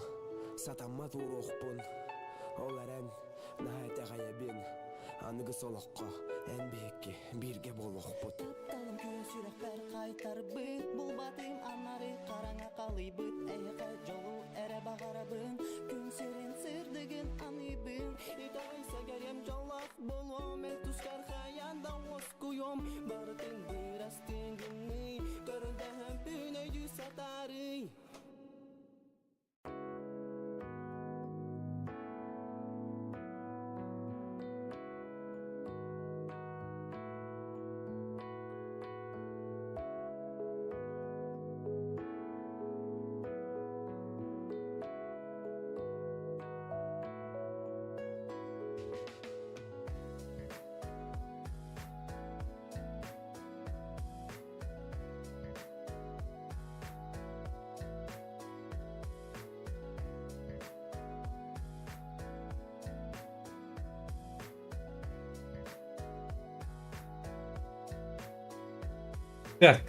сатаммат ууруохпун, ол эрэн наһаа итэҕэйэбин, аныгыс олоххо эн биһикки бииргэ буолуохпут. Тапталым күөн сүрэхпэр хайтарбыт, булбатым анары хараҥа халыйбыт, эйиэхэ дьолу эрэ баҕарабын, күн сирин сырдыгын аныыбын, итэҕэй сэгэриэм дьоллоох буолуом, эн тускар хайаан да уоскуйуом, барытын бырастыын гынный, көрүлдэһэмпин өйдүү сатаарый. Так.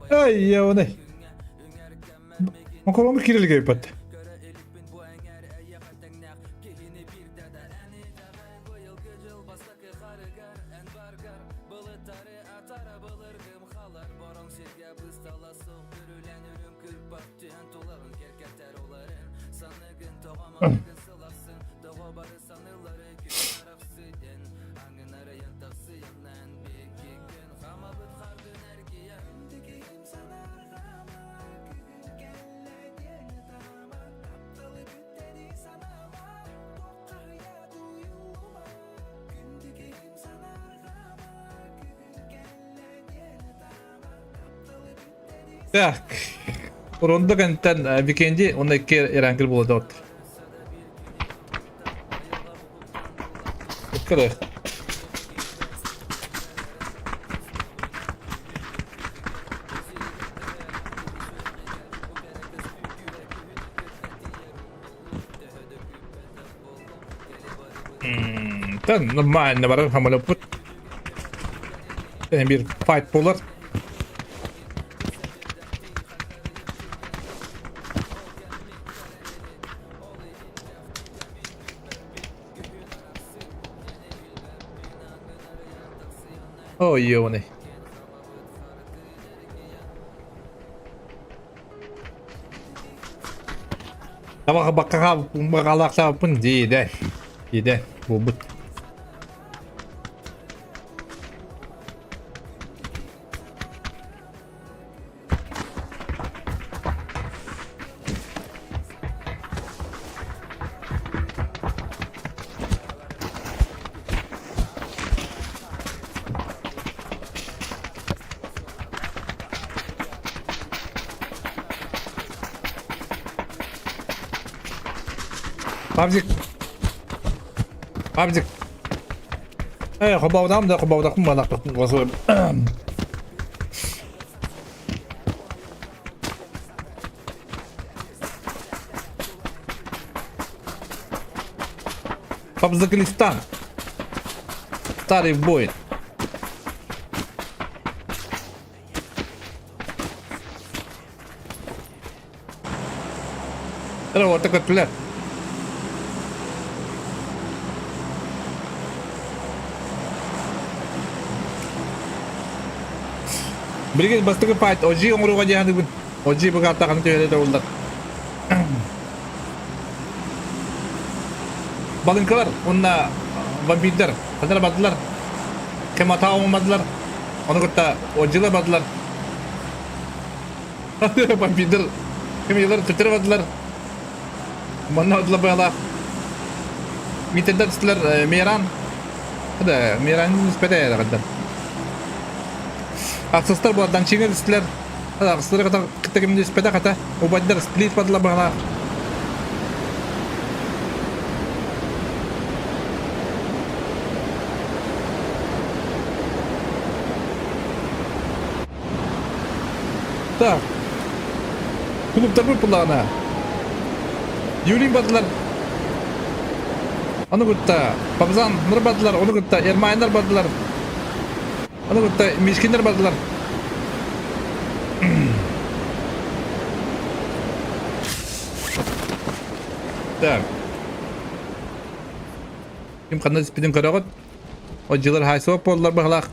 Ай, я оны. Макароны кирилге өпөт. Так. Урунда кэнтэн викенди уонна икки эрэҥкил буола доҕоттор. Ыккырыах. Тан нормально барар хамалаппыт. Биир файт буолар. Ой, ёбаный. Табаҕа баккаҕа баҕалаахтаабыппын диидэ. Диидэ буолбут. Павзик. Павзик. Э, хобоудам да хобоудахпын балахпын Пабзаклистан. Старый воин. Эрэ орто көттүлэр. Билигин бастакы файт Ожи оҥорууга диэханыбын. Ожи быгааттаҕына түһэрэ да уллар. Балыҥкалар уонна вампирдар ханна бардылар. Кемата оҥмадылар. Ону кытта Ожилар бардылар. Вампирдар кемилер төттөрү бардылар. Манна бардылар быһалаах. Митердер түстүлэр Мейран. Да, Мейран түспэтэ эрэ Ахсыстар буолар Данчиҥа түстүлэр. Ахсыстары кытта ким түспэтэ хата. Убайдар сплит бардылар быһалаах. Так. Клубтарбыт буллаҕына. Юрий бардылар. Ону кытта Пабзаннар бардылар, ону кытта Ермайнар бардылар. Ону кытта Мишкиннэр бардылар. Так. Ким ханна түспүтүн көрөҕүт? Отдьылар хайсуох буоллар быһалаах.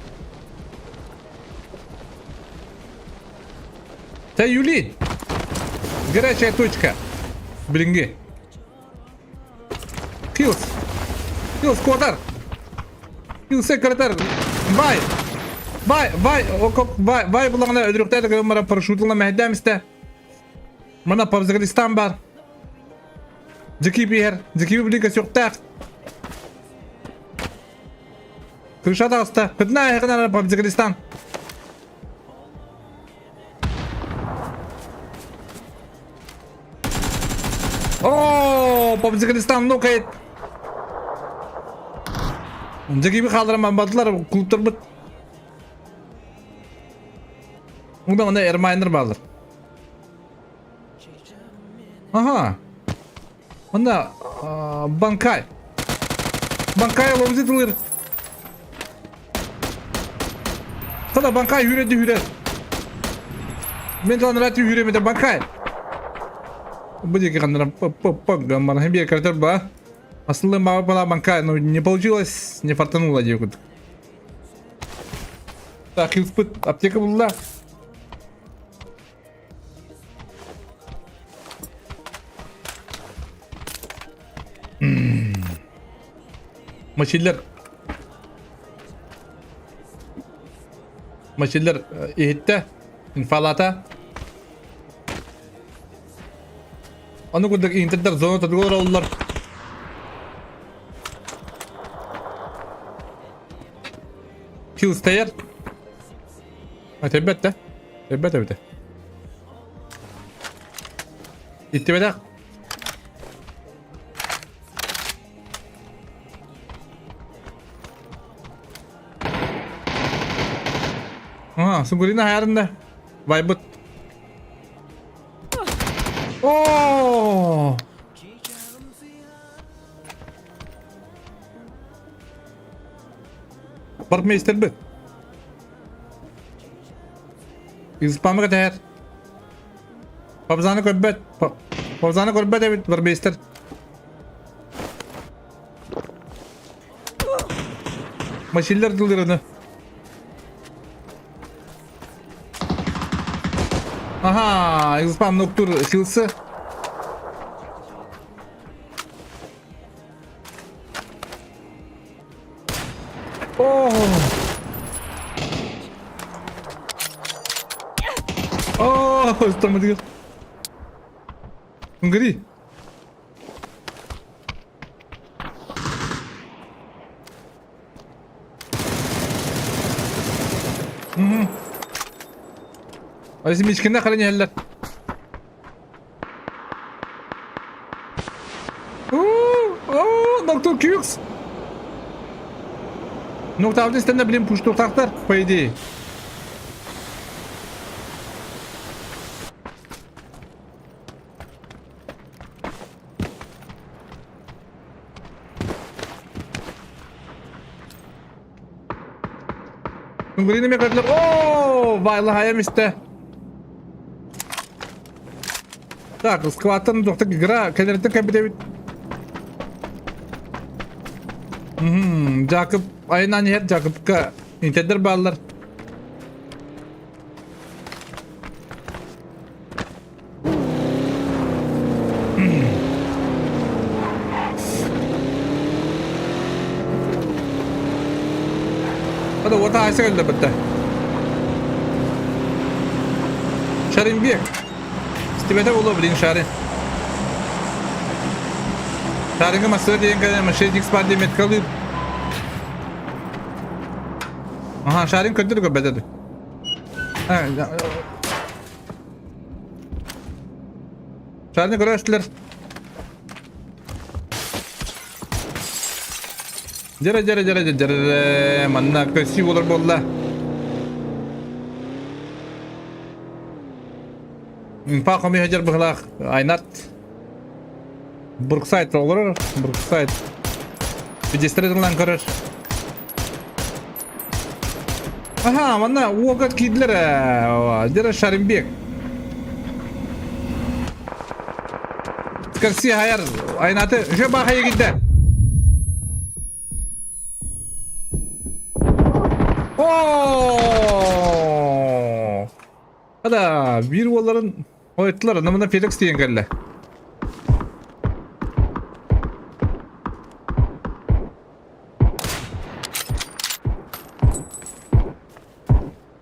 Тэ Юли! Горячая точка. Билиҥҥи. Хилс. Хилс куотар. Хилсе кыратар. Бай. Бай, бай, бай, бай булаҕына өлүрүктээх да баран парашютунан мэһэйдээн истэ. Мана Павзагалистан бар. Дьикип иһэр. Дьикиби билин көсүөхтээх. Крыша таҕыста. Кытына эһэҕин Павзагалистан. О, Павзагалистан нокает. Дьикиби хаалларан бардылар клубтарбыт. Уна она Эрмайнер баалар. Ага. Онно Банкай. Банкай ловзит ылыр. Тада Банкай хүреді хүрер. Мен таланырат хүремете Банкай. Бу диэки ханнара гаммар бие картер ба. Асылы мага была Банкай, но не получилось, не фартануло диэкут. Так, хилспыт аптека булла. Мачиллер Мачиллер иһиттэ инфалата Ону курдук интердер зона тутугар оллар. Хилстейер. Тэбэт да. Тэбэт эбитэ. Иттибэтэх. А, Сугурина хайарында. Вайбыт. О! Бортмейстербит. Испамы кэтэһэр. Пабзаны көрбөт. Пабзаны көрбөт эбит барбейстер. Машинлар дылдырыны. Ага, Испам ноктур силсы. Оо! Оо, ыстаммытыгар. Үҥкүрүй. Мгм. Айсы мичкинне харан иһэллэр. Оо, доктор Кюкс! Ну, там истэннэ блин пуштуктахтар, по идее. Гринами көрдүлэр. Оо, байлы хайам истэ. Так, скваттан доктор игра кэлэртэн кэлбит Жакып айынан иһэр Жакыпка интердер бааллар. Hadi orta aysa geldi bitti. Шаринбек. Стибете боло блин Шарин. Шаринга масыр деген кәден машина X бар демет калыр. Ага, Шарин көтөр көбөтөдү. Шарны көрөстүлэр. Дьэрэ дьэрэ дьэрэ дьэрэ манна көссүү болар буолла. Инфа хомуйа дьэр быһылаах Айнат. Бруксайд олорор. Бруксайд. Видестер ылан көрөр. Аха, манна уога киирдилэр ээ. Дера Шаримбек. Скорси хайар айнаты еще бахайы киирдэ. О! Ада биир уолларын ойуттулар, намына Феликс диэн кэллэ.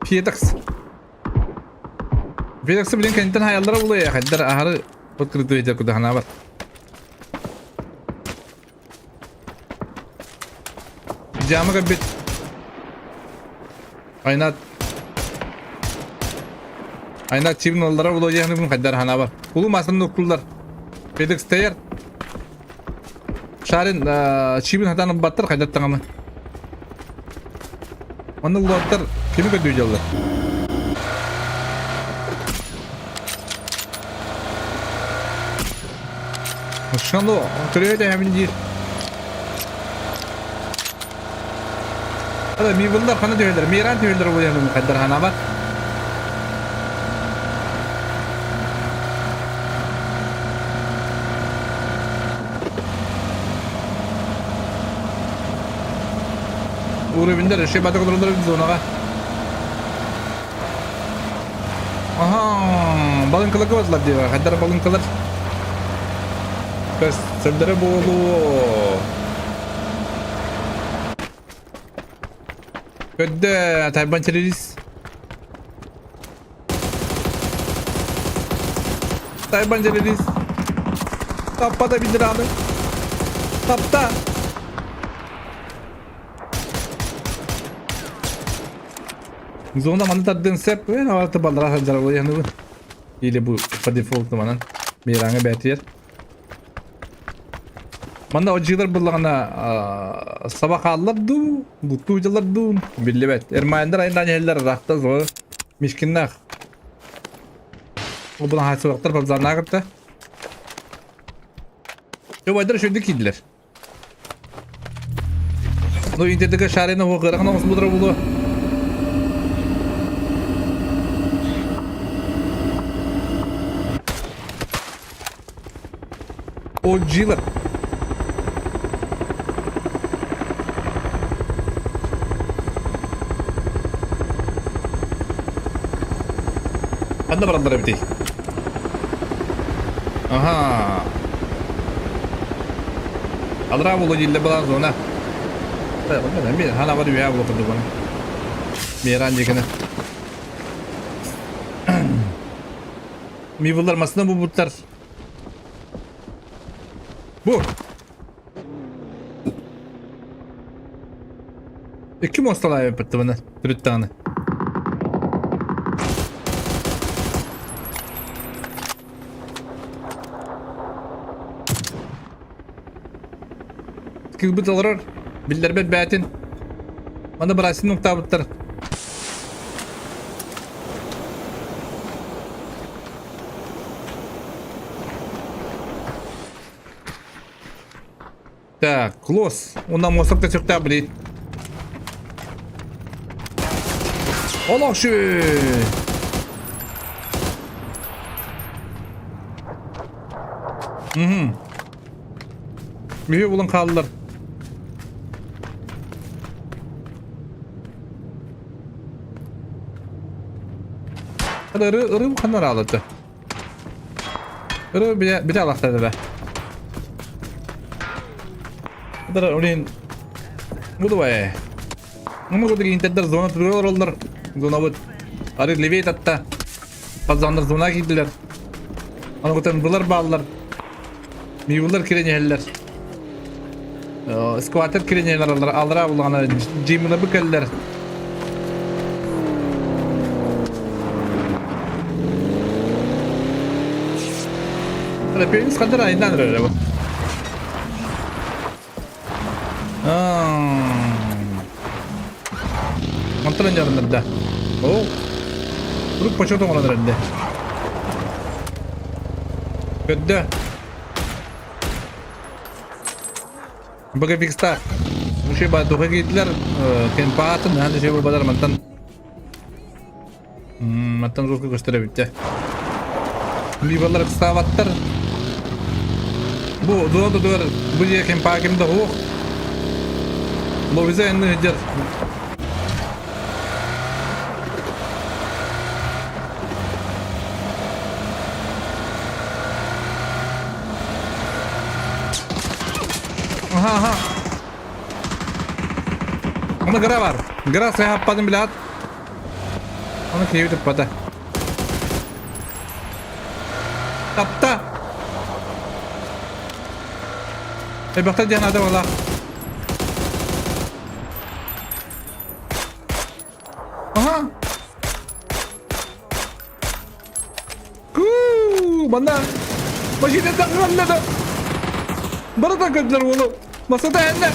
Федекс. Федекс билин кэнтэн хайаллара булуя, хайдар аһары открытый ветер куда ханабат. Дьаама кэлбит. Айнат. Айнат чибин оллара булуя диэхнибин хайдар ханабар. Улуу масын нуктуллар. Федекс тэйэр. Шарин чибин хатан баттар хайдат таҥамы. Онно луоттар кими көрдүү дьаллар? Шану, төрөйө тэһэбин диир. Ада мивыллар хана түһэлэр, миран түһэлэр буйанын хайдар ханабат. Уровеньдер еще батыр олороллор зонаға. Аха, балыҥкаларга бардылар диэҕэ. Хайдара балыҥкалар көстөллөрө буолуо. Көрдө, Тайбан террорист. Тайбан террорист. Таппа да билдир аны. Тапта. Зона маны тардыан сөп, эн аварта баллара сылдьар буолуохнубун. Или бу по дефолту манан мираҥа бээтийэр. Манна одьыылар буллаҕына саба хааллар дуу, буттуу дьаллар дуу биллибэт. Эрмаандар айаннаан иһэллэр ыраахта зоо Мишкиннаах. Ол була хааччылыктар бабзаанаа кытта. Убайдар үчүгдүк киирдилэр. Ну интердеге шарина ол кырахан оҕус будара булуо. Оджила. Ханна бараллар эбитий? Аха. Алра буолу дииллэр балаан зона. Хана бар үһэ буолу курдук баны. Миран дикини. Мивыллар масына бу буттар. Бу. Икки мосталаайы быттыбына түрүттааны. Кыылбыт олорор, биллэрбэт бээтин. Маны быраасын нуктаабыттар. Так, клосс. Онна мосток да сөктää блин. Олох Угу. Мүһү булан хааллар. Ыры ыры ханар алыты. Ыры бile бile алахтады be. Дар олин Буду бай. Ну кудук интердер зона турар Зона бут. Ары левей татта. Казандар зона киирдилэр. Аны былар бааллар. Мивылар кирен иһэллэр. Скватер кирен иһэллэр аллара буллаҕына джиммына бу кэллэр. Пенис хандар айынан эрэр бу. Мантан дьарыннарда. Оо. Турук почет оҥорон эрэллэ. Көрдө. БГФХ-та Муши ба духа киирдилэр кемпаатын наһаа да үчүгэй буолбатар мантан мантан жестко көстөр эбит дьэ. Либалар ыксаабаттар. Бу зона тутугар бу дьиэ кемпаа ким да суох. Ловиза энни сылдьар. Аха, аха. Аны гра бар. Гра сыһаппатын билэт. Аны киһи туппата. Тапта. Эбэхтэ диэн ада буолар. Аха. Куу, манна машина тахханна да. Барыта көдүлэр уолу. Масата энне.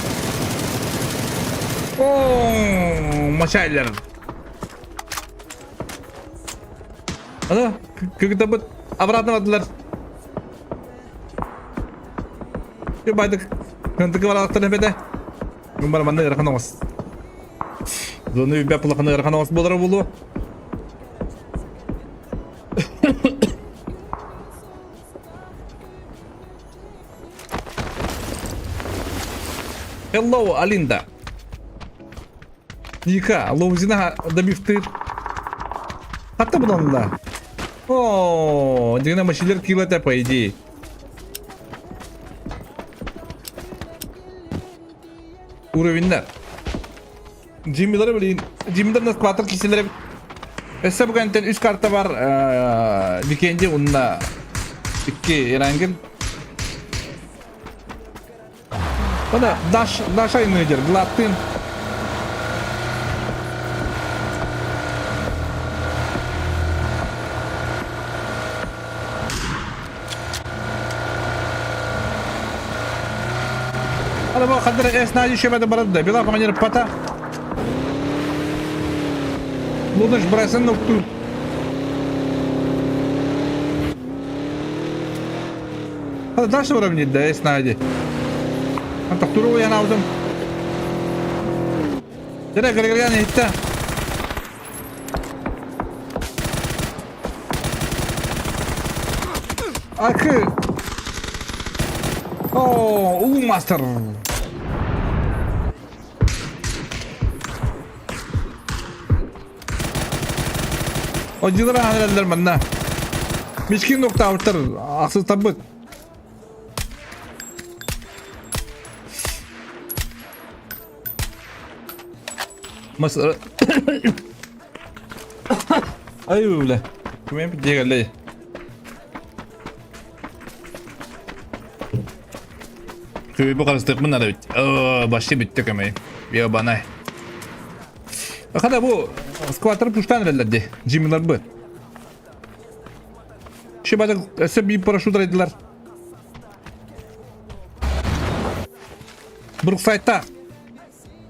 О, машайлар. Ана, кыгытабыт обратно бардылар. Байдык. Кынтыкы баралықтар эбете. Мин бар манна ыарахан оҕус. Зону үбэ пулахан ыарахан оҕус буолара буолуо. Hello, Алинда. Ника, Лоузина добивтыр. Хатта буланла. О, дигена машилер килата по идее. Уровеньнер. Джиммилары билин. Джиммилер нас кватр киселер. Өссө бу кэнтэн үс карта бар. Викенди унна икки Ирангин. Ана Даш Даша айныдер Глаттын. Ана бу хадыр эсна дешебеде барады. Била командир пата. Луныш брасын ноктур. Hadi дальше уровни да эснади. Тохтуру янаудым. Дere гыргырган итте. Акы. О, у мастер. Одилар аһараллар манна. Мискин нуктаабыттар ахсыстарбыт. Мас Ай бля. Кимем дегелей. Көйбө карыстыкмын ара бит. Башты бүттү көмөй. Ебанай. Хада бу скватер пуштан эрэллэр ди. Джиммилар бы. Шибада өссө биир парашют айдылар. Бруксайтта.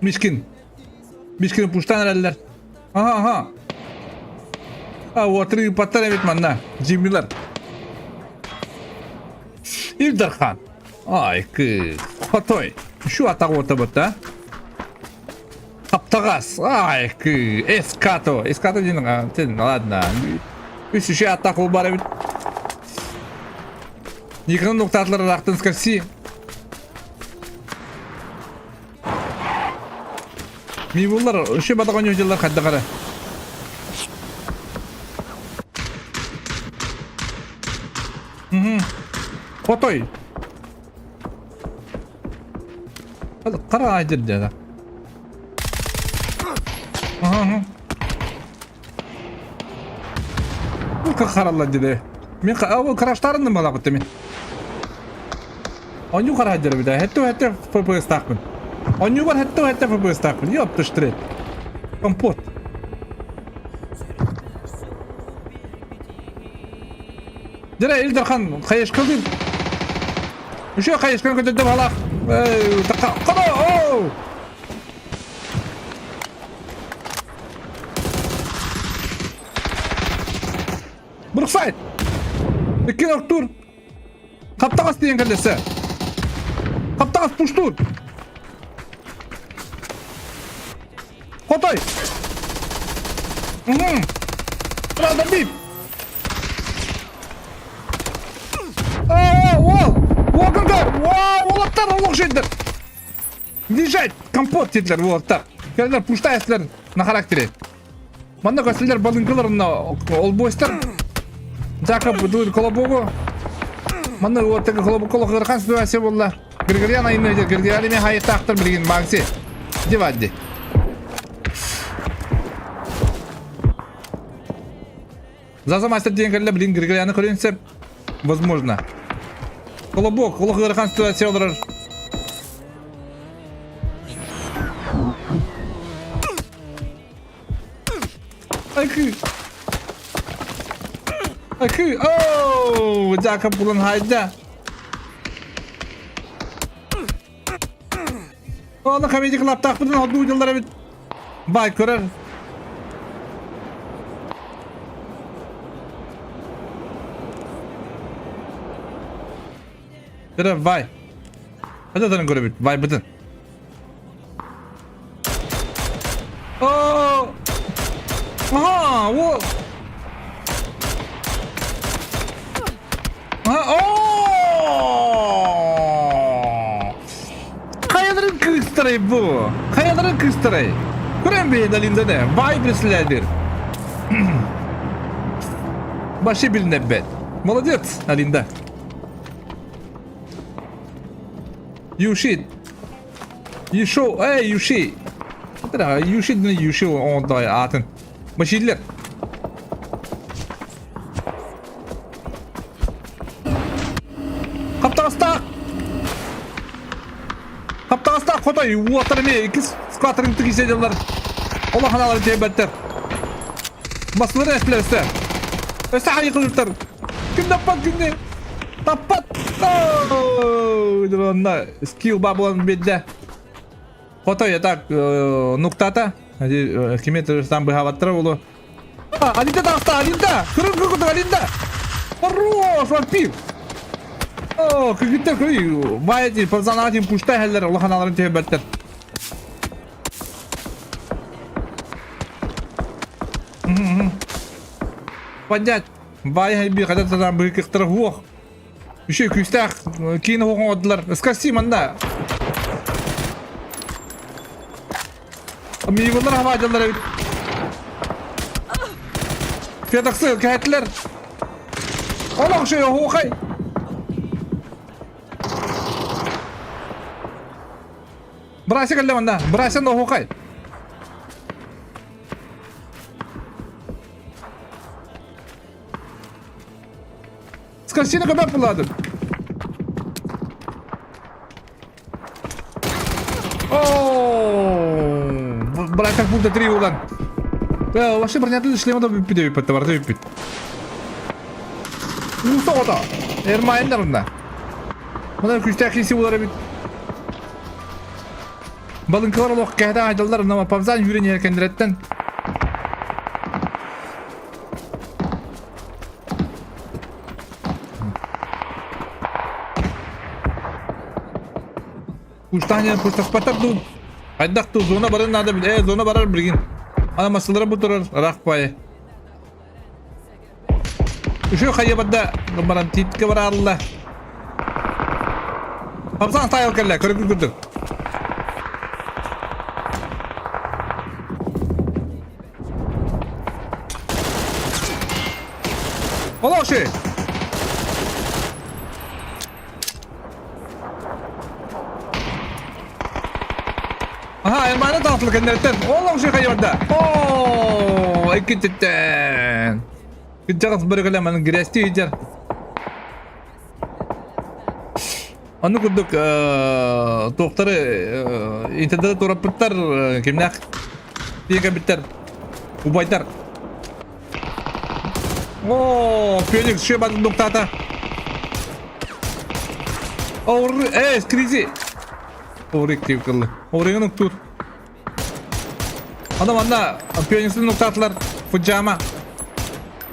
Мишкин. Мишкин пуштан эрэллэр. Ага, ага. А, вот паттар эбит манна. Джиммилар. Ил Дархан. Ай, кы. Хотой. Şu атағы орта да? Хаптагас. Ай, кы. Эскато. Эскато дейін, тен, ладно. Үс үші аттақ ол бар эбит. Никон ноктатлар рахтын скорси. Ми буллар, үші батаған өжелер қадда қара. Хотой. Қара айдыр деді. Бу харалла диде. Мен ол краштарынным бала бітті мен. Оню қара айдыр біде. Хәтті хәтті ФПС тақпын. Оню бар хәтті хәтті ФПС тақпын. Ёп түштірет. Компот. Дere Илдархан хайышкыл дейм. Үшө хайышкын көтөдө балак. Қара оу! Бруксайд! Икки октур. Хаптагас деген кәлесе. Хаптагас пуштур. Хотой! Угу. Правда бип! О, уол! Уолгар! Уол, уолаттар олох жейдер! Лежать! Компот диэтилэр уолаттар. Кэллэр пуштайсылар на характере. Манна көстөллөр балыҥкалар онно олбуостар. Жакоб дуур колобугу. Манна уоттага колобук колох ыарахан ситуация буолла. Григорян айымны Григорян эме хайыттаахтар билигин Макси. Дивадди. Заза мастер диэн кэллэ билин Григоряны көрүөн сөп. Возможно. Колобок, олох ыарахан ситуация олорор. Акы. Акы. Оу, Жакоб булан хайда. Оны комедия клаптаахпытын одуу дьыллар эбит. Бай көрөр. Көрөр бай. Хадатарын көрөбүт. Байбытын. Оо! Аха, о! Аха, оо! Хайаларын кыыстарай бу? Хайаларын кыыстарай? Көрөн бэйэ Далинданы, бай преследир. Башы билинэббэт. Молодец, Алинда. Юши. Юшо, эй, Юши. Юши диэн Юши оҥордой аатын. Машиллер. Хаптаҕастаах! Хаптаҕастаах хотой уоттар эмиэ иккис скваторын тигисе дьаллар. Улахан алар тиэбэттэр. Басылар эстилер өстө. Өстө хайыкылыттар. Ким таппат күннэ? Таппат! Онно скилл бабылан биэрдэ. Хотой так нуктата. Кими там быһаабаттара буолуо. Алинда таҕыста, Алинда! Көрүн көрүн Алинда! Хорош, вампир! О, кыргыттар көрүй, бай пацанаҕа тин пуштай хеллер, улаханаларын түһэрбэттэр. Поднять. Бай хайби хата татан быһыкыктара хуох. Үчү күүстээх киин хуох оҥордулар. Ыскарси манна. Миигуннар хабаадьаллар эбит. Федоксы кэһэтилэр. Олох шөй оһуохай. Брася кэллэ манна. Брася оһуохай. Скорсина көмөп буладым. Бракар пункта 3 улан. Вообще бронятын шлема да бүппүт эбиппит барда бүппүт. Уста ота. Эрмайын да Мына күстээх киси булар эбит. Балыҥкалар олох кэһэтэ айдаллар, но павзан юрин еркендереттен. Куштание пустаспатар дуу. Хайдах дуу зона барар надо бил. Э, зона барар билигин. Ана масылара бу турар рах пай. Үшө хайа барда баран титке баралла. Папсан стайл кэллэ, көрүгүн күрдүк. Олоши! Аха, Элманы таҕыстылар кэннэриттэн. Олох үчүгэй барда. Оо, иккититтэн. Кырдьаҕас бөрөгөлө манан грязти ыйдьар. Ону курдук туохтары интернет тураппыттар кимнээх тиэкэбиттэр убайдар. О, Феникс ще батын нуктата. О, э, скризи. Орик дип кылды. Оригын уктур. Ана манна Фениксин нуктатылар. Фуджама.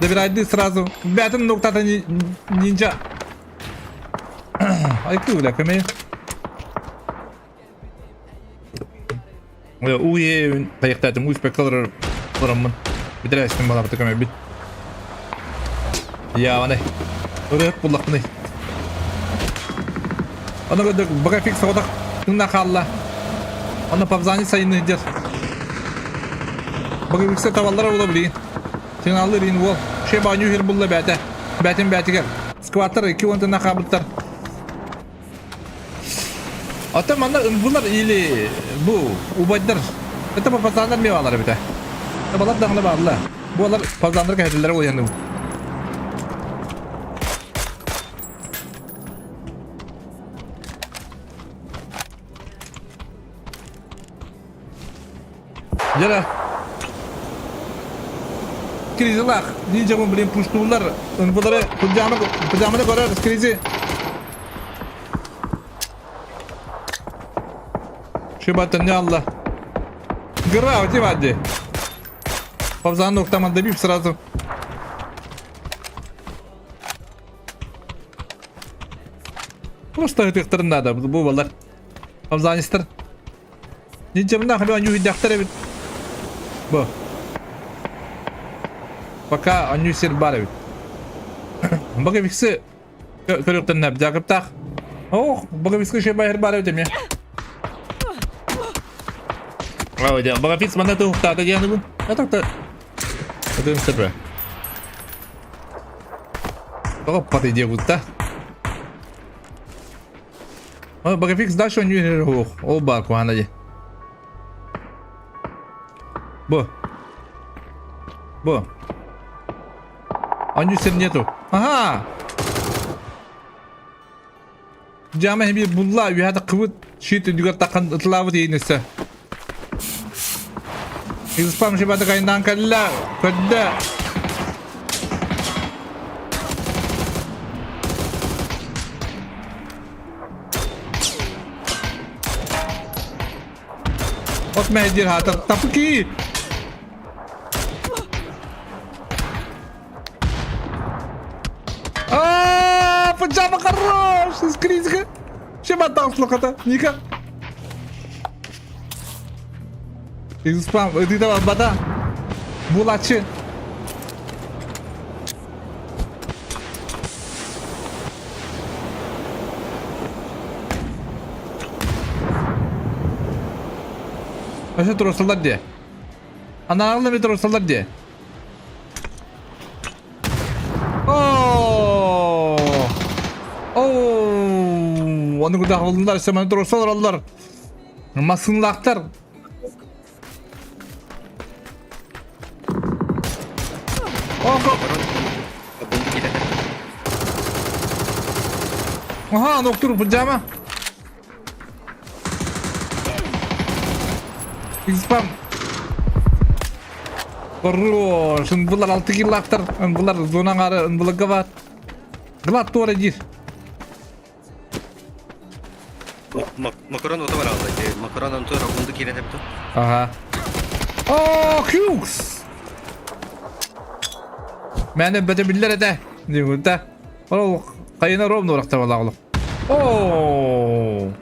Добирайды сразу. Бәтін нуктата нинджа. Айкы уля көмей. Уе тайыктаатым успекка олорор олороммун. Бүтэрээстим балабыта көмөбүт. Яаны. Ырыат буллахпыный. Аны көрдök бага фикс соҕотох тынна хаалла. Аны павзани сайыны дер. Бага фиксе табаллара була билигин. Сигналлыр ин уол. Шей бааню хир булла бәтэ. Бәтин бәтигер. Скваттар 2 тынна хаабыттар. Ата манна ынбылар или бу убайдар. Это папазандар ми балар бите. Балар даҕаны баалла. Бу алар пазандар кэһэтилэрэ уйаным. Дьэ Кризилах, нинджа блин пуштуулар, ынбылары пыджамы пыджаманы көрөр кризи. Шибатын не алла. Гра, вади. Павзан там добив сразу. Просто ытыктарын надо, бу балар. Павзанистар. Ничемна хабы аню хидяхтар эбит. Бу. Пока аню сир бар эбит. Бага бикси көрөктөн нәп жакыптах. Ох, бага бикси шей байыр бар эбит эме. Ой, да, бага фикс мана тухтата дияны бу. Это Это сепе. Бага паты дегутта. Багафикс дальше он не Ол бар куана де. Бу. Бу. Анюсер нету. Ага. Жама хеби булла үйәді қыбыт шит үдігер таққан ытлавы дейінесі. Изыспам шибады кайндан калла. Көдді. От мэйдир хатар тапки. А, паджама хорош! Скризга. Чем отталкивал Ника. Изыспам, ты давай бада. Булачы. Өсө турсалар дии. Анаалла ми турсалар дии. Оо! Оо! Оны куда холундар, сэмэн турсалар олар. Масынлактар. Аха, доктор пыджама. Испам. Хорош. Булар алты киллактар. Булар зонаңары, буларга бар. Глад туара дир. Макарон ота бар алды. Макарон онтор огунду кирен эпти. Ага. О, Хьюкс! Мені бөтө биллер этэ. Дигүтэ. Ол кайына ровно уракта балагылы. О!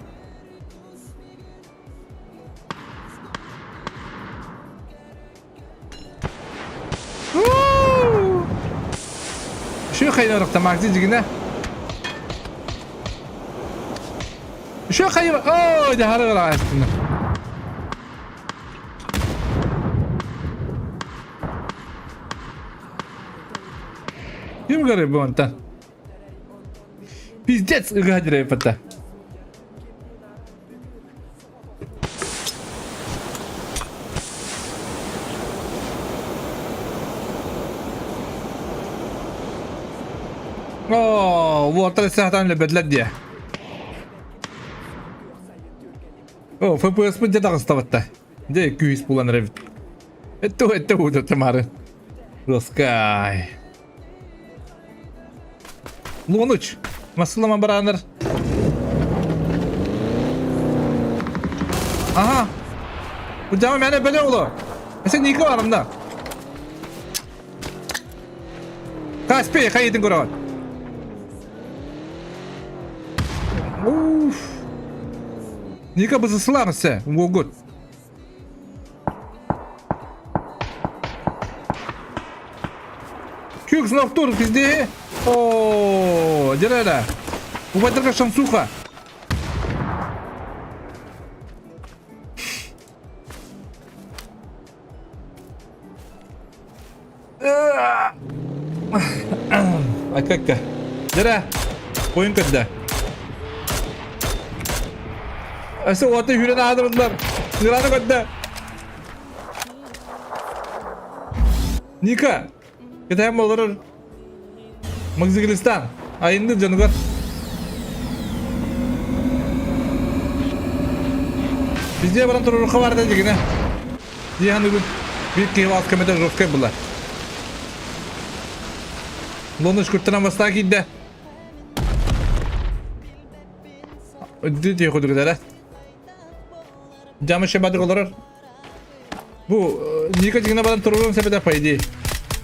Şu кайына уракта Макси дигине. Şu кайына. О, жахары астына. Ким көрөр бу онтон? Пиздец ыгаһа дьирэйбэттэ. Оо, уолаттар саатаан өлбөтүлэр диэ. О, FPS-пын дьэ таҕыстабатта. Дьэ, күүс булан эрэбит. Этте этте ууда тамары. Ласкай. Лунуч. Масылама бараныр. Ага. Бу жама мені біле олы. Сен екі барымда. Каспий, хайдың көріп. Уф. Ника бызысылар сә, Угут. Кюкс ноктур, пизде. О, дерера. Убайдарга шансуха. Акакка. Дера. Ойын көрдө. Өсө уоты хүрен аадырдылар. Ныраны көрдө. Ника. Кэтээн олорор. Магдзиглистан. Айынды дьонугар. Везде баран туруруха бар да дигине. Диhan үгүн bir киһи алт көмөтө жесткай булар. Лоныш күрттен амастаа киирдэ. Өдді тиhe кудугдара. Жамы шебадык олорор. Бу Ника дигине баран туруруун себете по идее.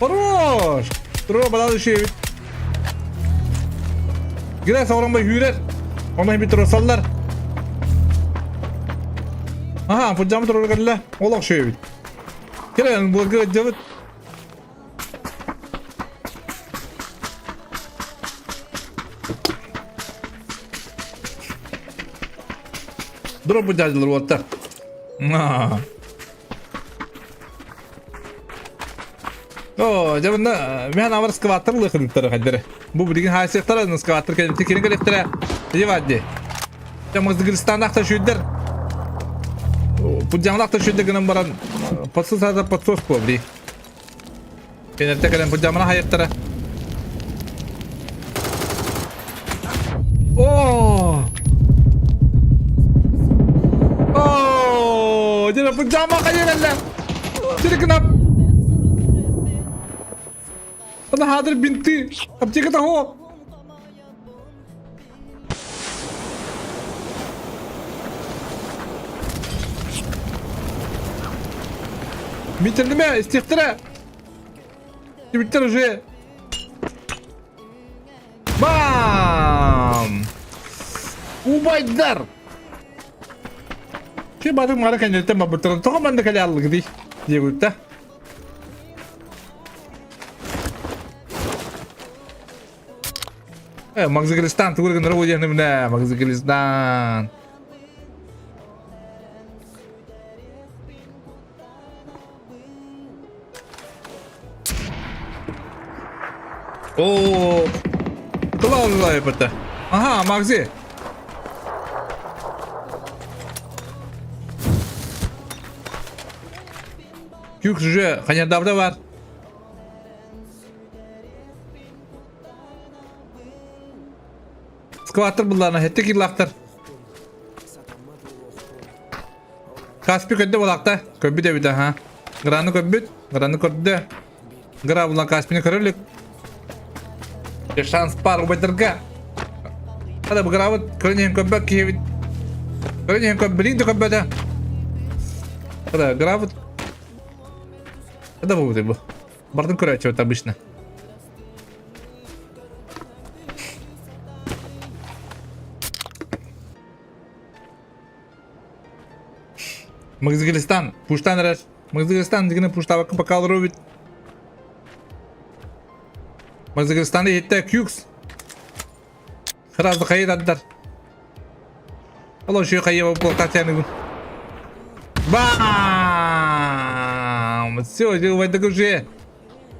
Хорош! Турура балалы шебит. Гире сауранбай hүүрэр. Оны хими турусаллар. Аха, фуджамы турура кэллэ. Олох шебит. Кэлэн буолга дьабыт. Дроп дядилар уоттар. О, дьэ мында мен авар скваттер лыхыныттары хаддары. Бу билигин хаасыктара скваттер кэлимти кирин кэлэхтэрэ. Дьэ Дьэ Магдыгырстанаахта шүйдер. Пудьяҥнаахта шүйдер гынан баран подсос ата подсос буолли. Кэнэртэ кэлэн пудьямана хайыктара. О! О! Дьэ пудьяма хайыралла. Сирикнап. Ана хадыр бинты. Аптеката хо. Митерлеме, истихтера. Тибиттер уже. Бам! Убайдар! Чи батын мара кэнниттэн барбыттарын тоҕо манна кэлэ аллыгыдый диэбиттэ. Э, Магдыгылыстан тугу гыннара бу диэн міне Магдыгылыстан. О, тыла бата. Ага, Магзи. Күк уже ханярдавда бар. Скваттер булларына хетте киллахтар. Каспи көддө булакта. Көбүт эбит аха. Граны көбүт, граны көрдө. Гра булан Каспини көрөлүк. Шанс бар убайдарга. Хада бу грабыт көрөнүн көббөк киһибит. Көрөнүн көб билин да көббөтө. Хада грабыт. Хада бу бу. Бардын көрөөчү обычно. Магдыгылыстан, пуштан эрэр. Магдыгылыстан дигини пуштабакка пока олорубит. Магдыгылыстаны иһиттэ Кюкс. Сразу хайыр аддар. Ол үшүй хайы буолтаатыаныгын. Бам! Все, убайдык уже.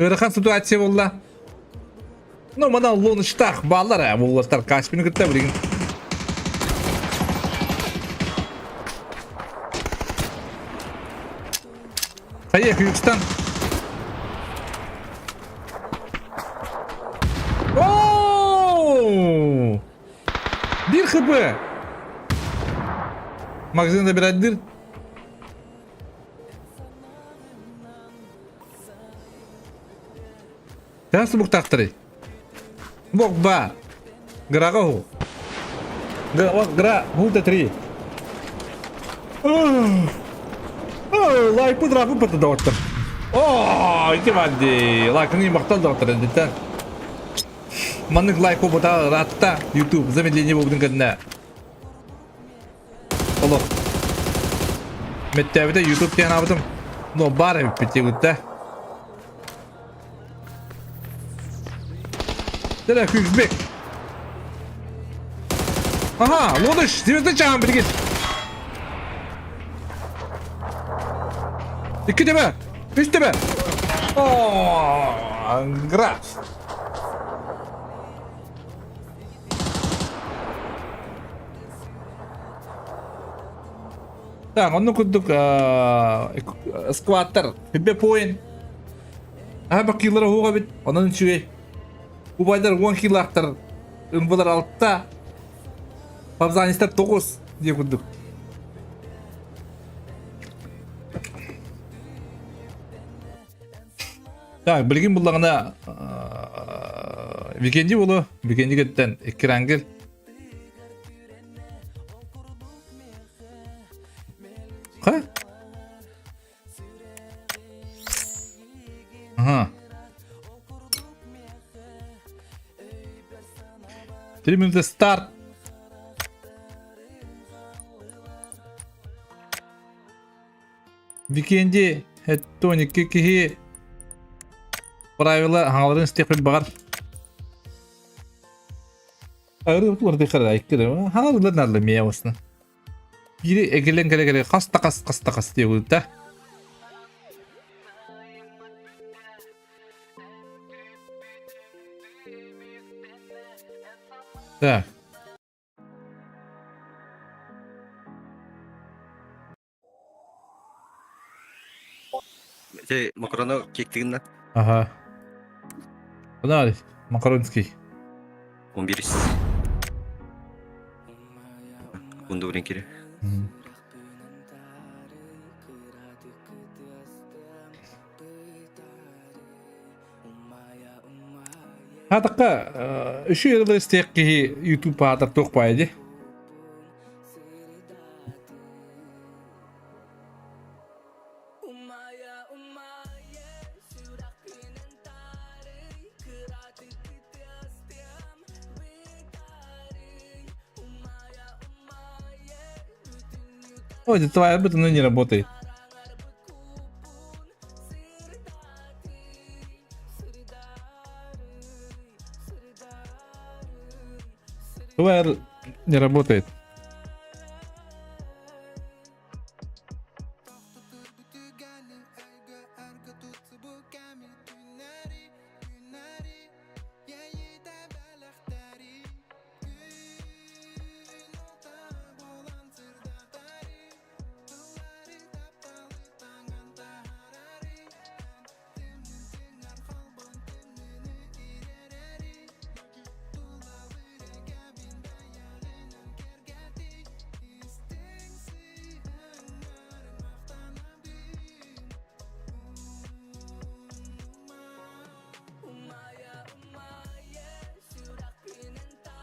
Ыарахан ситуация буолла. Ну, манан лоныштах баалар ээ, булластар Каспины кытта билигин. Хайа, Күйүкстан. Оу! Бир хп! Магазин забирать Төһө субуктаахтарый? Бог ба. Граҕа уһу. Гра, гута три. Лайпы драпы пыты доҕоттор. О, ити бади. Лайкны махтал доҕоттор эдиттен. Маннык лайк бута ратта YouTube замедление бугдун кэннэ. Олох. Мэттээбитэ YouTube диэн аабытым. Но баар эбиппит диэбиттэ. Tere Күзбек. Ага, лодыш, звезды чаан билигин. Икки төбө, үс төбө. О, граф. Так, онно курдук скваттар, хиббе поин. Аха бакилара хуга бит, онон үчүгэй. Убайдар 10 килаахтар, ымбылар алта, павзанистар 9 диye курдук. Так, билигин буллаҕына Викенди болу, Викенди кеттен икки Ха? Ага. 3 минуты старт. Викенди 12 киһи правила хаҥаларын истиэхпит баҕар. Арыы тихара икки хаҥалылар наадалар миэ осна. Биири эгилэн кэлэ-кэлэ хас да хас хас да хас диэбит да. Так. Ити макарону киэктигин да? Ага. Куда Макаронский. 11. Унду билин кире. Хатакка үчү ырылы истиэх киһи YouTube аатар туох баайа дии. Ой, да твоя об этом не работает. Твоя не работает.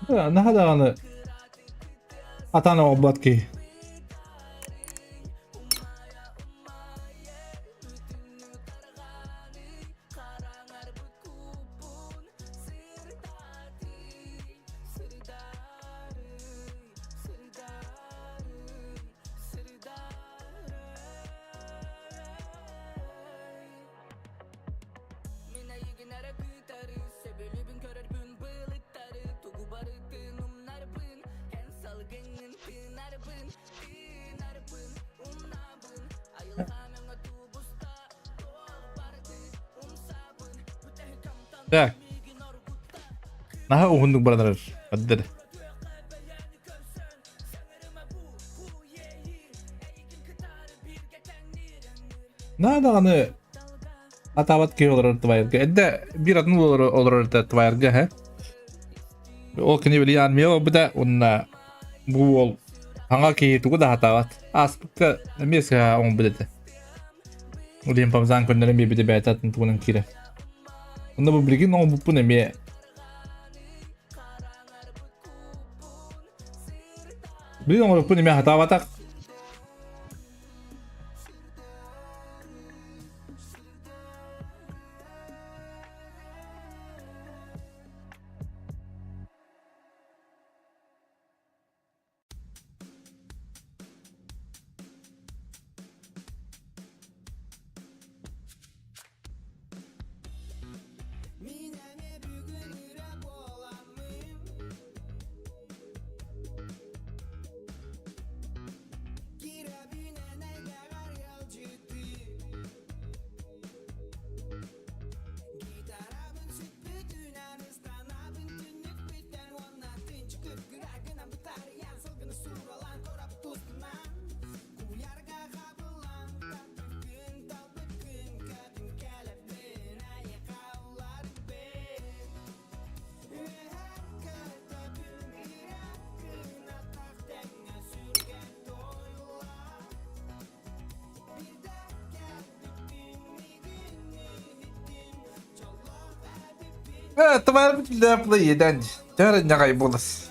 Наһаа даҕаны атаан оҕолбот киһи. Так. Наһаа уһуннук баран эрэр. Аддыр. Наһаа даҕаны атаабат киһи олорор твайерга. Эрдэ биир атын олорор этэ твайерга һэ. Ол кини били армия олорбута уонна бу уол хаҥа киһи тугу да хатаабат. Ааспыкка эмиэ сыһа оҥорбут этэ. Ол иһин памзаан көннөрөн биэрбитэ бэйэтэ атын тугунан киирэр. Онно бу билигин оҥорбуппун эмиэ Билигин оҥорбуппун эмиэ хатаабатах. Товар для еден. Тәрі нағай болыс.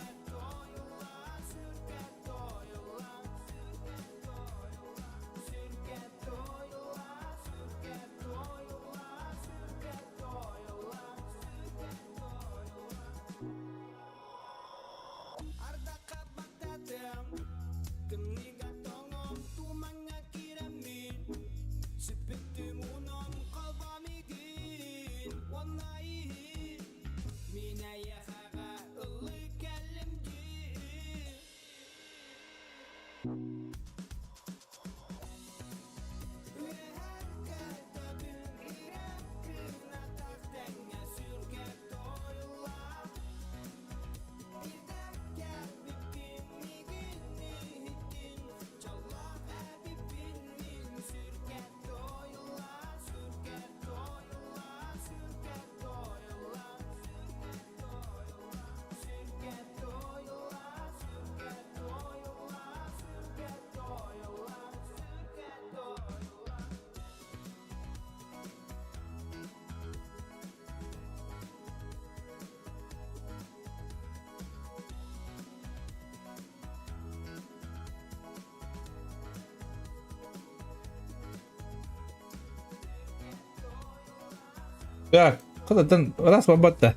Так, кыдаттан раз бабатта.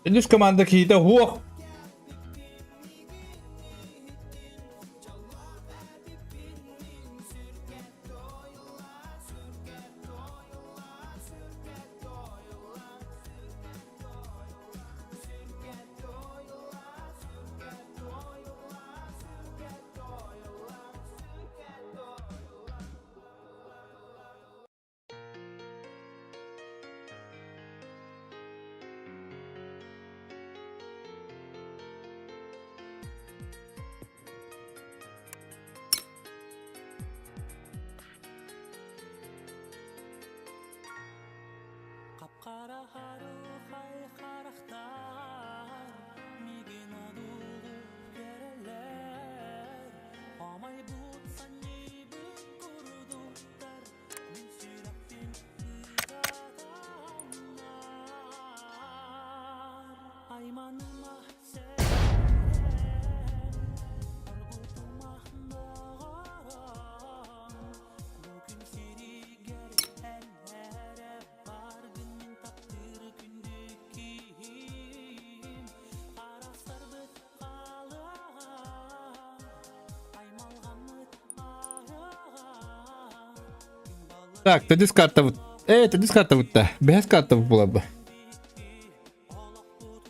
Үс команда киһитэ уох. Так, тедис карта тедис карта бутта. Бэһэс карта буолар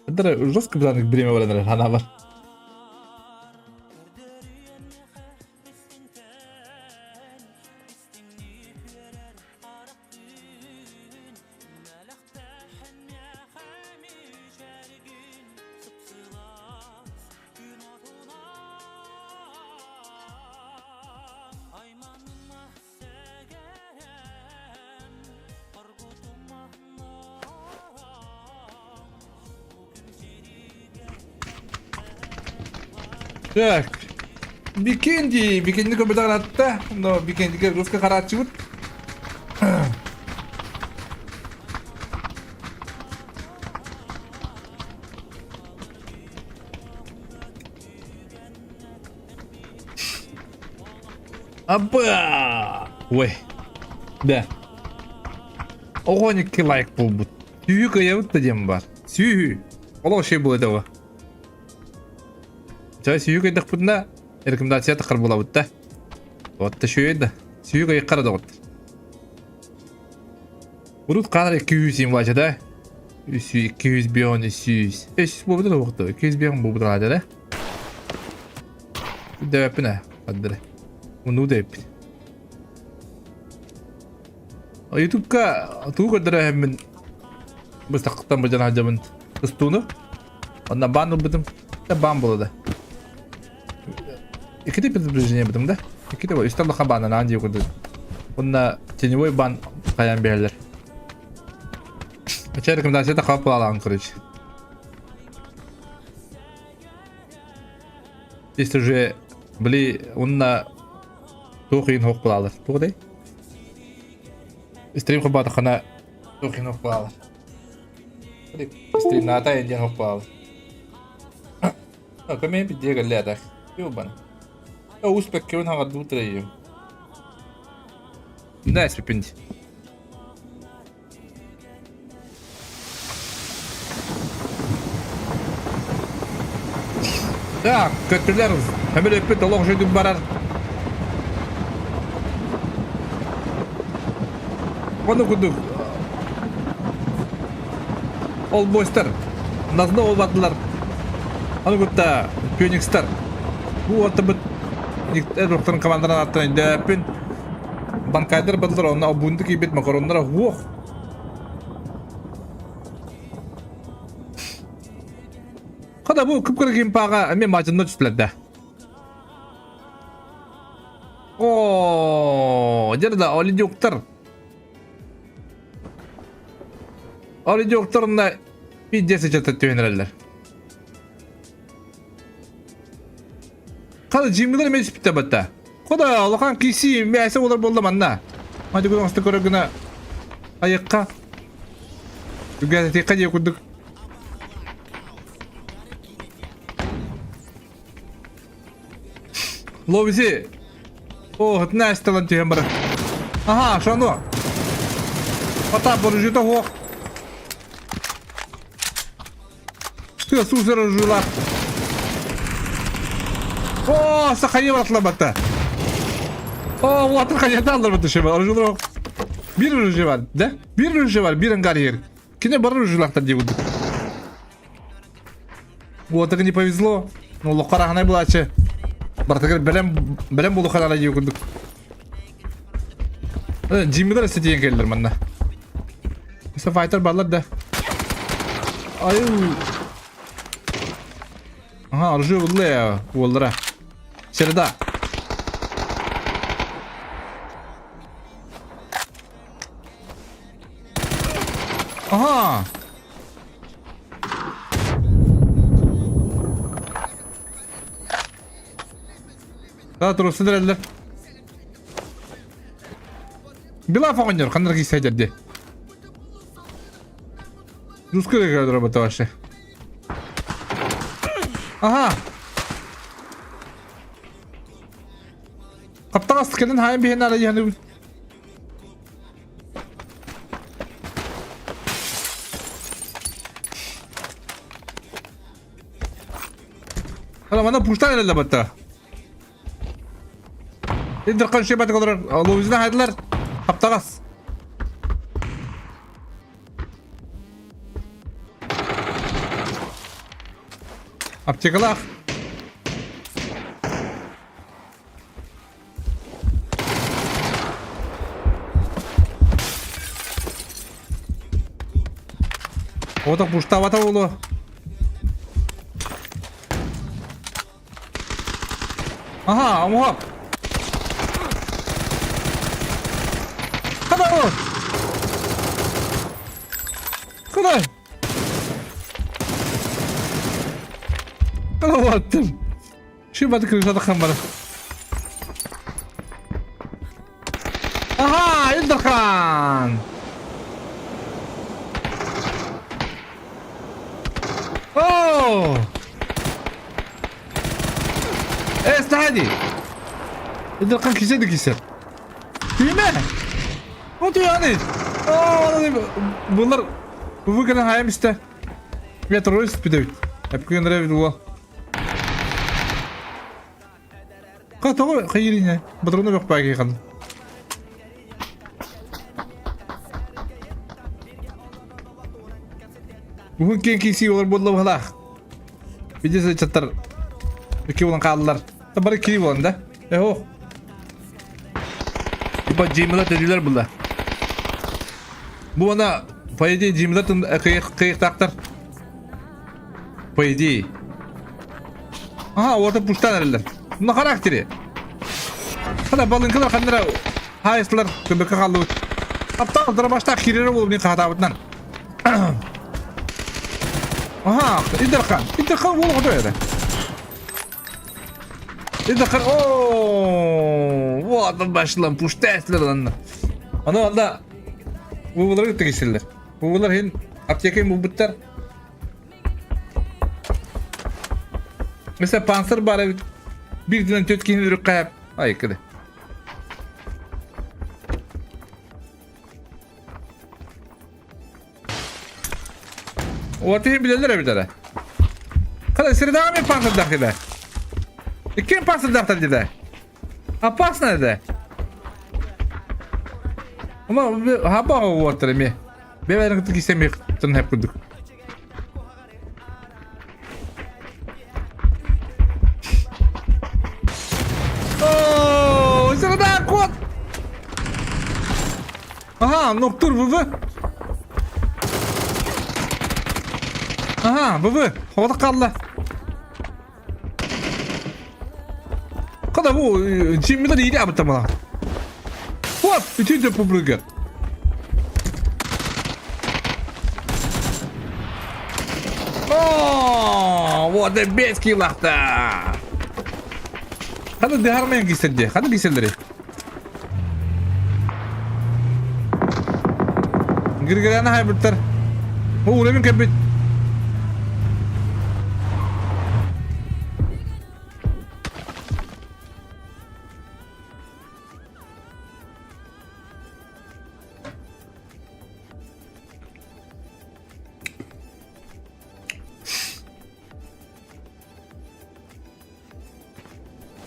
Это жестко бизаннык бириэмэ баран эрэр ханаабар. Так. Бикенди, Бикенди көбөтө атта, но Бикендиге русский хараачыбыт. Аба! Ой. Да. Оҕо лайк буолбут. Сүүһү кыайабыт да диэн бар. Сүүһү. Олох şey буолуо этэ Чай сүүһү кыайдахпытына рекомендация тахар буолабыт да. Вот да шөй да. Сүүһү кыайыккара доҕоттор. Урут хаалар 200 им бача да. 200 бион 300. 300 буолбута да буолбута. 200 бион буолбута да. Дэбэппин ээ, хаддары. Мунуу дэбиппин. Ютубка тугу көрдөрөһөммүн быстахтан быдьан сылдьабын тустууну. Онно баан ылбытым. Да баан буола да. Икките предупреждение бытым да. Икките үстэ улахан бааннанаан дии курдук. Уонна теневой бан хайаан биэрэллэр. Ача рекомендацията хап буолаан короче. Здесь уже били уонна туох иин хоқ булаалар. Туох дей? Стрим хобаатахана туох иин хоқ булаалар. Стрим наата индиан хоқ булаалар. Көмей бидие гэллэ Юбан. Успек кевин хаҕардыбыт Да, спипинди. Так, көттүлэр өмүрөппүт олох жөдүк барар. Ону курдук ол бойстар назно олбатылар. Аны кытта Феникстар. Бу ортабыт Эрохтарын команданан аттан өйдөөппүн. Банкайдар бардылар онно обуунду кийбит макароннара уох. Хада бу күп кимпаға эме мажынна түстүлэр да. О, жерде олидюктар. Олидюктарына пиздец жатат түһэнэрэллэр. Хада жимилер эмес питте батта. Хода улахан киси мясо олар болла манна. Мады күн оңсты көрө гына айыққа. Үгәтә текка дия курдук. Ловзи. О, хытна асталан түһэн бара. Аха, шону. Ата боржута хуох. Ты сусера жила. О, сахайы баратла батта. О, улатын хайата алдар батта шеба. Оружулар. Бир оружие бар, да? Бир оружие бар, бир ангар ер. Кине бар оружиелахтар дей будут. Вот так не повезло. Ну, лохара булачы. Бартагар белем белем булу ханара дей курдук. Джиммилер эсте келдер манна. Эсте файтер барлар да. Аю. Ага, оружие булду я уоллара. Середа. Ага. Да, турусы дереллер. Била фоғынер, қандар кисе жерде. Русский работа вообще. Ага. Хаптагас кэлэн хаайан биһэн ара яны. Ала мана пуштан эле батта. Индир шебат олар ловизна хайдылар. Хаптагас. Аптекалах. Отак пуштавата болу. Ага, амуха. Куда ол? Куда? Куда баттым? Şu batı kırışladı bana. Aha, Inderхан! Оо! Эс тади. Inderхан киседі кисер. Түйме! О түйәни! Оо, булар бу гына хайым исте. Я террорист бит. Әпкүн рәвит була. Катого хайрине. Батроны бак баги кан. Бүгін кен киси олар болды балақ. Видесе чаттар. Үкі болан қалдылар. Бары кири болан да. Эхо. Типа джимила төдүлөр булда. Бу ана, по идее, джимила кыйыктактар. По идее. Ага, орта пуштан әрелер. Мына характері. Қана балыңкылар қандыра. Хайыслар көбөккө хааллыбыт. Аптаах дробаштаах киирэрэ буолуп мин хаһатаабытынан. Аха, Идерхан. Идерхан уол оҕото эрэ. Идерхан, оо, вот башлам, пуштаслар анна. Аны анда Бубулары кытта Бубулар хин аптека булбуттар. Mesela панцир бар эбит. Бир дынан төт киһини үрүк хайап. Ай, кыды. Уоту билэллэр эбит эрэ. Хала средаҕа мен панцирдаах дедэ. Иккиэн панцирдаахтар дедэ. Опасно дедэ. Ама хаба уоттар эми. Бэбэрин кытта кисэми тын хэп курдук. Оо, среда кот! Ага, Ноктур ВВ. Ага, ВВ. Хоҕото хаалла. Хата бу Джиммилер иири абыттамала. Вот, үтү де пубрыгер. О, вот и бески лахта. Хата дыхармайын кистерде. Хата кистердери. Гиргеряны хайбыттар. Бу уровень кэбит.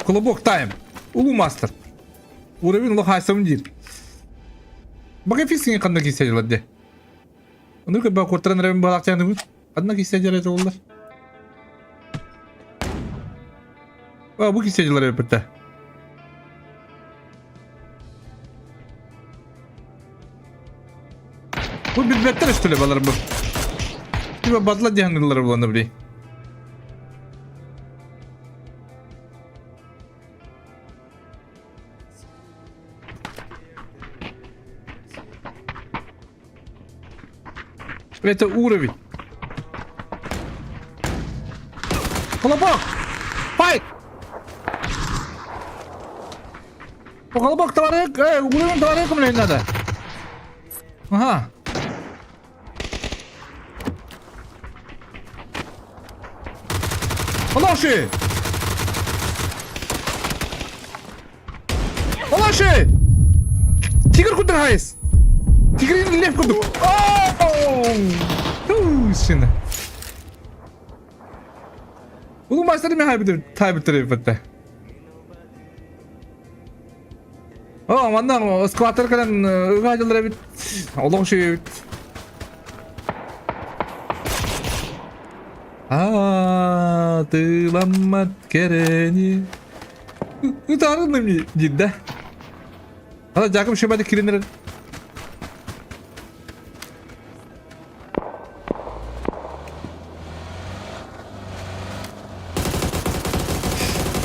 Колобок тайм. Улуу мастер. Уровень лохайсам диир. Бага фискин ханна кисэ дьылар де. Ону кыбба куртаран эрэбин баалаахтааныбын. Ханна кисэ дьылар это оллар. А, бу кисэ дьылар эбиппитте. Бу билбэттэр что ли балар бу. Типа батла диһанылар буланы били. Это уровень. Колобок! Файт! Колобок, товарищ, уровень товарищ мне надо. Ага. Алаши! Алаши! Тигр курдук хайыс! Тигрин лев курдук! Сына. Улуу мастер мен хайбытыр тайбытыр эбитте. О, манна скваттер кэлэн ыгаадылар эбит. Олох үчүгэй эбит. Атыламмат кэрэни. Ытаарынным диир да. Ана Жакып шөбәді киренер.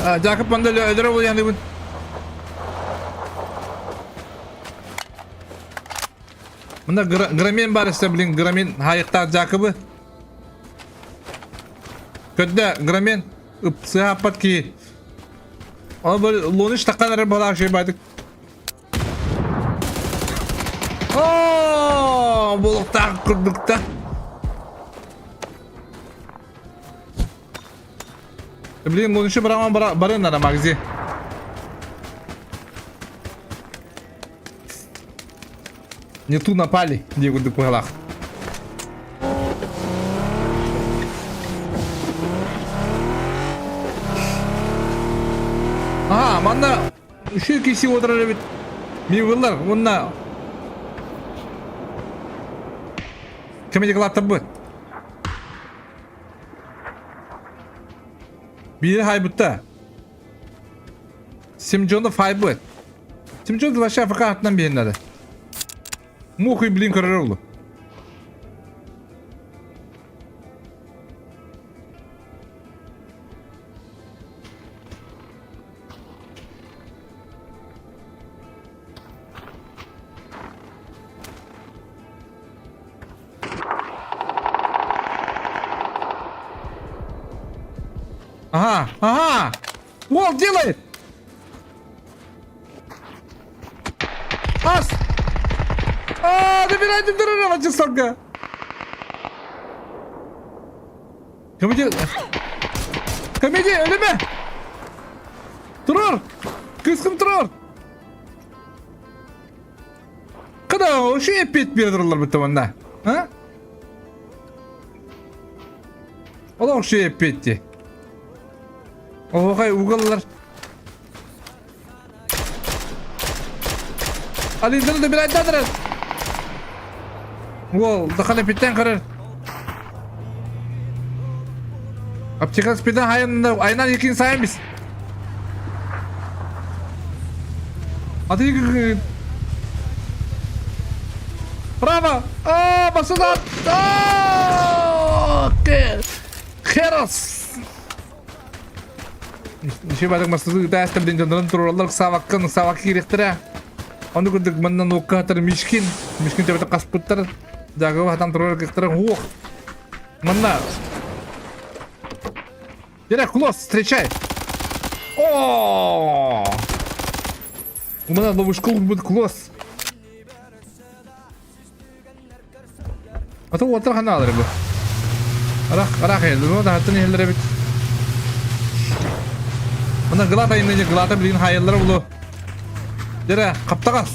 Жакып манда өлөрө буяндыбын. Мында Грамен бар эсте, блин, Грамен хайыктаах Жакыбы. Көрдө, Грамен ыпсыаппат ки. Ол бір луныш таққан әрі балақ жей бадык. О, булуктаах курдукта. Блин, лунышы бараман барын ана магзи. Не ту напали, дии курдук быһалаах. Аа, манна үчүгэй киси отырар эбит. Мивылар, уонна Кэмэдик латтарбыт. Биир хайбытта. Симджонов хайбыт. Симджонов вообще АФК атынан биһиннэри. Мухой, блин, көрөр олу. Ага, ага! Уол делает! Ас! А, добирайте дорога, часовка! Комедия... Комедия, өлеме! Турар! Кыскым турар! Када, ошо эппет бердиралар битте манна. А? Олох ошо эппетти. Оһуохай угаллар. Алинданы да билайдадырар. Уол, дахана питтен карар. Аптека спидан хайын айынан екин сайын biz. Аты Право! А, басыдан! А, Херос! Ничего массы тәстер ден жандырын туралар сабаккын сабак кириктире. Оны күрдүк мындан уккатыр Мишкин. Мишкин төбөтө каспыттар. Жагы хатан турар кыктыр. Ух. Мында. Дерек Клос, встречай. О! У меня новый школ будет Клос. А то уотар хана алар бу. Арах, арах енді, ну да хаттын елдері бит. Мына глата инне глата билин хайыллар булу. Дере, каптагас.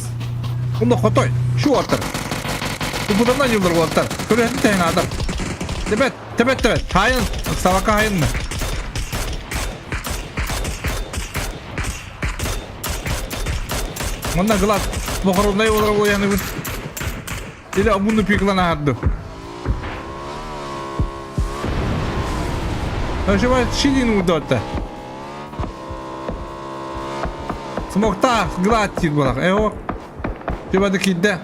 Унда хотой, шу аттар. Тупуданнан юлдар буаттар. Көрөһүн тәһин атар. Тебет, тебет, тебет. Хайын, сабака хайын. Мында глат бохорундай болар бу яны бу. Или обуну пиклан арды. Ошибай шидин удотта. Смокта глад тир булак. Эо. Тебады кидде.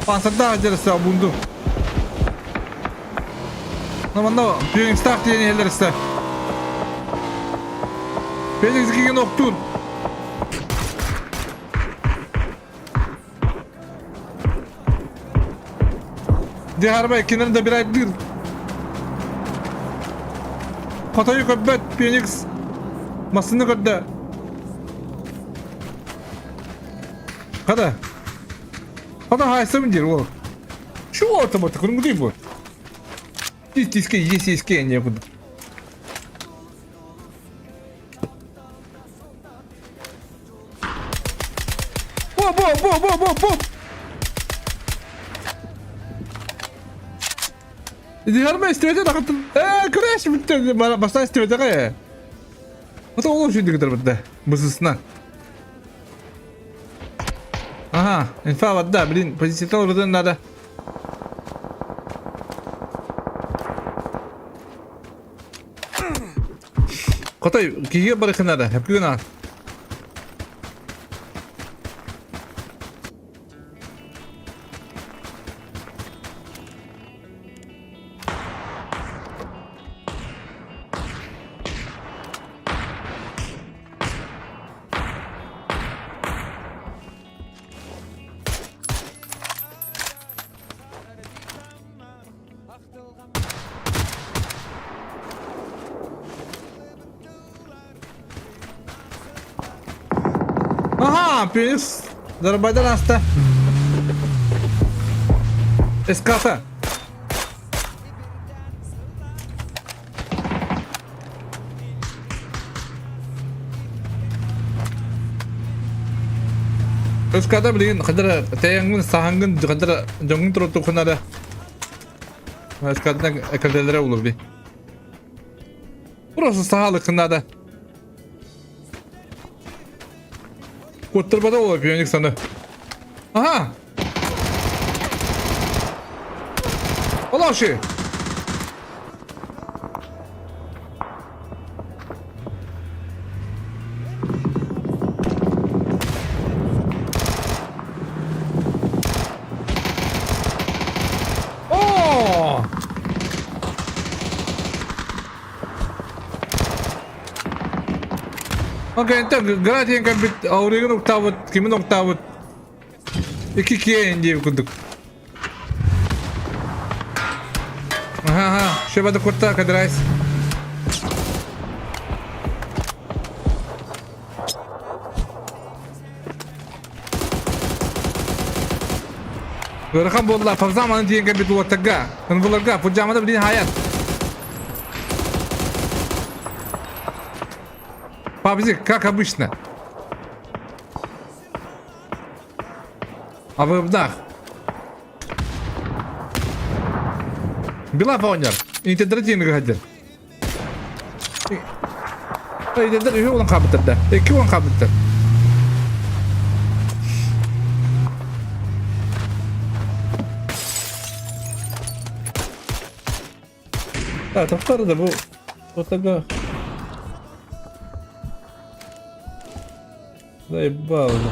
Пансарда жерсе обунду. Манна Пионикстах диэн иһэллэр истэ. Феникс киген охтуур. Диһарбай кинер да бирайдыр. Хотойу көрбөт Феникс массыны көрдө. Хада. Хада хайсым дир ол. Şu ortama takılım bu. Тискэ есеске не буду. Бо бо бо бо бо бо. Диһарма истибэтэ тахаттым. Ээ, күрэш бүттэ. Бастаан истибэтэҕэ. Ото ол үшүндүк кытарбытта. Бысысына. Ага, инфа вода, блин, позиция урдан надо. Хотой, киһигэ барыхынара, хэпкүн аа. Аха, пенис дарбайдан аста. Эската. Өската билигин хадара тэйэҥҥин саһаҥҥын хадара дьоҥҥун турутуххунара Өскатынан экэрдэлэрэ улур би. Просто саһалыккын надо. Куттарбата ол пионик саны. Ага! Олашы! Оо! Окей, это градиент кэлбит, ауригын уктаабыт, кимин уктаабыт. Икки киэн диэбит курдук. Ага, ага, шебада курта кадрайс. Ыарахан буолла, Фавзам аны тиийэн кэлбит уоттарга, ынвыларга, Фуджамада билин хаят. Пабзик, как обычно. А выбдах. Била фаунер. Интедратин гадер. Интедр үһү улан хабыттар да. Икки улан хабыттар. Тохтор да бу. Отага. Заебал уже.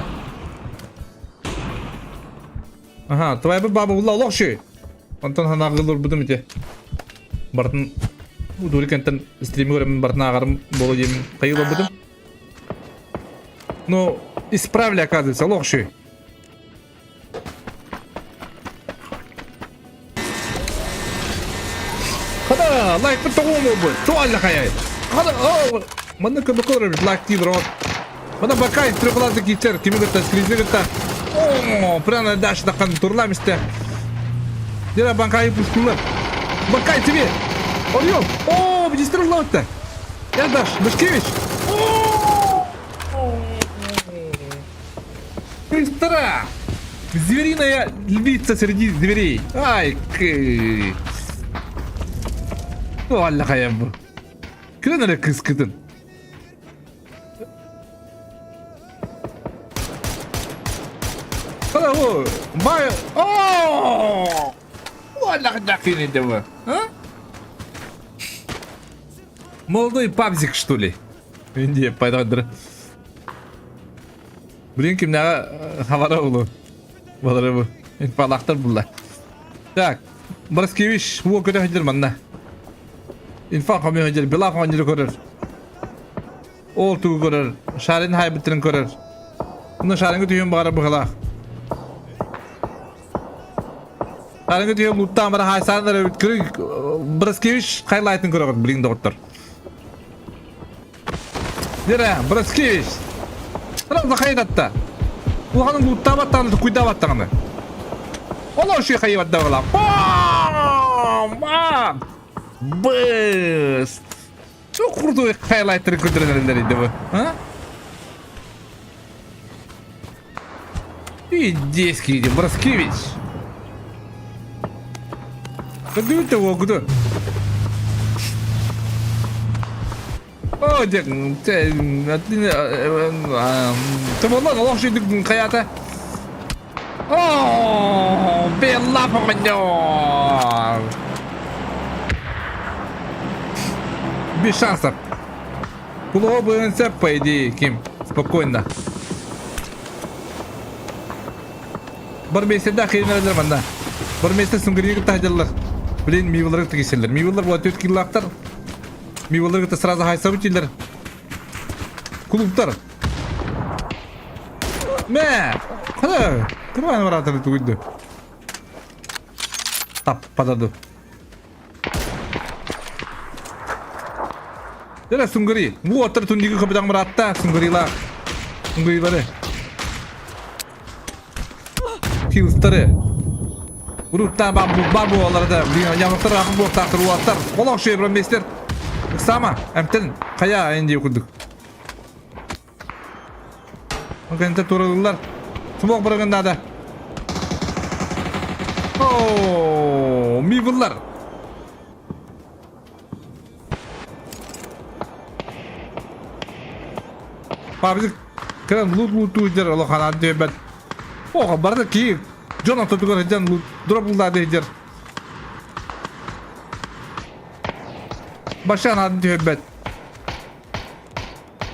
Ага, твоя баба була олох шүй. Онтон ханаҕылыр будум ити. Бартын удури кентен стримі көрөмүн бартын ааҕарым боло диэмин хайыл будум. Ну, исправили, оказывается, олох шүй. Хада, лайк тоҕуом буолбут. Туалла хайай. Хада, оо, манна көмө көрөр лайк диир рот. Мана бакай трехлазы киитер, кими кытта, скризни кытта. О, прямо дальше тақан турлам исте. Дера банкай пускулар. Банкай тебе. Орел. О, бедистреллатта. Я даш, Башкевич. О! Быстро! Звериная львица среди зверей. Ай, кы. Алла хайам бу. Кырын эрэ кыскытын. О, бай... О! Аллах этого, а? Молодой пабзик, что ли? Индия, пайдандыр. Блин, кимнәҕэ хабара улу. Балары бу. Инфалахтар булла. Так, Браскевич уо көтө сылдьар манна. Инфа хомуйа сылдьар, Белав оонньууру көрөр. Ол тугу көрөр, Шарин хайбыттарын көрөр. Уна Шаринга түһүөн баҕара быһалаах. Шаринга түһүөн луттаан бара хайсаан эрэбит. Браскевич хайлайтын көрөҕүт блин доҕоттор. Дера, Броскевич! Сразу хайдатта. Улаханын луттаабаттаҕына, тукуйдаабаттаҕына. Олор шүй хайыбаттаҕыла. Бам! Бам! Быс! Çok крутой хайлайттары көтөрөлөр иди бу. А? Индейский иди, Броскевич. Кыдыты огду. О, дьэ, Тоболлон олох сүйдүк хайата. О, Белла оҕонньор! Без шансов. Кулуга быһын сөп, по идее, ким. Спокойно. Бар месседе хейнерелер манна. Бар месте сүнгүрүгү таһдыллар. Блин, мивалары тигиселлер. Мивалар була 4 киллаактар. Мивалары кытта сразу хайсабыт дииллэр. Кулуктар. Мэ! Хада! Кырбан баратыр тугуйду. Таппададу. Дere сунгури. Бу оттар тундиги көбүтаң баратта сунгурила. Сунгурилары. Хилстары. Урутта бабу бабу аларда. Ямықтар ақын буоттаахтар уаттар. Олох шөй бестер. Сама, әмтен қая энди курдук. Окенте турылылар. Смок бырыгында О, мивылар. Пабзик кыран лут лут дер олохана дебет. Ого, барды ки. Дьон ортотугар сылдьан лут дроп буллаады сылдьар. Башан атын түһэрбэт.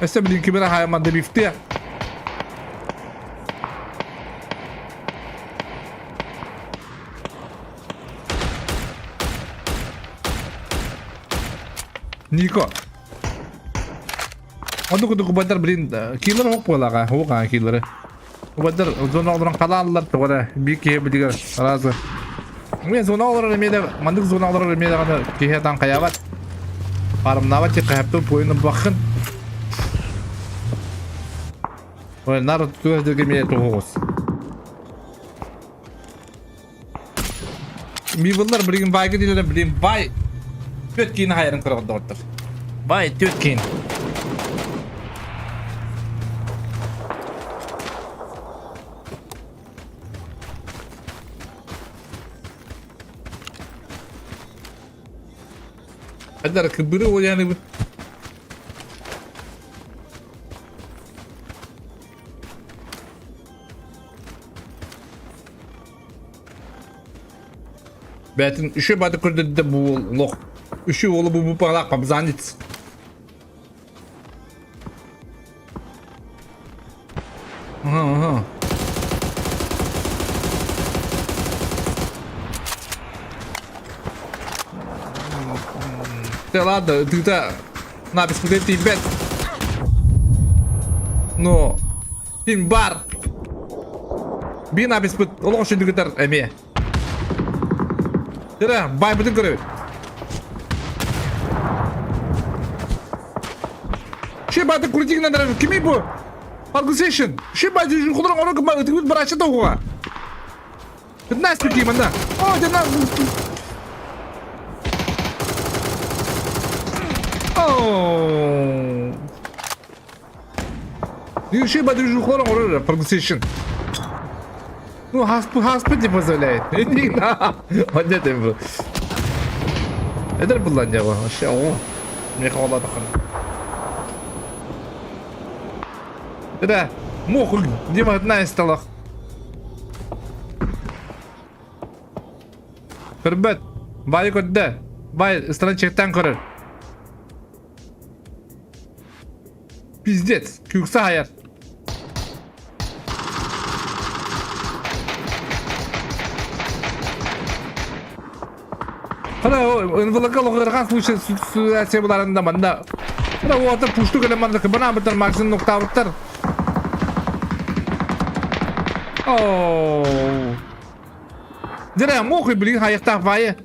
Өссө билин кимирэ хаайаман бифтиэ. Нико. Оннук курдук убайдар блин киллер оһох буолаҕа, оһох киллеры. Убайдар зона олорон халааллар тоҕо эрэ биир киһи билигэр разы. Мен зона олорор эмиэ да маннык зона олорор эмиэ даҕаны киһи атан хайаабат. Парымнаабат ти хаһаптын пуойун ылбаххын. Ой, нар туох дыргы эмиэ туһугус. Мивыллар билигин байга диилэр билигин бай түөт киин хайарын көрөҕөр доҕоттор. Бай түөт киин. Хайдар кыбыры уояны Бәтин үші бады көрдірді бұл лох. Үші олы бұл бұл палақ пабзанец. Ага, ага. Да ладно, ты-то на беспредел бет. Но Ким бар? Бин абиспыт олох шүндүгүтэр эмиэ. Тирэ, байбытын көрөбүт. Шибаты крутигнан кими бу? Организation. Шибаты жухулар оро кыма ытыгыт барачы тоҕуга. 15 ким анда. О, дена. О. Дыши бадрижухлар оҥорор прогрессившн. Ну, хаспы хаспы не позволяет. Вот это был. Это было не вообще. О, мне холодно. Это мох, Дима, одна из столах. Көрбөт. Бай көрдө. Бай ыстранчыктан көрөр. Пиздец. Күксэ хайар. Хана НВЛК лоҕырҕан случай ситуация буларында манна. Хана уота пушту кэлэн манна кыбанаабыттар Максим нуктаабыттар. Оо. Дьэ, мохуй билигин хайыктаах баайы.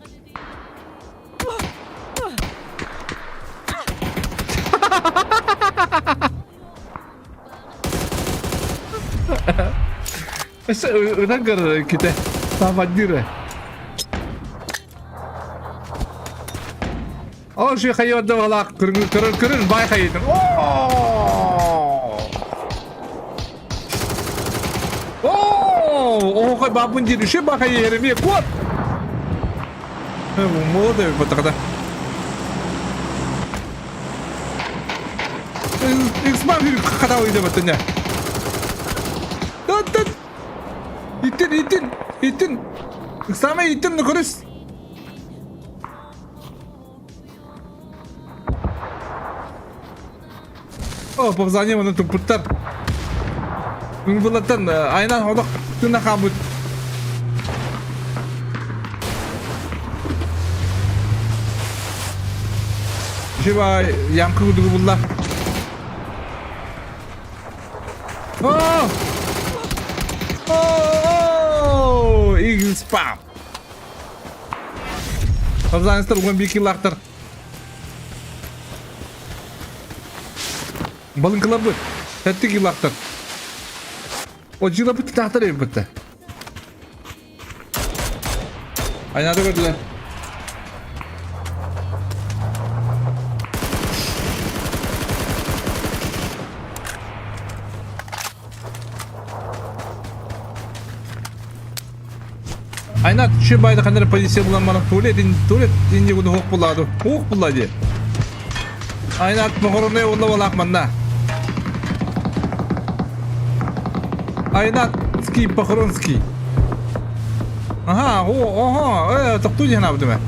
Өссө ытан көрөр ките. Сафаддира. Ол ши хайывадда балаак көрүн көрүн көрүн бай хайытын. Оо! Оһохой бааппын диир үчүгэй баха Еремия куот! Молодой баттахата. Иксман хата ойда баттыня. Тат Иттин, иттин, иттин. Самый иттин көрүс. О, повзание оны туппуттар. Үҥбылаттан айынан олох тына хааммыт. Жива ямка курдугу булла. О! О! Игл спам. Повзанецтер угон бир киллаахтар. Балыҥкаларбыт, тэттик илахтар. Одьылапыт тахтар эбиппит. Айнады көрдүлэр. Айнат үші байды қандай полиция булан баран туалет туалет инде куду хоқ булады. Хоқ булады. Айнат похороны олла балақ манна. Айнатский похоронский. Ага, о, ага, тоқту дehen абдыма.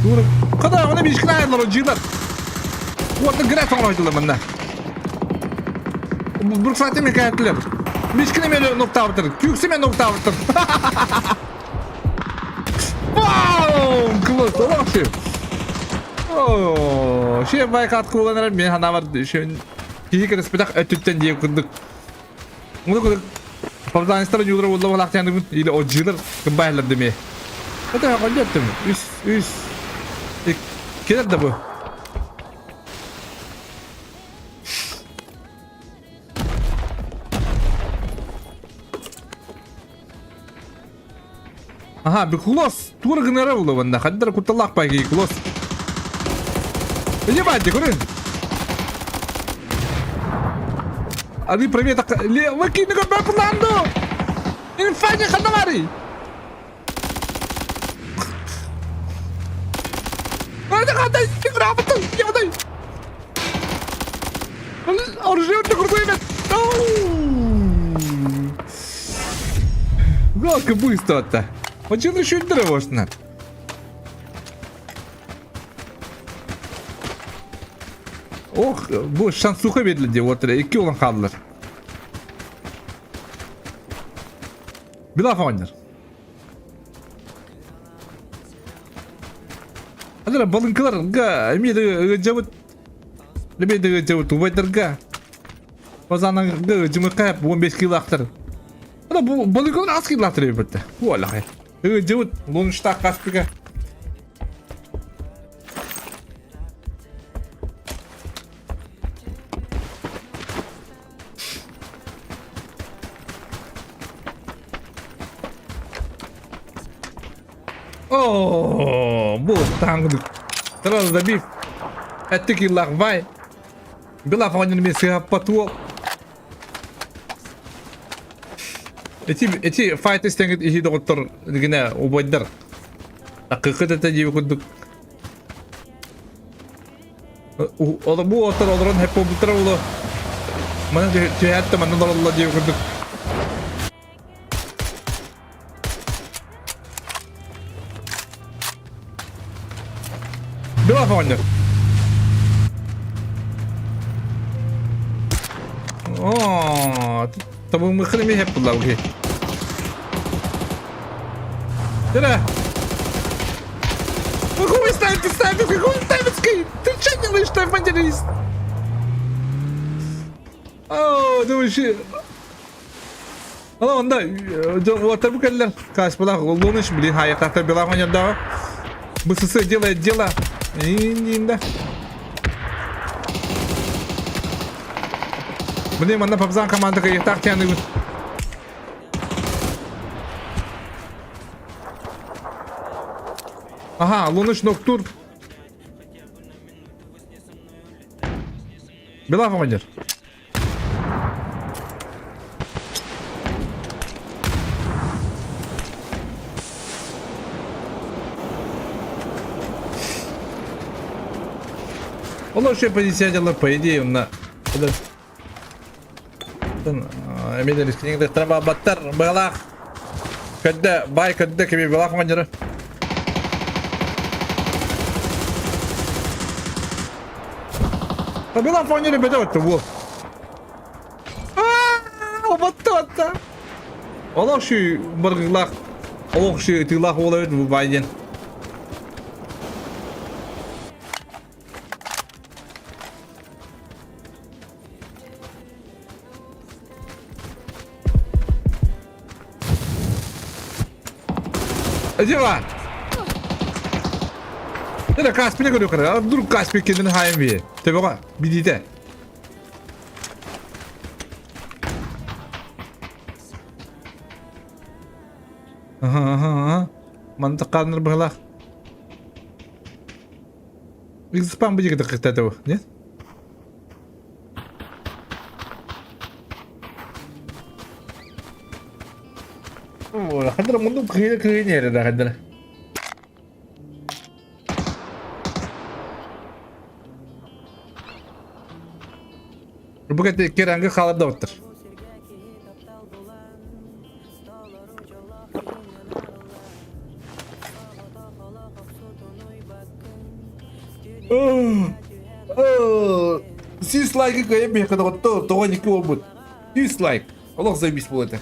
Дура. Қада, оны бишкін айырлар, жиылар. Уотны граф оңройдылар манна. Бурсаты мен кәттілер. Бишкіне мен ноктабытыр. Күксі мен ноктабытыр. Вау! Класс, вообще. О, ши байкат куланар мен ханавар шен киһи кэрэспэтэх өттүттэн диэ курдук. Муну курдук Павланистар юлар болла балахтяны или оджилар кымбайлар деме. Это қойдеттім. Үс, үс. Келер да bu. Аха, Бекулос тур гынара булабында. Хаддар куталлах пайги Клос. Ебать, көрін. Али привет, ле, выкини го бепландо. Инфани ханавари. Hadi hadi, грамотно, ядай. Оружие крутой, Как быстро-то. Очень еще тревожно. Ох, бу шансуха берилди отыр. Икки olan kaldılar. Билаф oynar. Адара балыңкыларга эмиэ ыгдьабыт эмиэ ыгдьабыт убайдарга базананга ыгдьымыкка 15 килоактар. Ана бу балыңкылар аз килоактар эбитте. Уалахай. Ыгдьабыт лунштак каспига. Оо, бу таңгы Сразу добив. Эттик иллах вай. Была фонин мен сыгаппатуол. Эти эти файт истеңит ихи доҕоттор гинэ убайдар. Акыкыт этэ диэби курдук. Ол бу оттор олорон хэп буолбуттара буолуо. Манан түһээт да манна олороллор диэби курдук. Белов оҕонньор. Оо, табылмыхын эмиэ хэп булла бу Тара! Какой снайпер, снайпер, какой снайперский? Ты что делаешь, снайпер? Оо, думаешь, Ала онда уоттар бу кэллэр. Кааспалаах луныш, блин, хайатаахтар белах оонньордооҕо. БСС делает дело. Индинда. Блин, манна Папзан команда кайыктаах тяныгын. Ага, Луныш Ноктур. Белах оонньор. Ол вообще позиция дьаллар, по идее, онна Эмиэ рискнең баттар быгалаах көддө бай көддө кими белах оҥонньоро Белах оҥонньоро бөтө отто буол Оботто Олох шүй баргылаах олох шүй ытыылаах уол эбит бу бай диэн. Acaba? Nere Kaspine görüyor kadar. Dur Kaspin kendini hain bir. Tabi o bir de. Aha aha aha. Манта канныр быһылаах. Спам будет этого, нет? Хадра мунду кыйы кыйы нерede хадра. Бу кете керанга халар да оттыр. Сис лайкы кыйын бейхі доғытты, тоған екі болбыт. Сис лайк. Олақ заебись бұл это.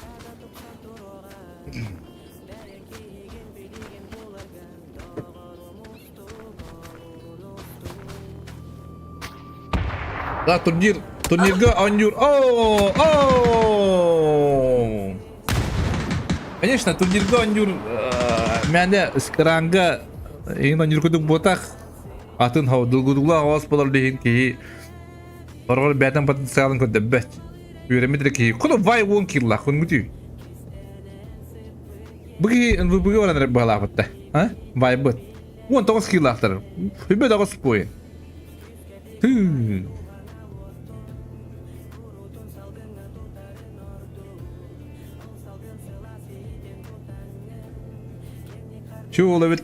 Да, турнир, турнирга оонньуур. О, о! Конечно, турнирга оонньуур. Мээнэ ранга иһин онньур курдук буотах атын долгутуулаах оҕус болор иһин киһи Орҕор бэйэтин потенциалын көрдөрбөт. Үөрэммит эрэ киһи. Куну вай уон киллах күнгүтүү. Бу киһи НВБ-га баран эрэ быһалаабытта. А? Вайбыт. 19 киллаахтар. Хүбэ доҕос пуойун. Тыы. Şu уол эбит.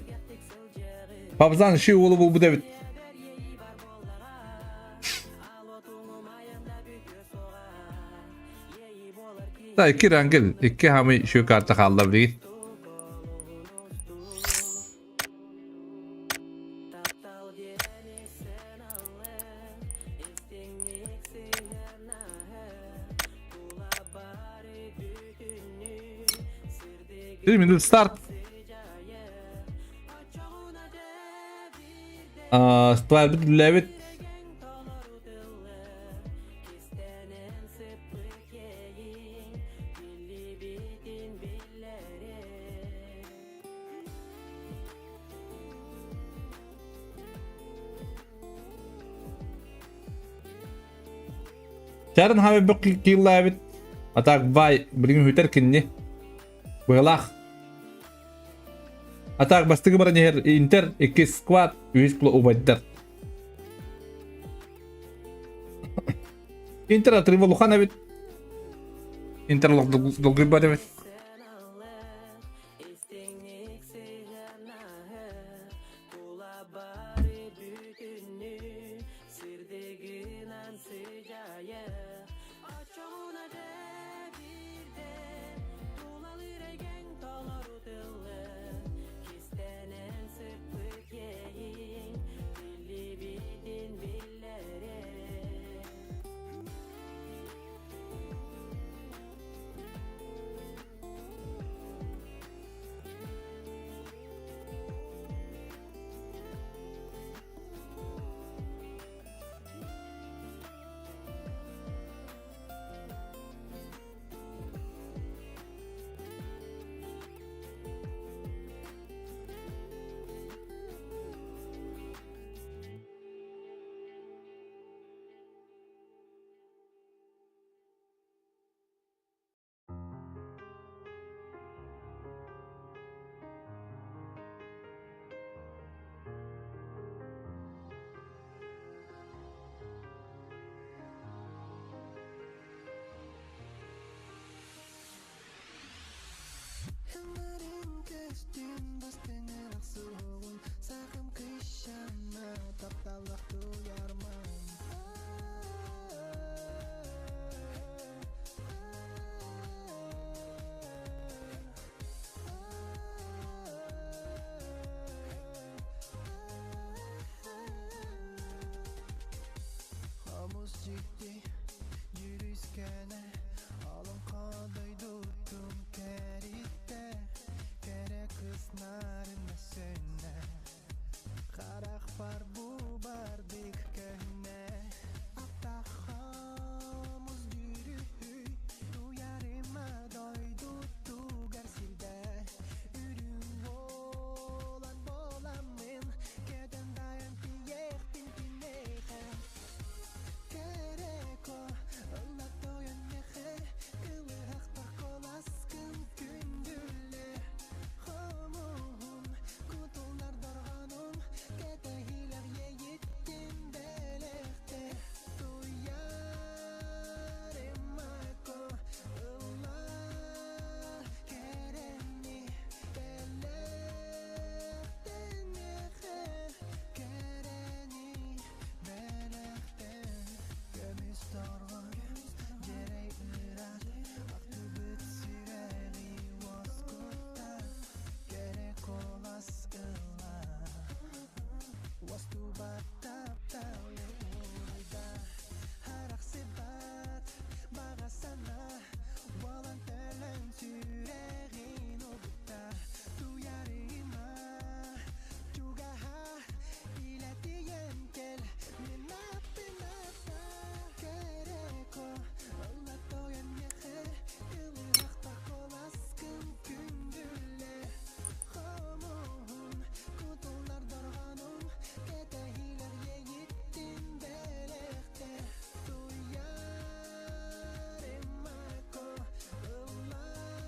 Пабзан ши уолу булбут эбит. Да, икки рангел, икки хамый şu карта хаалла билигин. Три минут старт. Стварбыт үлэлээбит. Чарын хабы бөк кииллээбит. Атак бай билигин хүтэр кинни. Быһылаах. Атак бастыгы баран иһэр Интер, иккис сквад, үһүс убайдар. Интер отрыва улахан эбит. Интер долгуйбат эбит.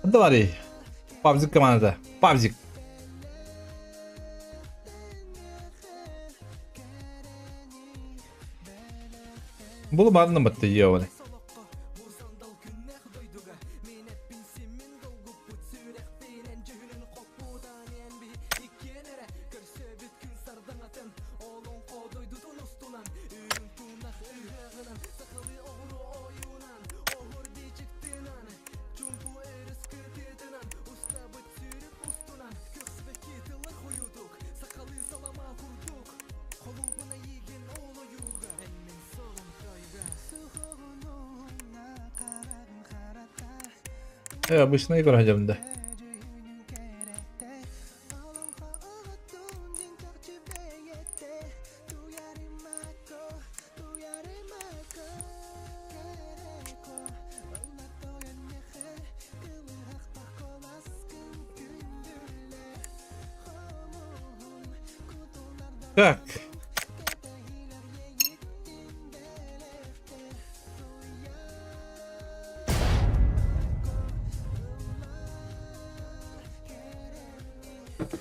Давай. Павзик командата. Павзик. Бұл барын бітті еуі. Обычно игра да. Так.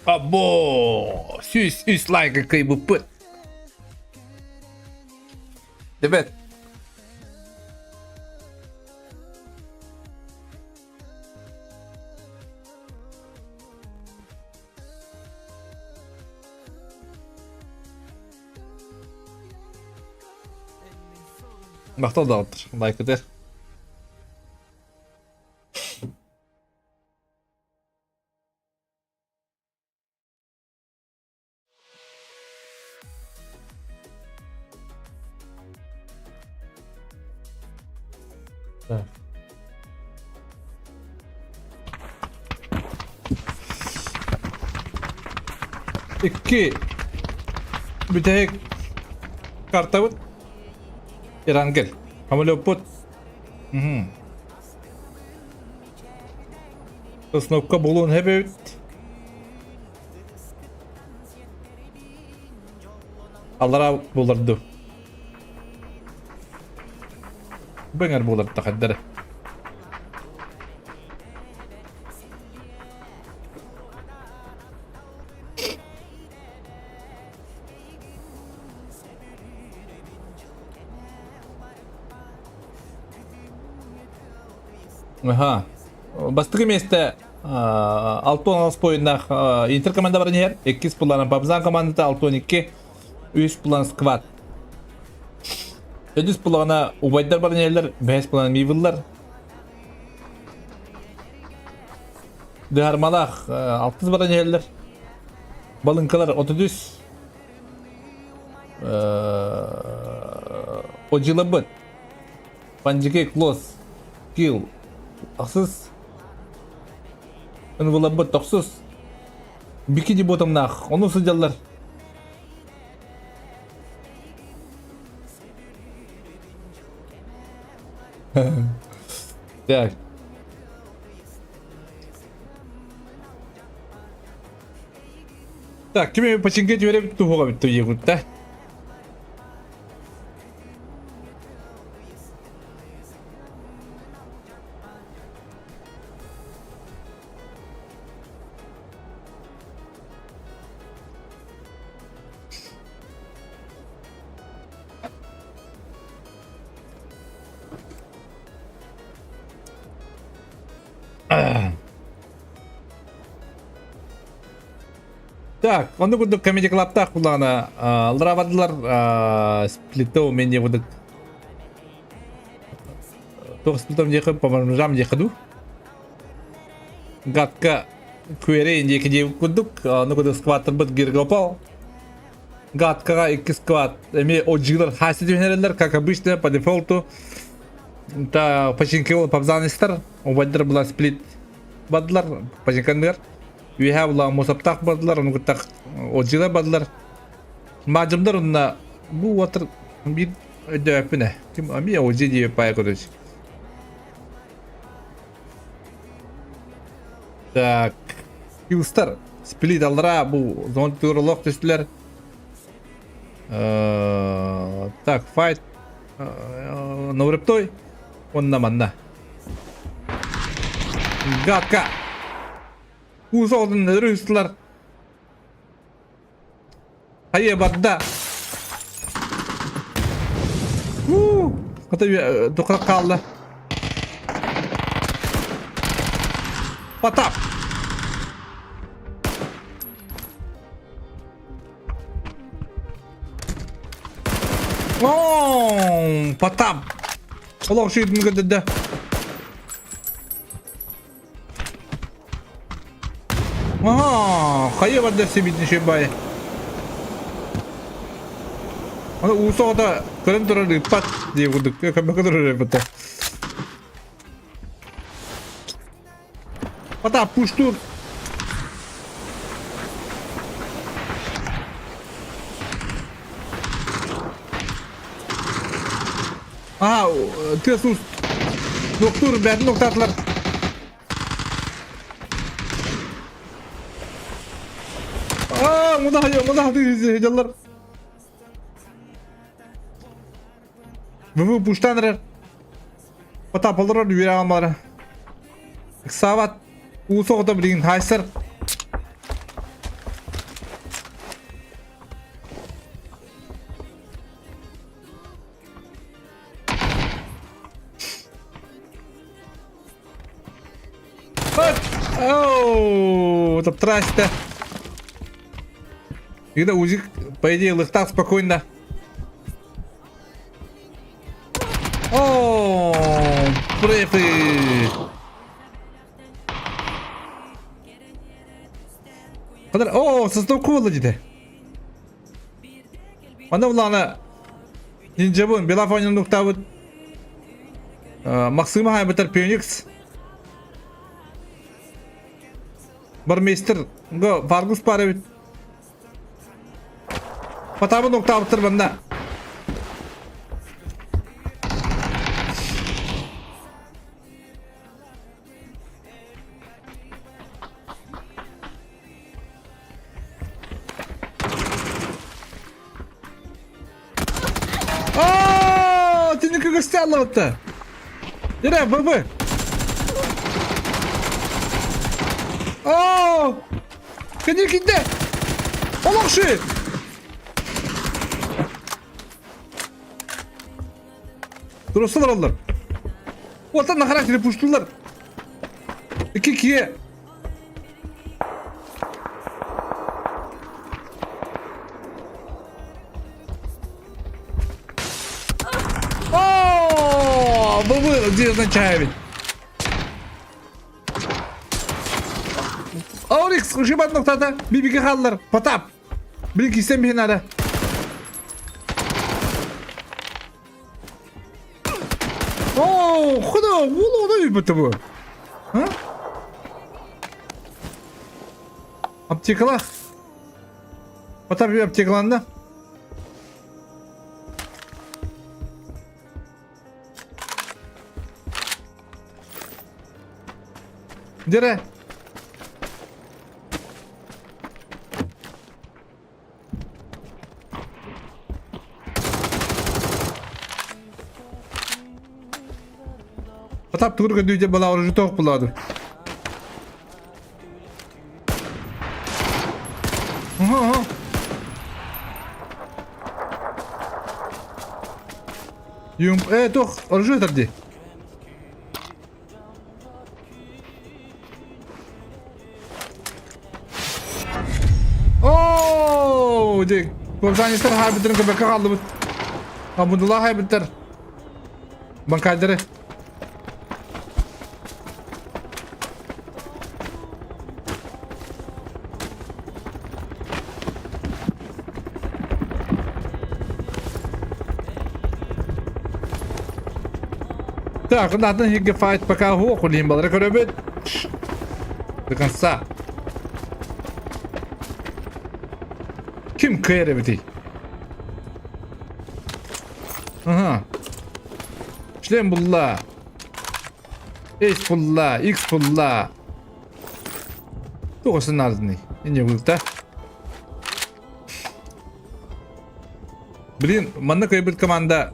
Або! 103 лайка кыйбыппыт. Ребят. Махтал даҕаттар, лайкытыр. Так. Икки бүтэһик картабыт Ирангел. Самолеппут. Мгм. Сосновка булуон хэбэбит. Аллара буларду. Бэҥэр буолар тахаддара. Аха. Бастакы миэстэ 6 поиннаах Интер команда баран иһэр. Иккис плана Бабзан командата 6-12, үс план Сквад. Төрдүс плана Убайдар баран иһэллэр, бэһис плана Мивыллар. Дыһармалаах алтыс баран иһэллэр. Балыҥкалар 33. Одьылабыт. Панджики Клосс Килл ахсыс Ынвылабыт тохсус Бики деботомнаах ону сылдьаллар Так. Так, кими пачинка түөрэ туһуга бүттү диэбитте. Так, онно курдук Comedy Club'таах булаана аллара бардылар сплитов мен не курдук туох сплитов диэхи по-моему диэхи дуу Гадка күөрэ диэки диэбит курдук ону курдук скваттарбыт Гиргопал Гадкаҕа икки скват эмиэ OG-лар хаси түһэрэллэр как обычно по дефолту та починки пабзанистар убайдар была сплит бардылар починканныгар Үөһээ була мусаптаах бардылар, ону кытта отдьыла бардылар. Маадьымдар онно бу уотар биир өйдөөппүн ээ. Ким эмиэ отдьы диэбит паайа короче. Так, Килстар, сплит аллара бу зон олох түстүлэр. Так, файт Новрептой, онна манна. Гадка. Уус оҕотун өлөрө үстүлэр. Хайа барда. Уу, хата тоқырап қалды. Потап. О, Потап. Олох шүйдін көдірді. Аха, хайа барда сибитин шөй Аны уус оҕото көрөн турар ыыппат дии курдук көмөкө турар эбит. Потап пуштур. Аха, тыас уус. Доктор бәрін тоқтатылар. Аа, муда муда дьаллар. Бу пуштан эрэр. Потап олорор үөрэ бара. Ыксаабат. Уу соҕото билигин хайсар. Оу, таптырасты. Когда узик, по идее, лыхтах спокойно. О, префы. О, создал кола диде. Аны улаана Нинджабын, Белафонин нуктабыт Максима хайбытар Пеникс Бармейстер Варгус пара бит Потабы нуктабыттыр банда Aa, Tiniki gösterdi. Yine baba. Aa! Кини кидде. Олохши. Duruştular onlar. Ortadan karakteri puştular. İki kiye. О, бу где означает? Aurix uşubat noktada bir kaldılar. Patap. Bir iki bir nara. Оо, худа, уол оно бит бу. А? Аптекалах. Потап bir аптекаланды. Дere. Потап тугур көдүүтэ бала оружу тоох булаады. Юм э туох оружу тарди. Оо, дик. Курсанистар хайбыттарын көбөккө хааллыбыт. Абдулла хайбыттар. Банкайдары. Так, атын хигге файт пока хуох улин балары көрөбүт. До конца. Ким кыайар эбитий? Ага. Шлем булла. Эйс булла, X булла. Туох наадыный? Инне да? Блин, манна кыайбыт команда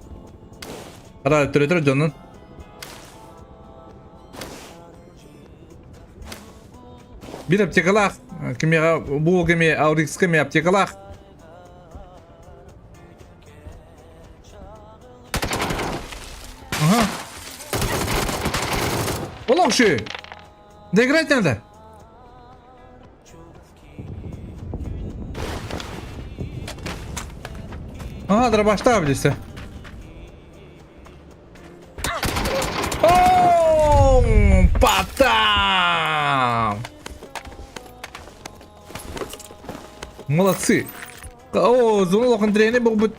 Ара төрөтөр дьонун. Биир аптекалаах, кимиэхэ бу кими Аурикска эмиэ аптекалаах. Ага. Олох үчүгэй. Доиграть надо. Ага, дробашта билсе. О, Потап! Молодцы. О, зону лохан трени бугбут.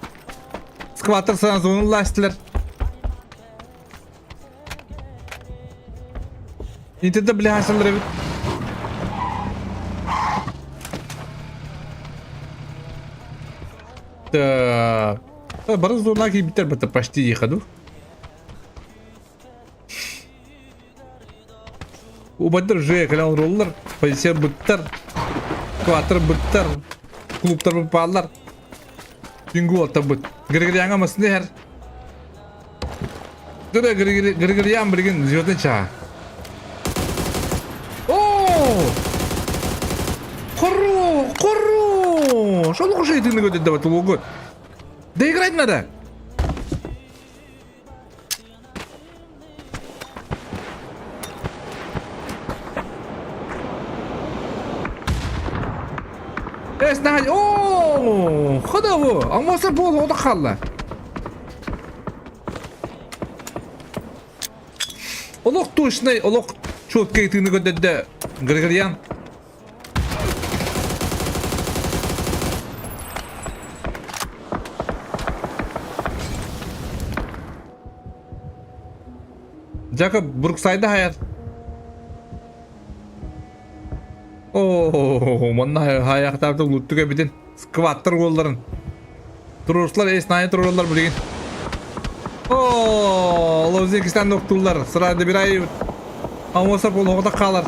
Скваттер сана зону ластилер. Интенде бля хасалар эбит. Так. Бары зона кийбиттер бата почти ехаду. Убайдар уже кэлэн олороллор, полиция быттар, квартир быттар, клубтар бааллар. Түнгү уолтарбыт. Григорьяҥа массыына иһэр. Дөрө Григорьян билигин звездный чаа. О! Хору! Хору! Что лучше ты не давать лугу? Да играть надо! Эс наһаа оо хадабы аммаса буол ода хаалла. Олох точный олох четкий тыыны көрдөрдө Григорьян. Jacob Brookside хайар. Оо, манна хайахтаабыт луттук эбитин. Скваттар уолларын. Туруорсулар эс наайы туруораллар билигин. Оо, Лозикистан доктуллар. Сыра добирай. Амоса полуоҕа хаалар.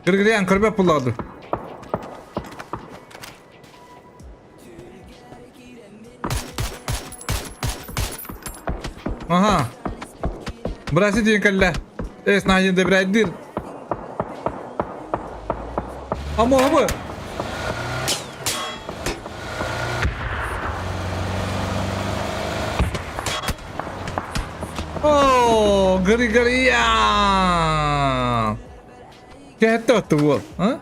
Григориан көрбөт буллаҕа Ага. Браси диэн кэллэ. Эс наайын добирайдыр. Амоһабы. Оо, Григориан! Кэһэтте отtu буол, а?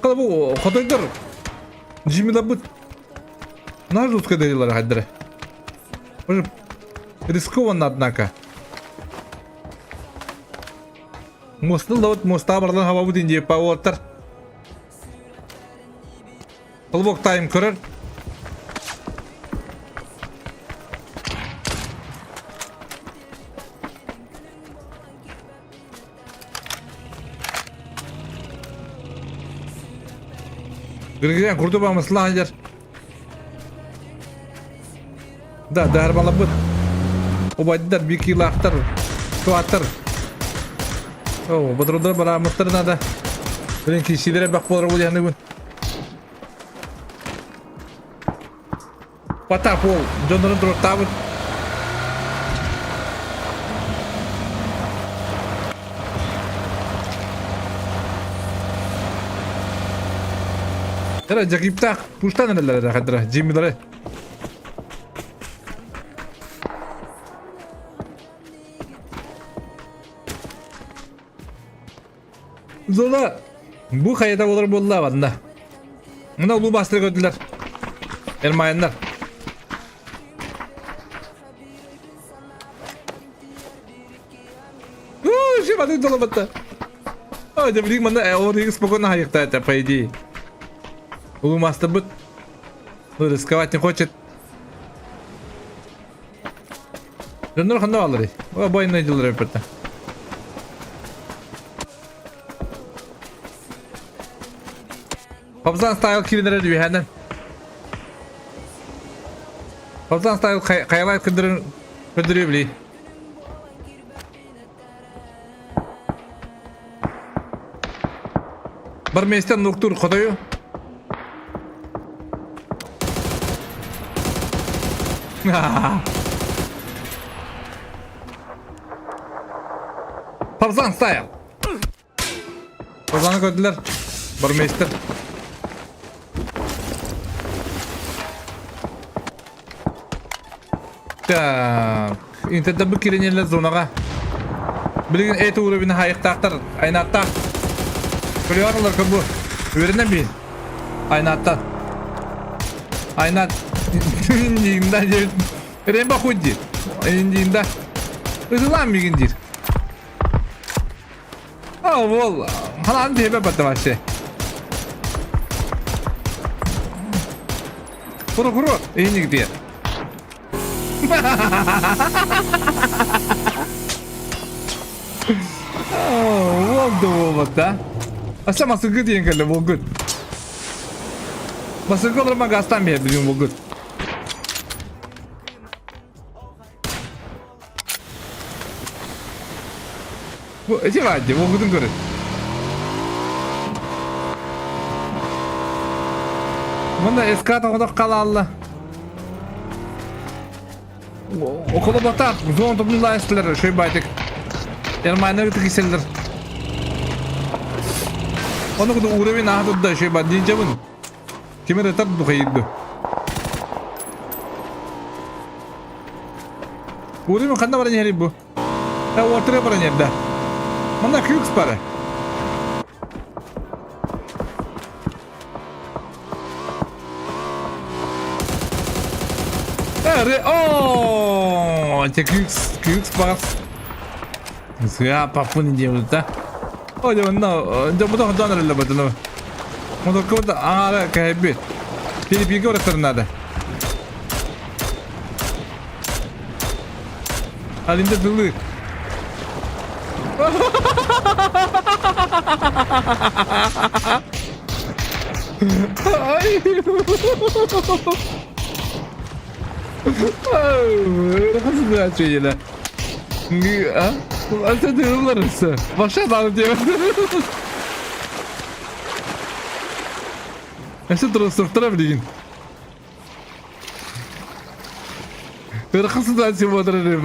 Кала бу хотойдор Джимилабыт наш русская дайлар хайдара. Уже рискованно, однако. Мостны да вот моста барлан хабабыт инде пауаттар. Колобок тайм көрөр. Григорян курдуба мыслан жер. Да, дарбалабыт. Убайдар, бикилахтар, туаттар. О, батруда барамыттар надо. Блин, кисилere бак болар бу яны Потап ол дьоннорун туруктаабыт. Тара Жакиптаах пуштан эрэллэр эрэ хадыра Джиммилары. Зола бу хайата болар буолла манна. Мына улуу бастыры көрдүлэр. Эрмайыннар. Уу, воды долобатта. Ой, да блин, манна ол спокойно хайыкта это, по идее. Улуу мастырбыт. Ну, рисковать не хочет. Дьоннор ханна баалларый? О, бойнай дьыллар эппэтэ. Папзан стайл киирэн эрэр үөһээнэн. Папзан стайл хайалаах көрдөрөн көрдөрүө билий. Бар миэстэн нуктуур хотойу. Фарзан стайл. Фарзаны көрдүлэр. Бармейстер. Так, интерда бу киренелер зонаға. Билигин эт уровень хайыктаахтар, айнааттаах. Көрүөр бу. Үөрэнэн би. Айнааттан. Айнаат. Индиинда диэбит. Ремба хуй диир. Индиинда. Ытылаан мигин диир. А, ол, ханаан диэбэ бата вообще. Куру куру, иһиник диэ. Уол да буолбат да. Аса масыгы диэн кэллэ буолгут. Масыгы олорма газтан биһэ билин буолгут. Бу эти вадди, буолгутун көрүн. Мында СК тоҕодох халаалла. Около батак, зон тупнула эстилер, шөй байтык. Эрмайна ытык иселлер. Оны куду уровень аха тудда шөй ба динжабын. Кимер ытар духайырды. Уровень ханна баран иһэрий бу? Э, ортырга баран иһэр да. Манна Хьюкс бары. Э, о, те Хьюкс, Хьюкс бас. Сыа папын делают, да? О, дьэ, онно, дьэ, бу тоҕо эрэллэ батыны. Мотоккобут аҥаара кэһэйбит. Филиппинка барыттарын надо. Алинда тылы. Ай! Өссө туруорсуохтара билигин. Ыарахан ситуация буолар эрэ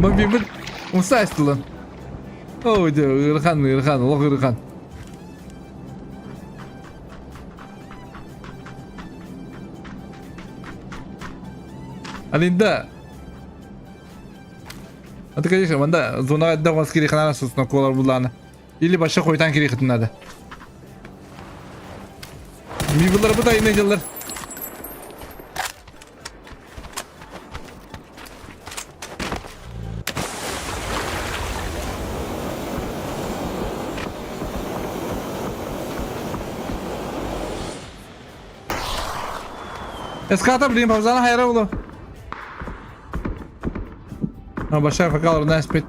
Мобибит умсаастылан. Оо, дьэ, ыарахан, ыарахан, олох ыарахан. Алинда. А ты, конечно, манда зонаға эдде оғас кириханара сусна колар булланы. Или баша хойтан кирихытын надо. Мибылар бу да ине жыллар. Эската, блин, павзана хайра улу. Большая фокал спит.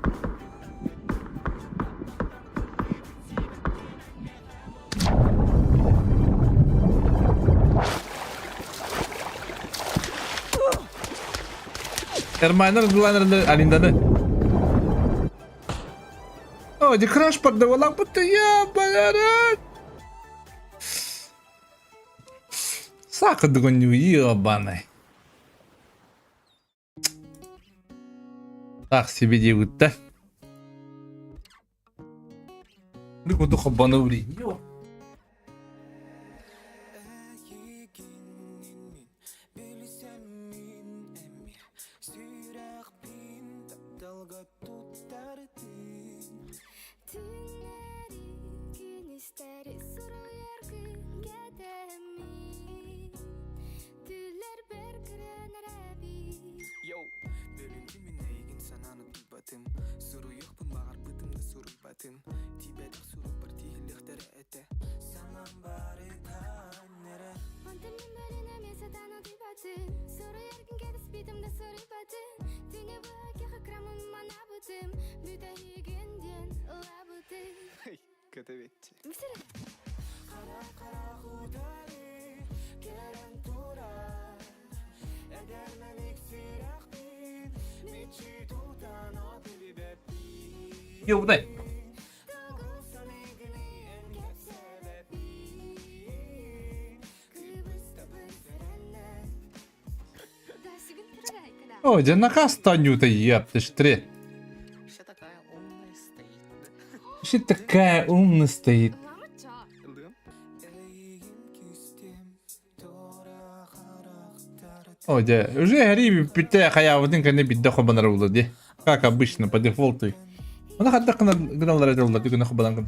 Эрмайнер Гланер Алинданы. О, ди краш поддавала, будто я, блядь. Сака дгоню, ебаный. Так себе диэбиттэ. Курдук холбону блин. Йобдай. О, дьэ накаас Танюта епты Вообще такая умная стоит. О, дьэ, уже Harry бүппүтэ хайаабытын кэннэ бидде хобанар буолла дии. Как обычно, по дефолту. Она хаддах гыналлара дьолла түгүнэ хобанан гын.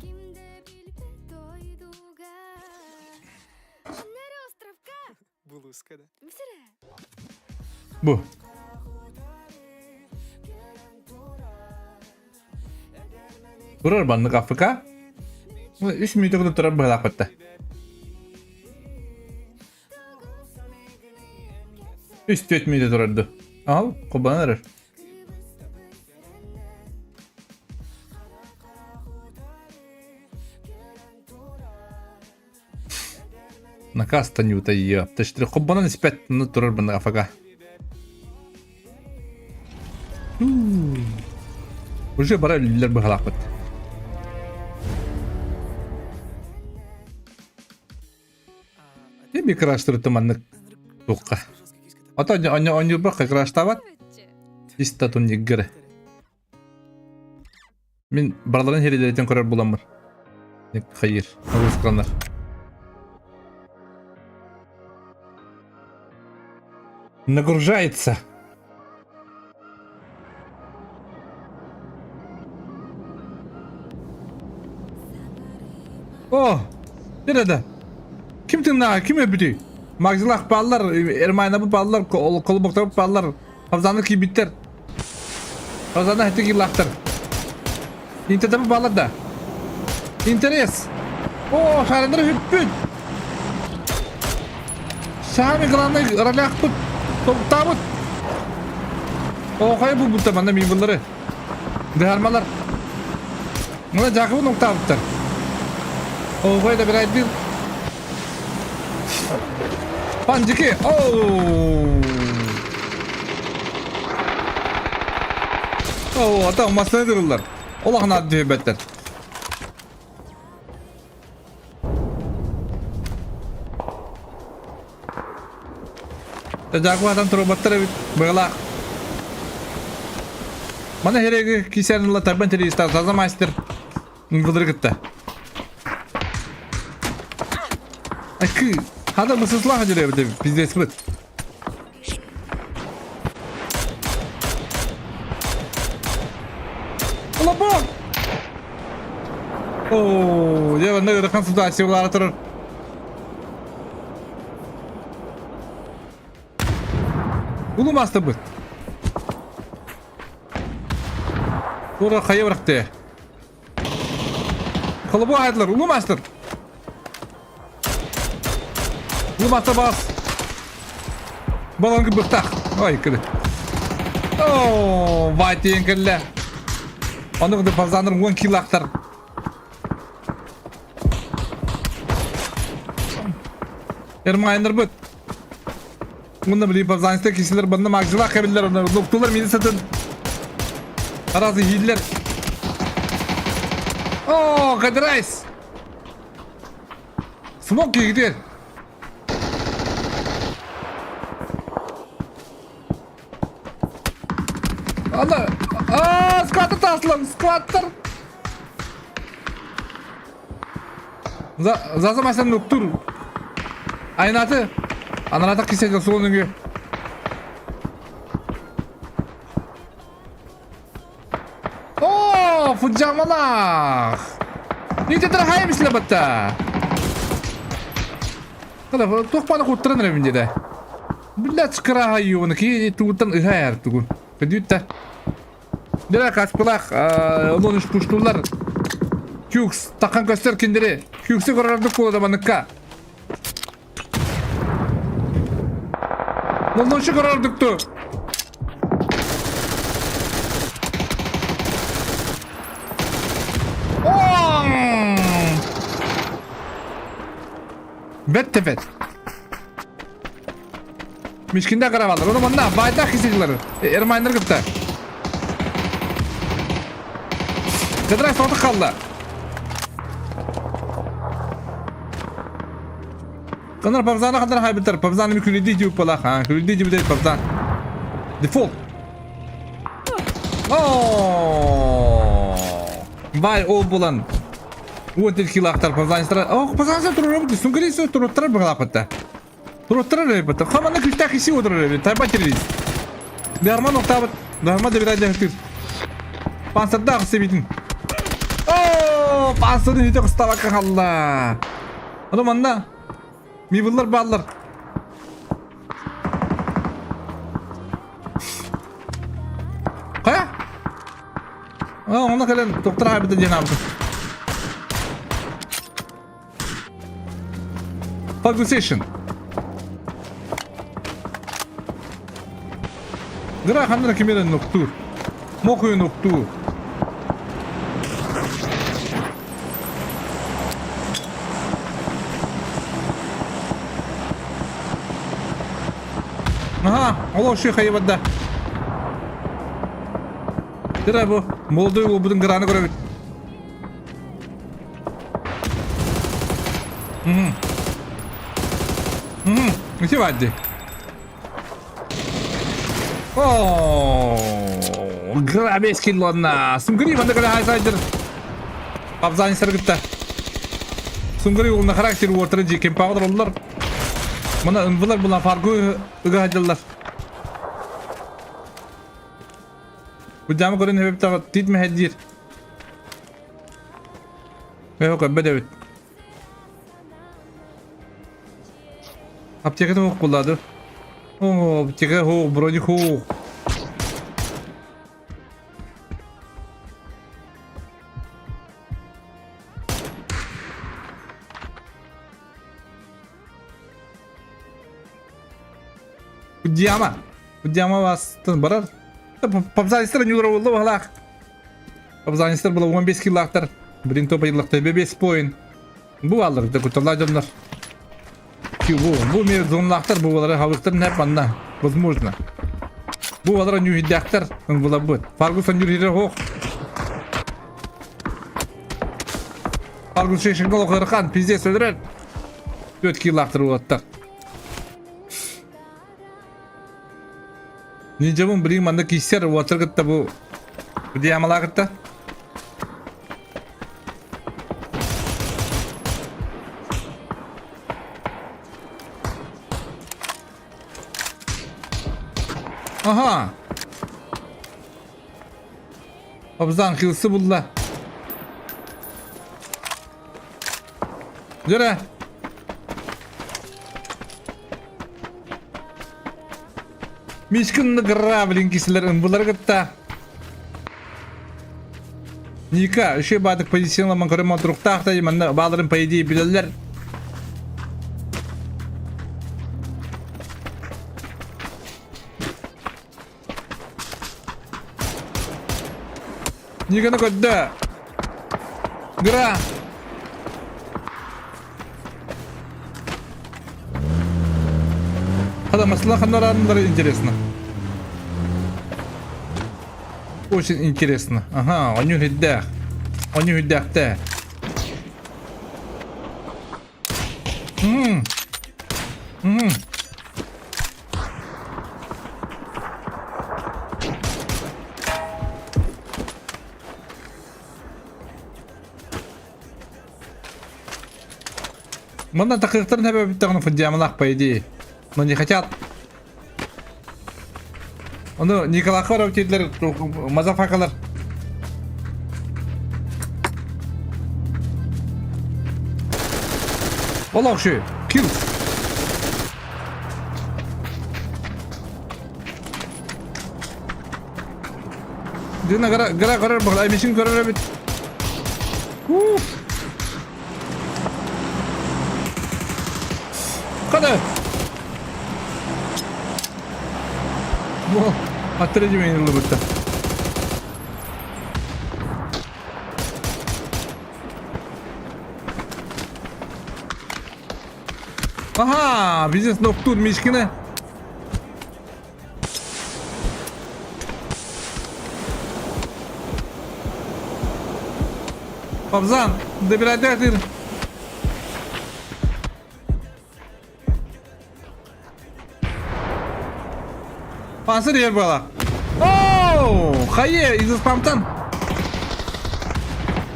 Бу. Турар баннык АФК. Үс мүнүүтэ курдук турар быһалаахпытта. Үс түөрт мүнүүтэ турар ду. Ал, кубанар эрэр. Наказ Танюта ёпта, хоббонон испэт ну турар бына АФК. Уже бара үллэр быһалаахпыт. Эми краштырыты маннык туққа. Ата онньурбах краштабат. Истатун игры. Мин бараларын херилеретен көрөр буламмын. Хайыр, нагрузкаланар. Нагружается. О, nerede? Kim tırnağı, kim öpüdü? Magzilak ballar, Ermayna bu ballar, kolubokta bu ballar, Havzanlık кийбиттэр. Havzandan хэтик киллаахтар. Интердэ баллар да. Интерес. О, шарындар хүппүт. Самый главный ролях-пыт. Топтабыт. О, хайа бу бутта манна мин буллары. Дыһармалар. Мына Жакыбын октабыттар. О, да бирайдыр. Панджики. Оу. Оу, ата масына дырылар. Олахын ады беттер. Жакып атан турбаттар эбит быгылаах. Мана хереги кисерин ла тарбан телеистар таза мастер Былыр кытта. Акы, хада мысыслаха жүрөбүт пиздец быт. Лобок! Оо, дьэ манна ыарахан ситуация булаара турар. Улуу маастарбыт. Тура хайа бырахты. Холобу аһайдылар, улуу мастер. Улуу мастер бас. Баланғы бықтақ. Ой, кірі. О, бай тиен кэллэ. Ону кытта Фазаныр 10 кило Эрмайнер быт. Мында билин Фазанста кисилер банна макжылах кабиллер, луктулар мини сатын. Аразы хиллер. О, Кадрайс! Смок кигитер. Ана, а, скваттер таслам, скваттер. Заза масен нуктур. Айнаты. Анарата киседе суон үнгө. О, фуджамалах. Нитетер хайбисле батта. Када туох бааны куттаран эрэ диэтэ. Блядь, кыраха юуна ки тугуттан ыһа тугун. Көдүүттэ. Дера каспылах, онон үш пуштулар. Кюкс такан көстөр киндери. Кюксы көрөрдүк буолда маныкка. Нонноншу көрөрдүктү. Бэт тэбэт. Мишкинде карабалар. Оны манна байтак хисеклер. Эрмайнер кытта. Кыдырай соғдық қалды. Кынар павзаны қандар хайбыттар. Павзаны ми күлүдүй жуп бала. Ха, күлүдүй жуп дейт павзан. Дефолт. О! Бай ол булан. Уон килахтар пазанстар. Ох, пазанстар турурабыт. Сунгрисы туруттар быгалапытта. Туруттар эбит. Хамана күстәк иси отырар эбит. Тайба террист. Дарман октабыт. Дарма да бирай дәхтир. Пансырда ахсы битин. О, пансырды хите кыстабакка халла. Аны манна Мивыллар бааллар. Хайа? А, онно кэлэн доктор аабыта диэн аабыта. Conversation. Гра ханна кимерен ноктуур. Мохуй ноктуур. Ага, ол ошуй хайыбадда. Дыра бу, молодой уолбутун граны көрөбүт. Мгм. Мгм, ити баадди. О, грабец киллонна. Сунгри манна кэлэ хайсайдыр. Абзани саргытта. Сунгри уолна характер уотарын же кемпаҕа олороллор. Мана ынвылар була фаргу ыга хадьаллар. Бу дьаамы көрөн хэбэптаҕа тиит мэһэддиир. Мөһө көрбөт эбит. Аптеката суох буолла О, аптека суох, броник суох. Диама. Диама бастын барар. Папзанистар нюлар болду баһалаах. Папзанистар була 15 киллаахтар. Блин топ айыллахта 5 поин. Бу аллар да куталла дьоннор. Бу бу мер зонлаахтар бу балары хабыктар нәп манна. Возможно. Бу балары нюхидяхтар булабыт. Фаргусон нюхидер хох. Фаргус шешин голохырхан пиздец өлөрөр. 4 киллаахтар уоттар. Нинджабын билигин манна кииссэр уолаттар кытта бу диамалаа кытта. Аха. Абзан хилсы булла. Жүре. Мишкин граблин киселер ымбылар кытта. Ника, үше бадык позиционламан көрөм отыруктаах да манна бааларын по идее билеллер. Никаны көрдө. Гра. Хада масла ханнаранлары интересно. Очень интересно. Ага, оню хиддэх. Оню хиддэхтэ. Мм. Мм. Манна такыктарын хэбэбиттэҕинэ фудьямалаах по идее. Но не хотят. Ону Николаха барап тиэллэр мазафакалар. Олох ши. Кил. Дина гара гара көрөр бу. Эмишин көрөр эбит. Уф. Када. Бу аттыры жемейін ылыбытта. Аха, бизнес ноктур Мишкина. Абзан, добирай Пансыр ер буола. Оу! Хайы, из спамтан.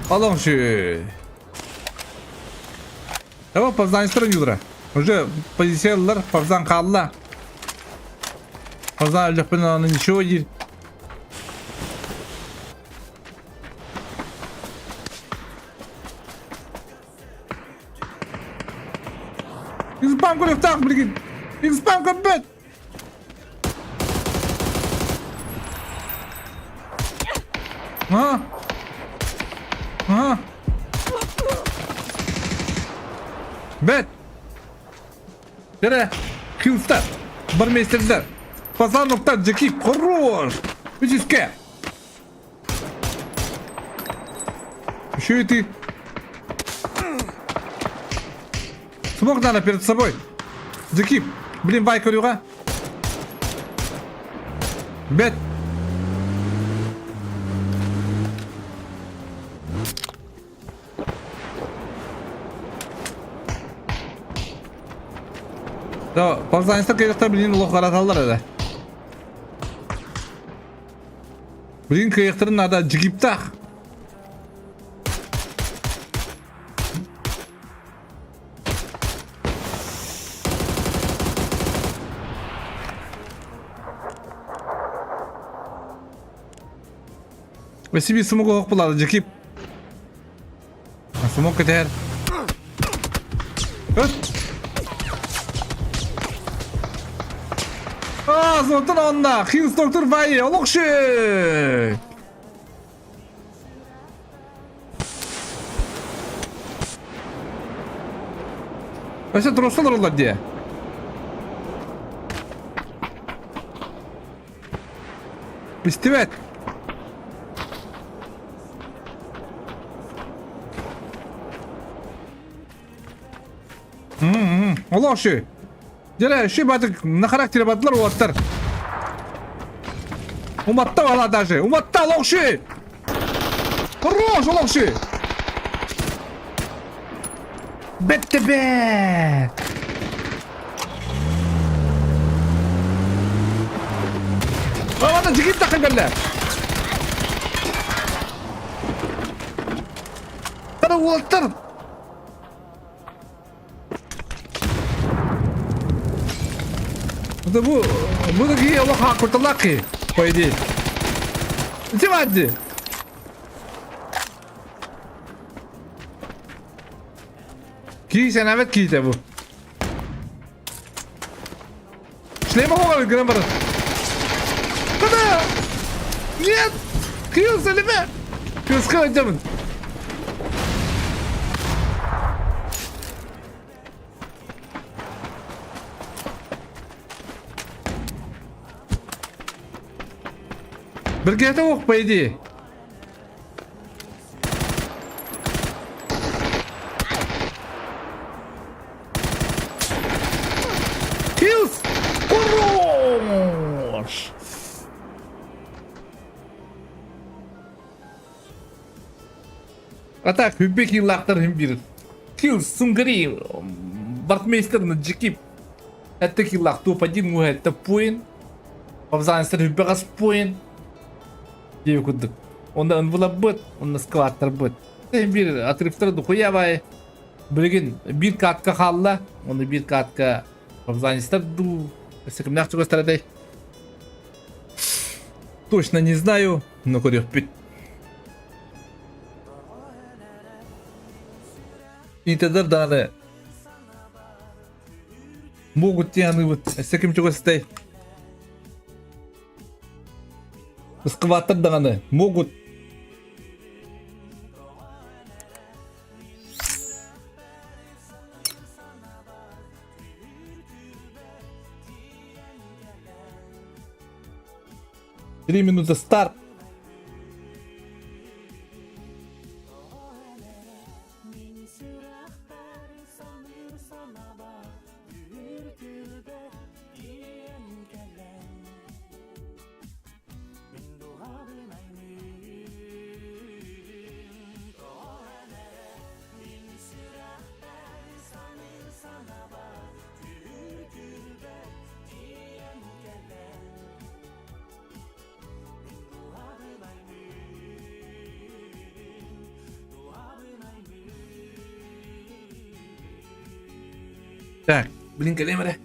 Алың şu. Tamam, Pazdan yudura. Уже позициялар, Паздан қалла. Паздан өліқпен оны ничего дир. Испам көрөктаах билигин. Испам көрбөт. А? А? Бэт. Дere. Хилстар. Бармейстердер. Пазановтар Джекип. Хорош. Үчүскэ. Еще и ты. Смог надо перед собой. Джекип. Блин, байк көрүүгэ. Бэт. Да, Павзанистар кыйыктар билин улох караталлар эде. Билин кыйыктарын надо жигиптах. Өсі смог оқ болады жекип. Смог кетер. Өт. Аа, зонтон онна. Хилс доктор Вайе, олохшы. Өсө тросалар олар дие. Истибэт. Олохшы. Дьэ, ши батык на характере батылар уолаттар. Уматта бала даже. Уматта олохшы. Хорош олохшы. Бетте бет. Ана жигит тахын кэллэ. Тара уолаттар. Это бу бу такие олох курталаки, по идее. Тимадди. Кии сэнээбэт киһитэ бу. Шлема хоҕор гынан барар. Куда? Нет! Кыыл сэлимэ! Кыыска ыдьабын. Биргэтэ уох по идее. Хилс! Хорош! А так, хүббек хиллаахтар хим бир. Хилс, Сунгари, Бартмейстер, Джекип. Это хиллаах топ-1 муха, это поин. Павзанстер хүббегас поин. Диэби курдук. Онно ынвылабыт, онно складтарбыт. Биир отрывтар духуя бай. Билигин биир катка хаалла, онно биир катка Павзанистар дуу. Өссө кимнээх чугастар этэй? Точно не знаю, но көрүөхпүт. Интедер даҕаны могут диэн Өссө ким чугастай? Ыскыбаттар даҕаны могут. 3 минуты старт. Так, блин, кэлиэм эрэ.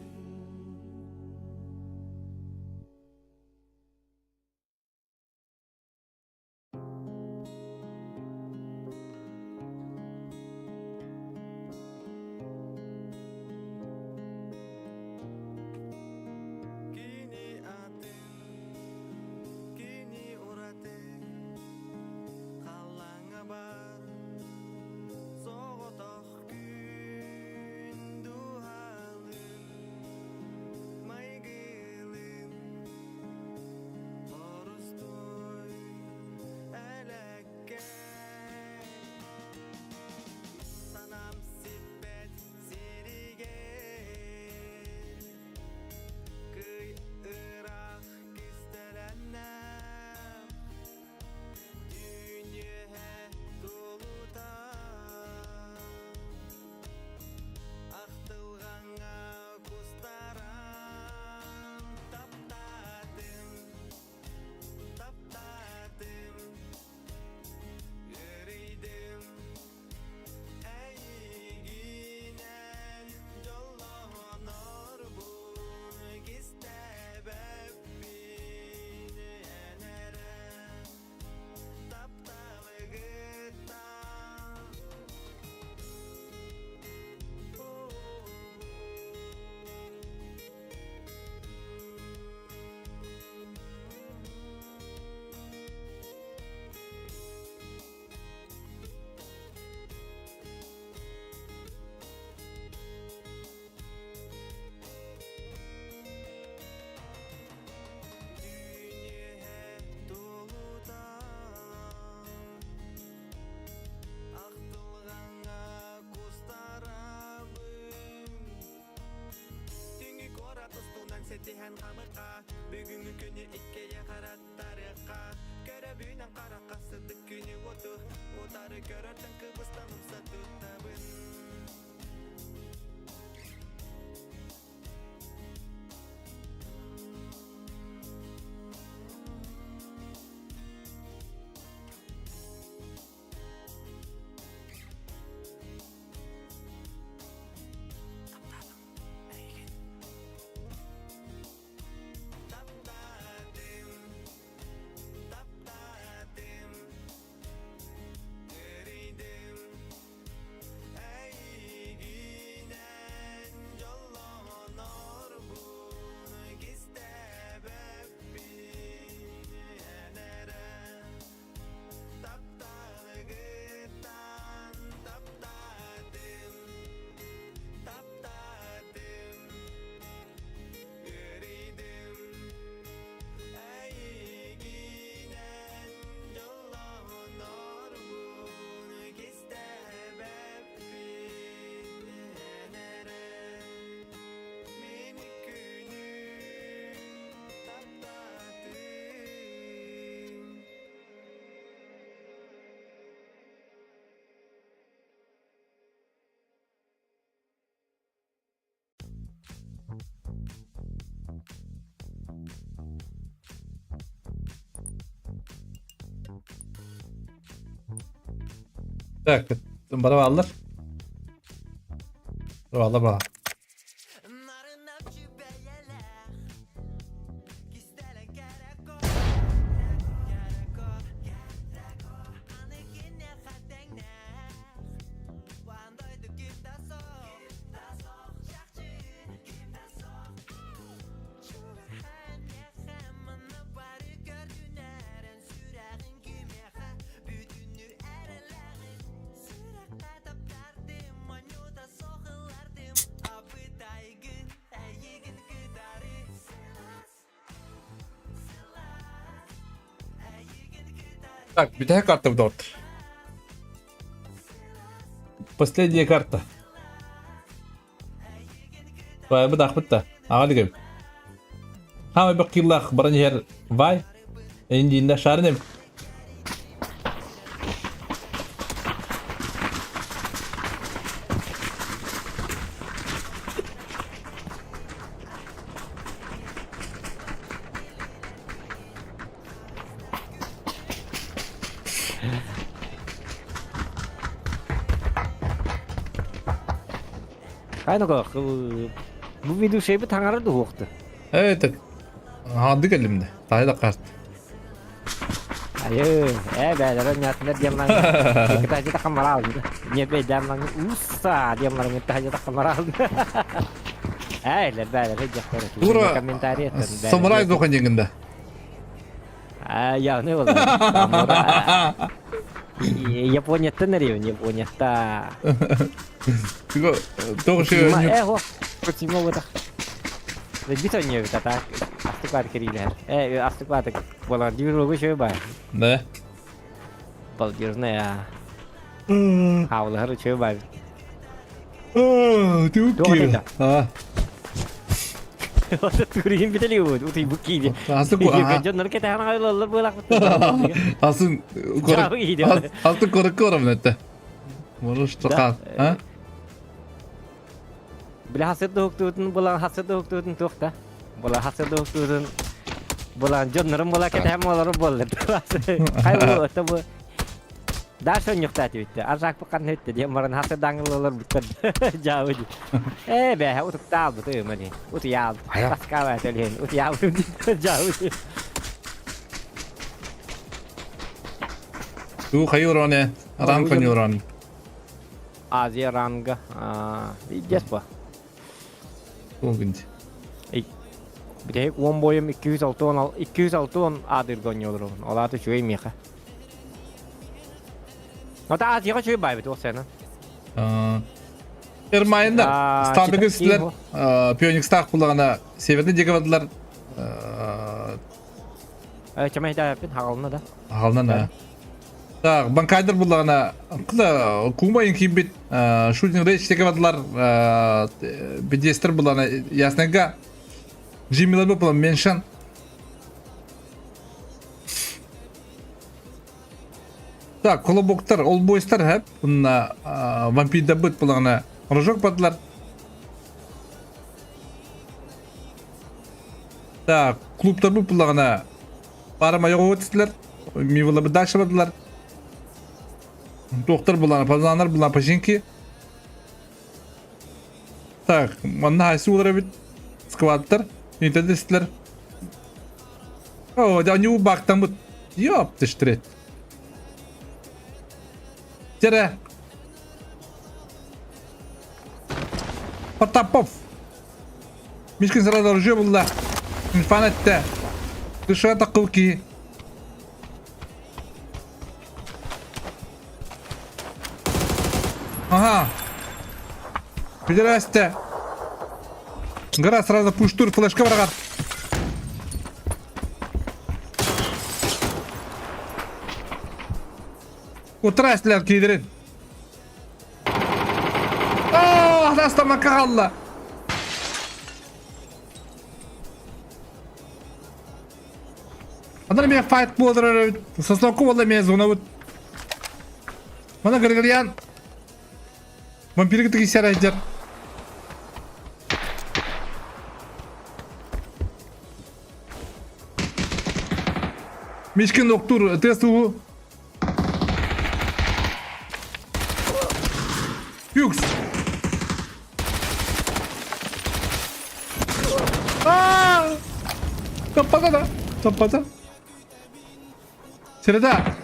Так, бара бааллар. Бааллар баа. Так, бүтэһик карта вот. Последняя карта. Бу дахпыт да. Аға дигем. Хамай бак киллах баран иһэр Вай. Индиинда шарынем. Хайна бу ведущийбит таҥара дуһуохту. Э, так. Хаанды кэллим да. Таай да карт. Айы, э бээлэрэ нятынар диэмман. Кытаачы тахамараал. Не бэйдэмман уса диэмман кытаачы тахамараал. Э, лер бээлэрэ дьахтар. Тура Комментарий самурай дохан дегенде. А, явный был. Японияттан эребин, Японияттан. Тоҕо Э, хо, Косима бутах. Бит ойнуйбут ата. Астык бар кирилэр. Э, астык баатык. Болар дюрогу шөй бар. Да. Балдюрная. Хаулахар шөй бар. Ты укки. А. Турин бители бу, ути букки. Астык бу. Дьоннор кэтэһэн аҕайлаллар буолах. Асын Астык корок кором этте. Можешь что а? Бile хасыр хуктуутун булан хасыр хуктуутун туохта. Була хасыр хуктуутун булан дьоннорун була кэтэһэн олору буоллар. Хай бу это бу Даша нюхтати битте. Аржак букан хетте диэн баран хасыр даңылылар бүттер. Жабы. Э бэһэ утуктаалбыт ымани. Утуяал. Паскава төлөһүн. Утуяал жабы. Ту хайуроне, ранг конюрон. Азия ранга. Идес ба. Тугунт. Бүтэһик 10 бойум 206 206 аадырга онньуолорун. Ол аата үчүгэй миэхэ. Ота Азияга үчүгэй баайбыт ол сена. Эрмайында стабигы силер Пионикстах куллагана северный дегавадылар Чамай да хагалына да. Хагалына да. Так, банкайдер буллагана кыла кума инкибит шутинг рейдж дегавадылар бедестер буллагана яснага Джиммилер була меншен. Так, колобоктар, олбойстар хәп, bunна вампирда быт буллагана рожок бадылар. Так, клубтар бу буллагана пара майога өтүстүлэр, мивалар дальше бардылар. Доктор буллана, пазанар буллана починки. Так, манна хайсы улар бит сквадтар, интердестлер. О, да не убактан бут. Ёп, ты штрет. Тере. Потапов. Мишкин сразу оружие булла. Инфанетте. Дыша такылки. Ага. Пидерасте. Гора сразу пуштур, флешка врага. Утрастилер кидерин. Аа, астамакка хаалла. Анар эмиэ файт буолар эбит. Сосновка буолла эмиэ зонабыт. Мана Григорьян вампиры тигисэр сылдьар. Мишкин доктор тест уу. Юкс. Аа! Таппата да. Таппата. Среда.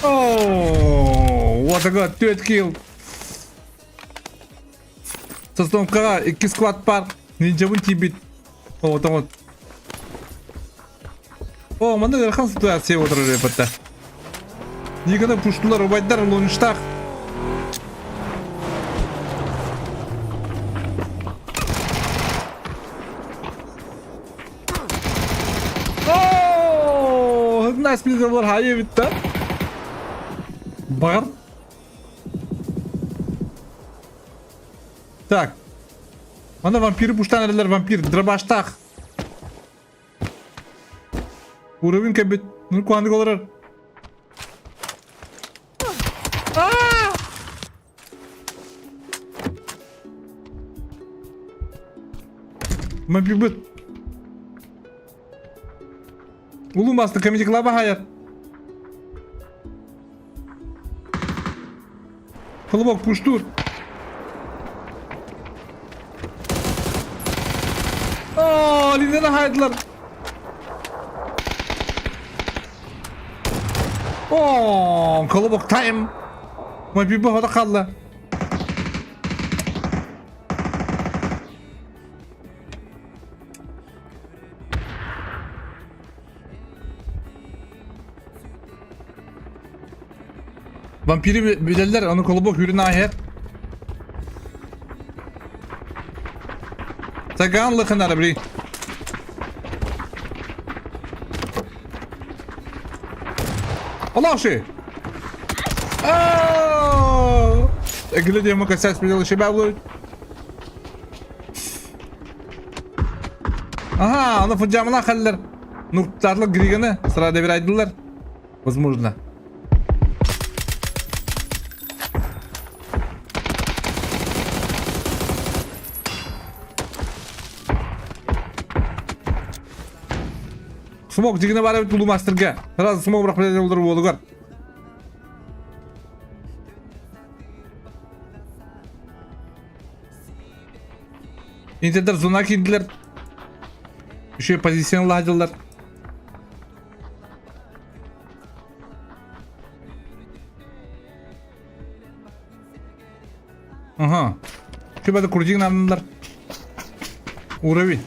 Oh, what a god, 4 kill. Сосновкаҕа икки склад баар. Нинджабын тиийбит. Оҕотоҕут. О, манна ыарахан ситуация отырар эбэтэ. Никона пуштулар убайдар лунштах. О, Nice bir hayır bitti. Бар. Так. Манна вампиры пуштан эрэллэр вампир дробаштаах. Уровень кэбит. Ну куаннык олорор. Вампир Улуу масты Comedy Club хаят. Колобок пуштуур. Оо, Линаны хаайдылар. Оо, Колобок тайм. Мобиль хода қалды. Vampiri bilirler, onu Kolobok hürün aher. Sagan лыхынара, блин. Алаши! Глядя, ему косясь, придел еще баблу. Ага, аны фуджамына халлар. Нуктарлы григаны сырада бир айдылар. Возможно. Смок дигіне бар эбит Улу Мастерга. Сразу смок бирок биле олдыр болугар. Интердер зона киирдилер. Еще позицияны ладилар. Ага. Şu бада курдигин аннылар. Уровень.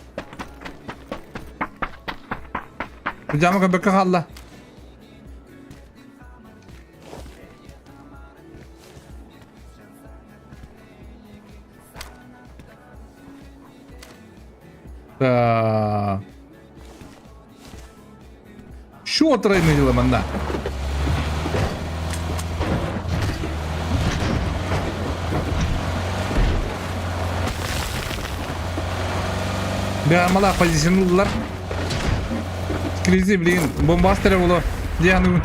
Жама көбөккө хаалла. Так. Что тройны делаем, да? Бямала позиционулар. Кризи, блин, бомбастер было. Диану.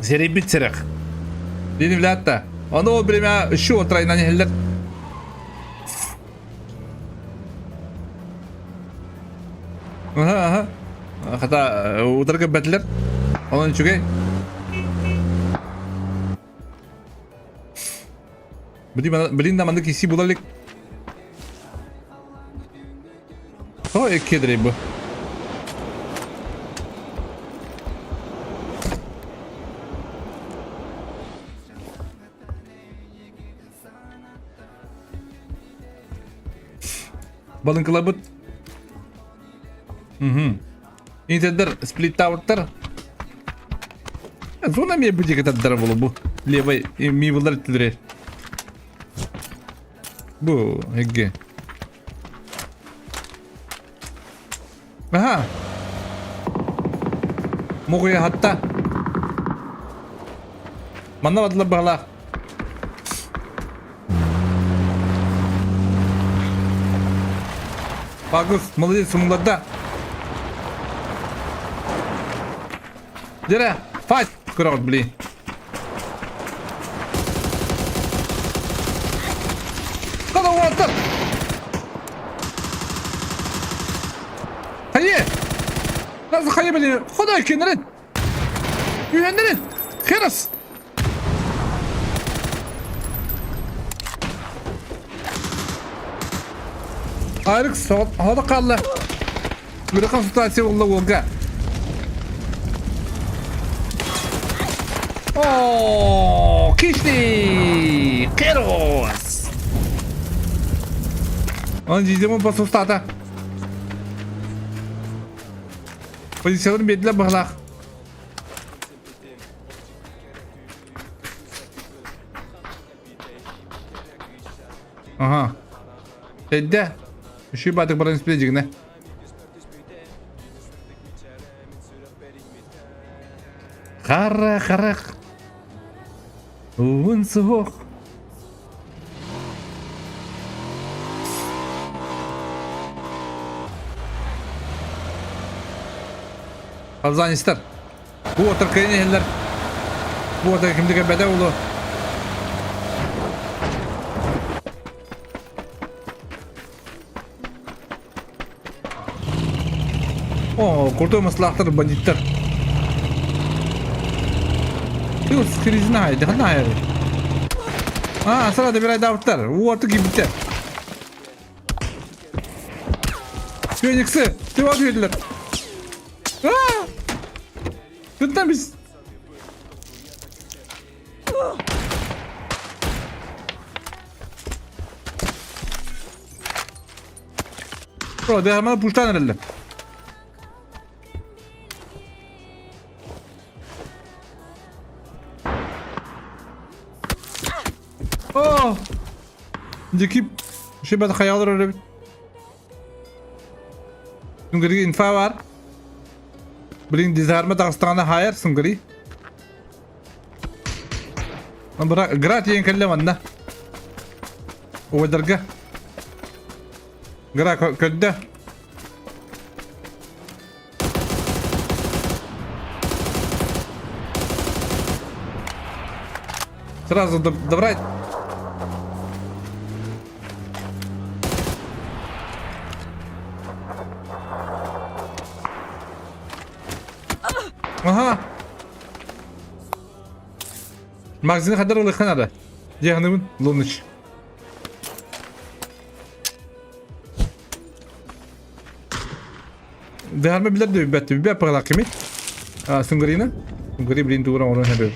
Серебит серех. Диним лятта. Оно время еще тройна не хеллер. Ага, ага. Хата ударга бәтлер. Онон үчүгэй. Блин, да маннык иси була илик. О, кедрей бу. Балыҥкаларбыт. Угу. Интердер сплиттауттар. Зона мне будет этот болу бу. Левой мивылар түдүрер. Бу, эгге. Аха. Моҕуйа хатта. Манна бадылар баҕалаах. Пагус, молодец, умуларда. Дere, fight! Көрөҕүт, блин. Хада уолаттар! Хайе! Nasıl хайе блин? Ходай кенерин! Үйеннерин! Херас! Айрык хода қалла. Бір консультация болды олға. О, кишни! Керос! Он жидемon посустата. Позицияларын бердилер баһалаах. Ага. Эдде. Үшүй батык баран испе жигине. Хара харах. Уун суох. Афганистан. Бу отыр кыйын иһэллэр. Буота кимди кэлбэтэ улу. О, крутой маслахтар бандиттар. Ты скризна, да хана. А, сара добирай даптар. Вот кибиттер. Фениксы, ты вот видели. А! Кытта biz. О, дыхама пуштан эрэллэр. О! Дики шибат хаялар öyle. Сунгри инфа бар. Блин, дизарма тағыстағана хайар Сунгри. Бірақ гра тиен кэллэ манна. Уйдарга. Гра көрдө. Сразу добрать. Ага. Магазин хадar ылыхан ара. Дьяханыбын Луныч. Дыхарма билер да билбэт. Билбэт пагалаах кими? Сунгарина? Сунгари блин тугура оҥорон хэбэ.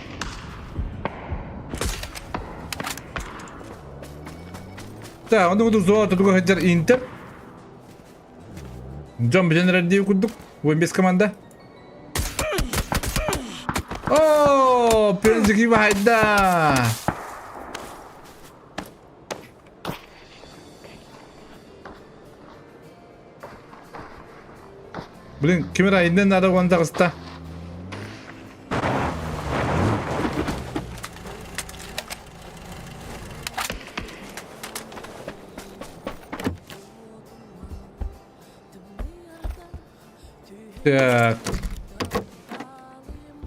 Так, онно кудук зоо тутуга сылдьар Интер. Дьон бүтэн эрэр дии курдук. 15 команда. О, Пензики баһайда! Блин, ким эрэ иннин наада уон таҕыста. Так.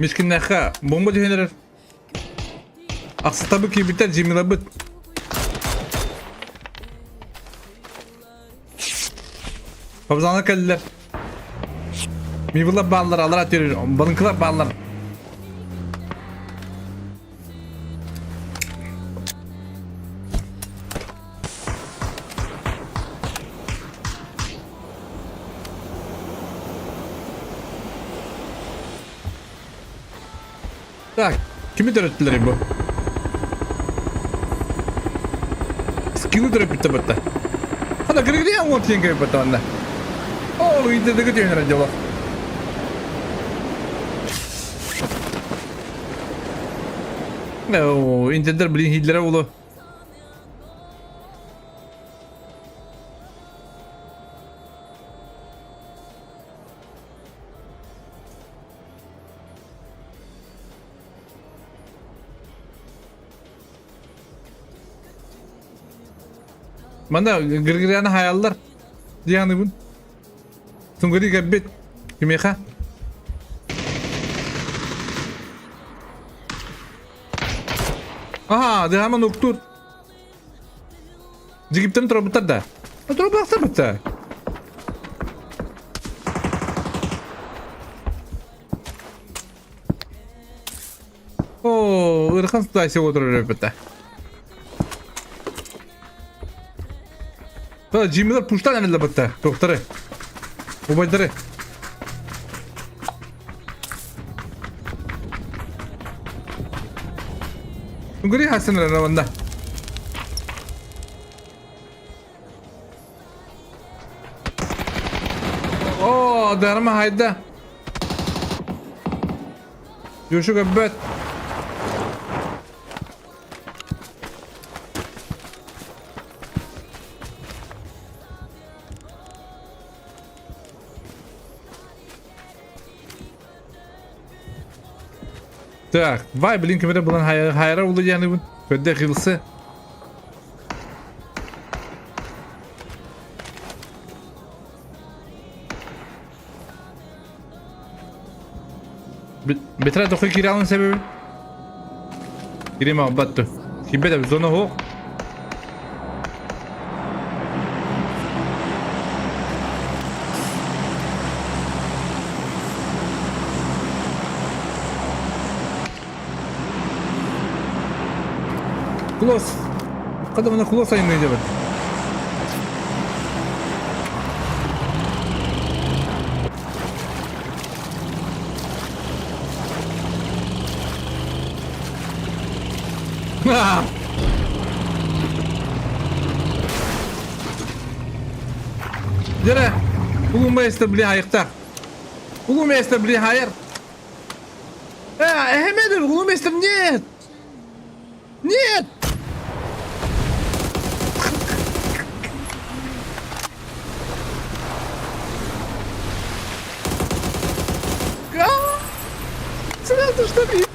Мискиннэхэ бомба түһэн эрэр. Ахсытабы киирбиттэр Джимилабыт. Пабзана кэллилэр. Мивылар бааллар, алар атыр, балыҥкылар бааллар. Так, кими төрөттүлэр бу? Скилы төрөппүттэ бытта. Хана кыргыдыян уон тиен кэбиппэтэ онна. О, ыйдыдыгы тиэнэрэ дьоло. Оо, интердер блин хиллere улу. Манна Григоряны хаяллар. Дианыбын. Тунгри кэлбит. Кимиэхэ? Аха, дыхаман уктур. Дигиптен туробуттар да. Туробахтар бытта. Оо, ыарахан ситуация отырор эбит Джимилер пуштан эрэллэр бытта, туохтары, убайдары. Үҥкүрүй хассын эрэ онно. Оо, дарма хайда. Дьүшү көрбөт. Так, вай, блин, кемере булан хайра улы дианыбын. Көдде кылсы. Бетра тохой кире алын себеби. Кирим албат Кимбет зона хук. Клосс. Кадамына клосс айымны дебет. Дere, улуу мастер били хайыктар. Улуу мастер били хайыр. Э, улуу мастер нет. Нет! Сразу что ли?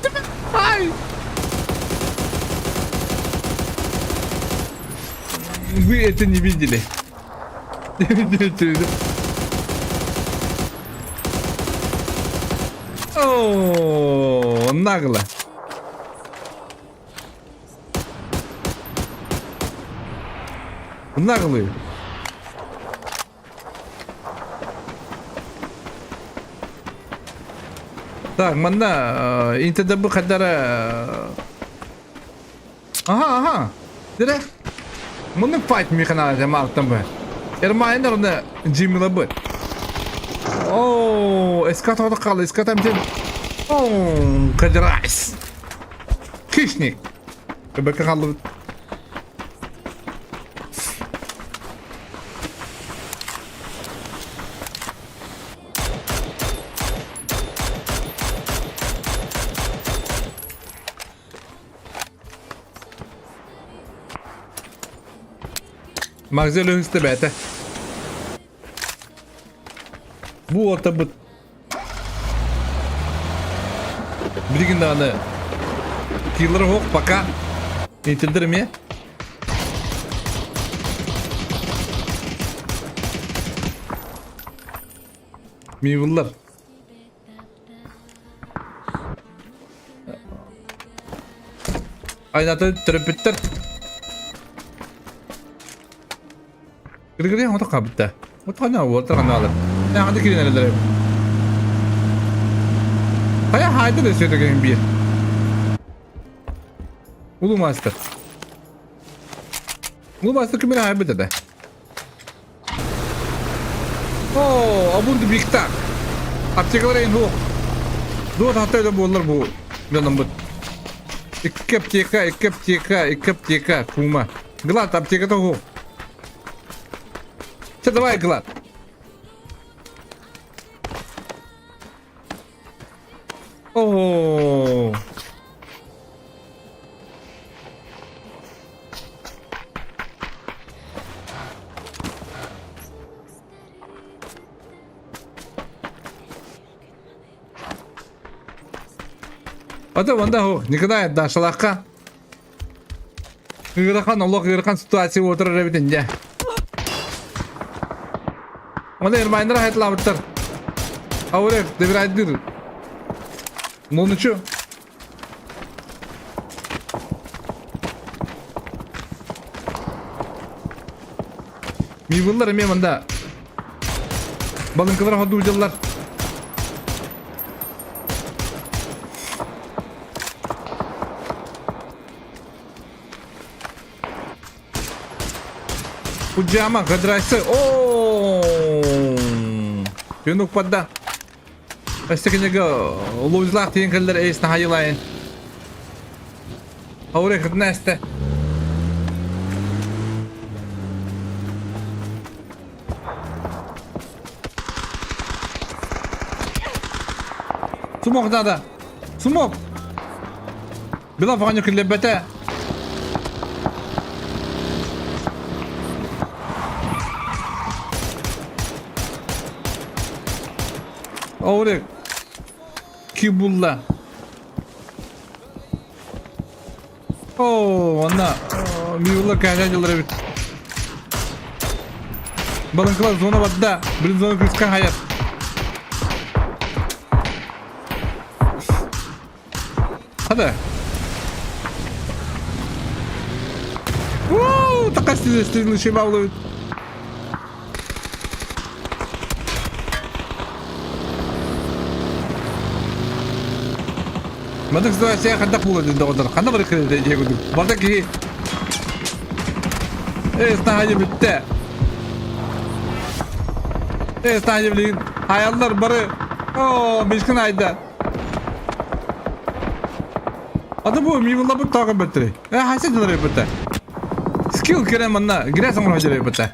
Ай! Вы это не видели. О, нагло. Наглые. Так, манна интедабы хадара Ага, ага. Дere. Муну файт механа жамаалтан бы. Эрмайнер оны Джимила бы. О, эскат оды калды, эскат амтен. О, кадрайс. Хищник. Бэкэ халлыбыт. Магзел өһүстэ бэйэтэ. Бу уолтарбыт билигин даҕаны киилэр оһох пока итилдэр эмиэ. Мивыллар. Айнаты төрөппүттэр. Кыргырыйан ото кабытта. Отана уолтар аналар. Наҕады киринэлэр. Хайа хайда да сөтөген бир. Улуу мастер. Улуу мастер кимин хайбыт да. О, абунду бикта. Аптекалар эйн хуох. Дуо тахтай да буоллар бу дьономмут. Икки аптека, икки аптека, икки аптека, кума. Глад, аптеката хуох. Че, давай, Глад. О. Ата ванда хо, Николай Дашалака. Ыарахан олох ыарахан ситуация отырар эбитин дьэ. Оны Эрмайнера хайтлаабыттар. Аурек, добирайдыр. Нонучу. Мивыллар эмиэ манда. Балыҥкалар ходуу дьыллар. Куджама, гадрайсы. О! Юнук падда. Өссө кинигэ лузлаах тиийэн кэллэр эйс наһайылайын. Аурек кытына эстэ. Сумок надо. Сумок. Была Ваня киллэрбэтэ. Аурек. Ки булла. Оо, онно миула кэһэ дьыллар эбит. Балыҥкалар зона барда. Блин, зона кыыска хайар. Hadi. О, такая стиль баулы. Маннык ситуация ханна буолар доҕотор? Ханна бары кэлэр дии курдук. Барда киһи Э, стаһайы бүттэ. Э, стаһайы билигин айаллар бары. О, мишкин айда. Аты бу мивыллабыт тағы бөттүрей. Э, хайсы дылар бөттө. Скилл керен манна, грязь оңор хажыр бөттө.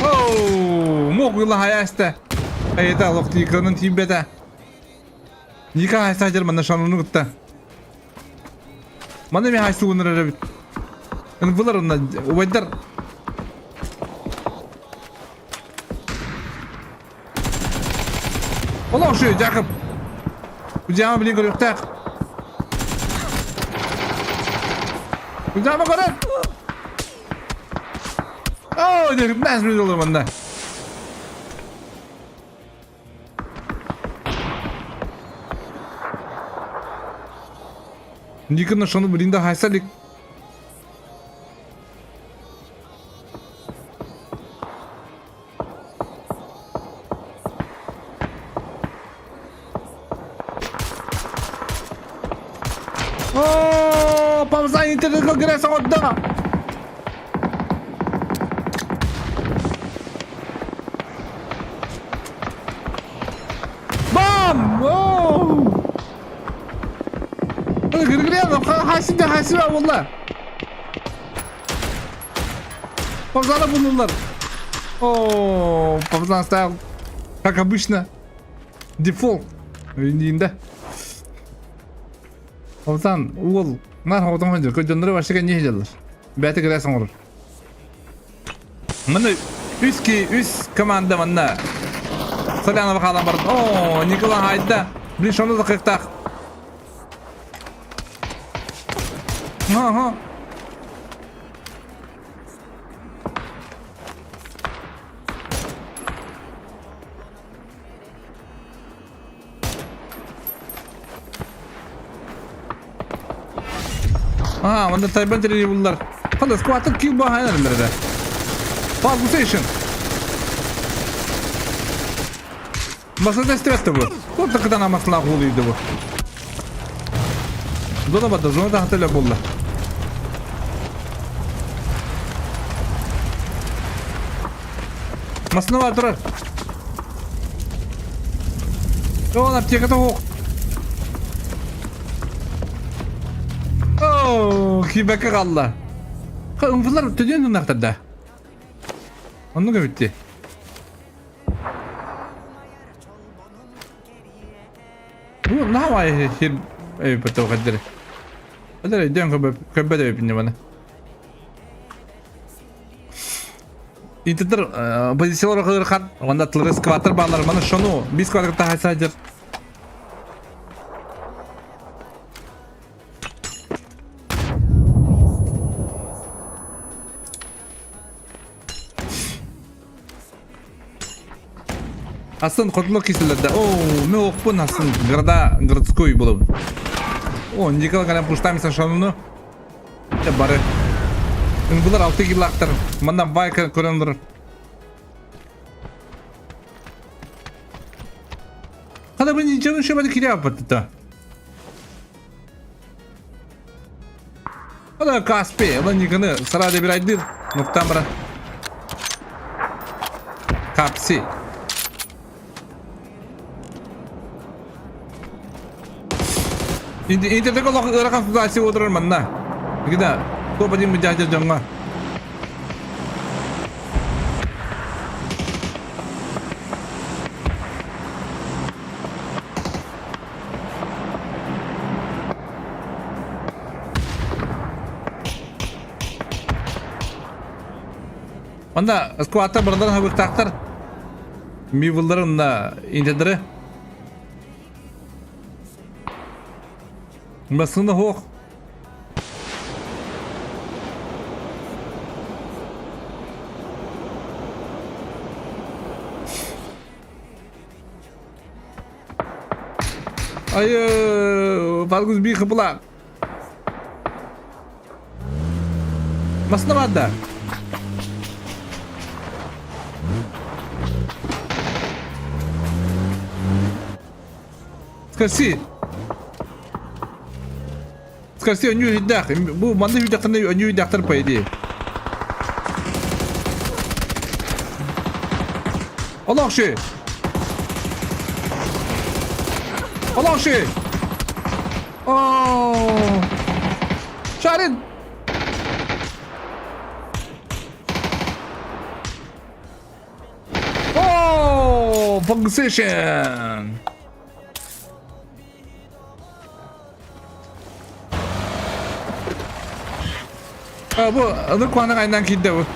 Оу, мог ыла хайаста. Айда лох тиканын тиибете. Ника хайса хажыр манна шаныны кытта. Манна мен хайсы уыныр эребит. Ынвылар онна убайдар. Ола ошо Жакып. Жама билин көрүөхтээх. Жама көрөр. Оо, дөрүмнәс бир жолу манна. Никона шону билин да хайсалик. Оо, памса интернетка кире соҕордо. Бам! Оу! Хасиде хасиба болла. Павзана булдулар. О, Павзан стайл. Как обычно. Дефолт. Индиинде. Павзан уол нар хотон ханжыр. Көжөндөрө башыга не хежелер. Бәті кіресің олар. Міне үс ки үс команда манна. Солянова қалан бар. О, Николай Хайда. Блин, шоны да қиқтақ. Ага. Аа, манна тайбан терили буллар. Ханда скваттар кил баһайнар да. Пас Масада истебетте бу. Курта кытан амасла хулуйду бу. Зона бата, зона тахтыла булла. Масына бар турар. Ол аптеката оқ. Оо, кибәкке қалла. Ымфылар төден нақтарда. Онны көбітті. Бу наһаа сир эбиппит хайдары. Хайдары өйдөөн көрбөт эбиппин маны. Интердер позициялар кылырхан, онда тылры скваттер баалар маны шону бис квадрат тахайсажыр. Астын хотулук киселерде. О, мен окпун астын города городской болобун. О, Никола калям пуштамиса шануну. Бары. Булар алты киллактар. Манна байка көрөндөр. Хада бу ничего шебады кире апатта. Хада Каспи, ла Никаны сарады бир айдыр. Нуктан бара. Капси. Интернетке олох ыарахан ситуация отырар манна. Гида, топ один мыдяжа дьоҥҥо. Онда скваттар бардан хабыктаахтар. Мивыллар онна интердері. Басында хоқ. Айы, Фаргус би хыпыла. Масына бар да. Скажи. Скажи, өнүү үйдээх. Бу манна үйдэхтэринэ өнүү үйдэхтэр по идее. Олохши! Олохши! О! Шарин! О, position! А, бу ыныр куанак айынан киирдэ бу.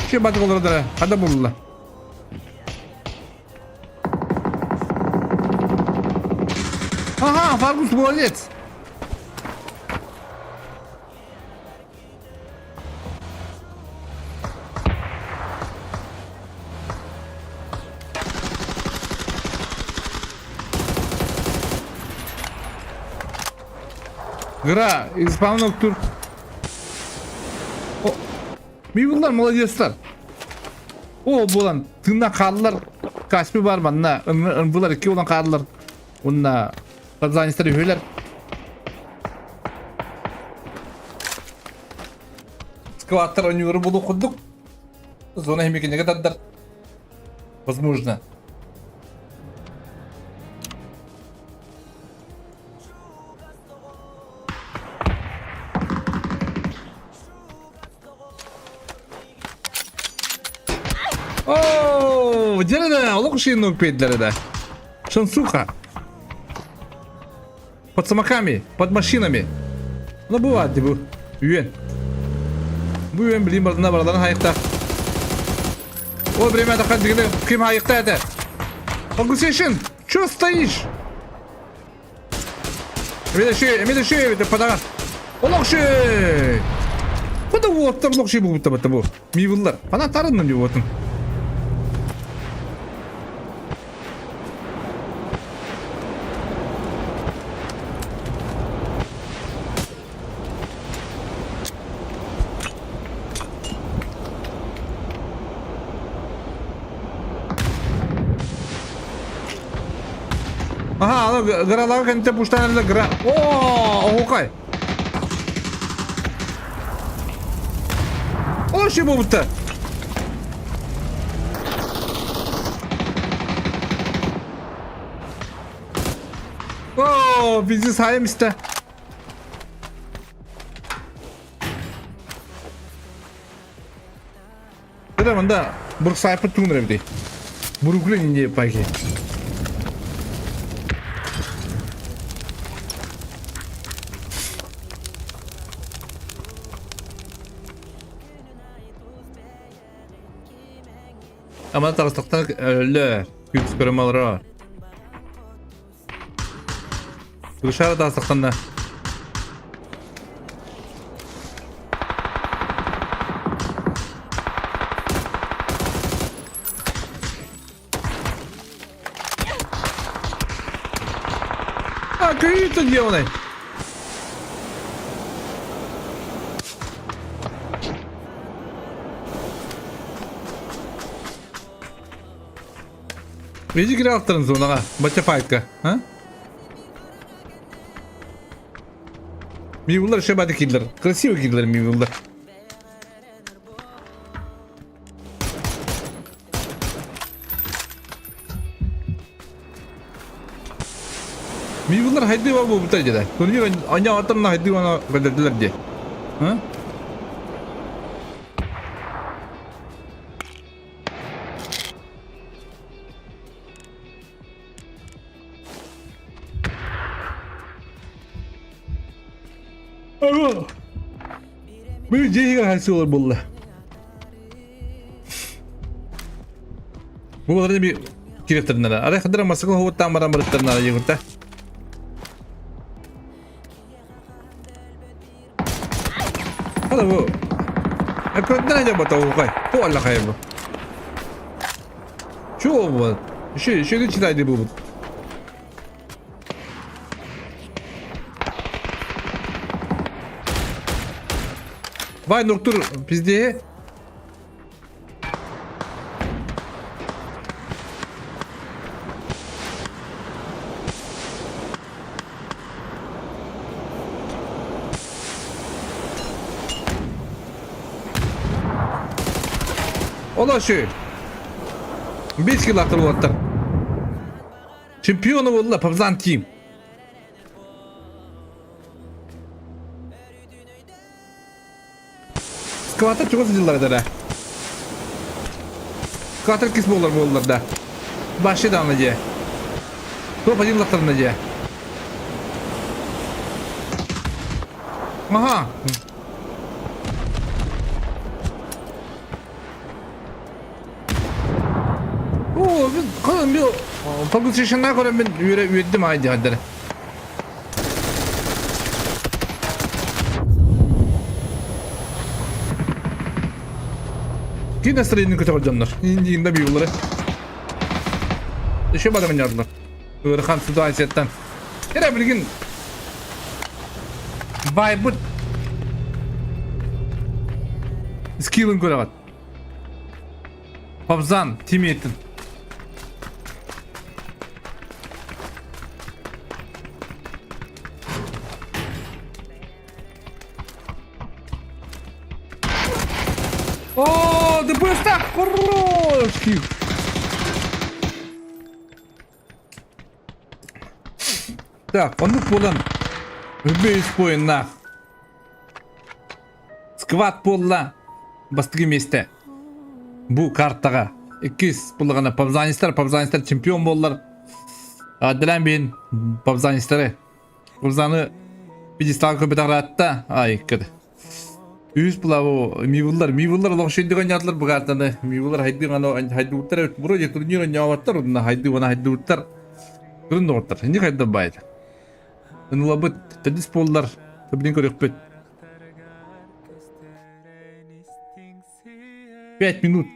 Şu батык олордора, хада булла. Ага, Фаргус молодец. Гра, испан тур. Мивуллар молодецтар. О, буолан тыынна хааллар. Каспи бар манна. Ынбылар икки буолан хааллар. Уонна танзанецтар үһүлэр. Скваттар ойнуур булу курдук. Зона химикинеге тардар. Возможно. Оо, дьэ олох шиннук пейдлere да. Шансуха. Под самоками, под машинами. Ну бывает бу. Үөн. Бу үөн билин бардына бараларын хайыкта. О, время тахан дигене ким хайыкта это? Фокусейшн, чё стоишь? Эмиэ это падага. Олохши! Куда уоттар лохши бугутта батта бу. Мивыллар. Пана тарынным деп отын. Аха, аны гыралага кэннитэ пуштан эрэ гыра. Оо, оһуокай. Ол şey буолбута. Оо, bizi sayemizde. Это манда Бурсайпы туңнар эбитий. Бруклин не паки. Аман таҕыстахтан өллө күс көрөмалро. Душара таҕыстахтанна. А, күйі делай. Види кире зонаға, бача файтка, а? Мивулар шебады киллер. Красивый киллер мивулар. Мивулар хайды бар бу бута деді. Турнир аня атымна хайды ана білдірділер де. А? Бу дьиэһигэр хайсыылар буолла. Бу балар би кириэхтэринэ арай хадара масыкы хоһуттаан баран барыттарына дьиэхүтэ. Хада бу Экрандана дьэ батаугай. Ту алла хайбы. Чего бу? Еще еще читайте бу. Бай нуктур пиздее. Ола şu. 5 kill attır. Чемпионы болла Павзан Тим. Скватер чугас дыллар да. Скватер кис боллар боллар да. Башы да же. Топ один лақтарына же. Ага. О, biz kadın bir Pagusишына көрө мен үйрө үйөттүм ай дигәндер. Кин настроение көтөр дьоннор. Индиинде буулары. Еще бадамын ярдылар. Ырхан ситуацияттан. Эре билгин Байбыт скиллин көрөҕүт. Пабзан тиммейтин. О, да так хороший! Так, оннук буолан үбүс буйуннаах. Сквад буолла бастыгы месте. Бу картаға. Иккис буллаҕына пабзанистар, пабзанистар чемпион буоллар. Аделен бин пабзанистары. Пабзаны пьедестал көбетағыратта. Ай, кеді. Үс булабу мивуллар, мивуллар олох шөйдүгөн ядылар бу картаны. Мивуллар хайдыган хайдуттар вроде турнир няваттар, онна хайдыгана хайдуттар. Көрүн доҕоттар. Инди хайда байд. Нулабыт тедис боллар. Төбүнен көрөкпүт. 5 минут.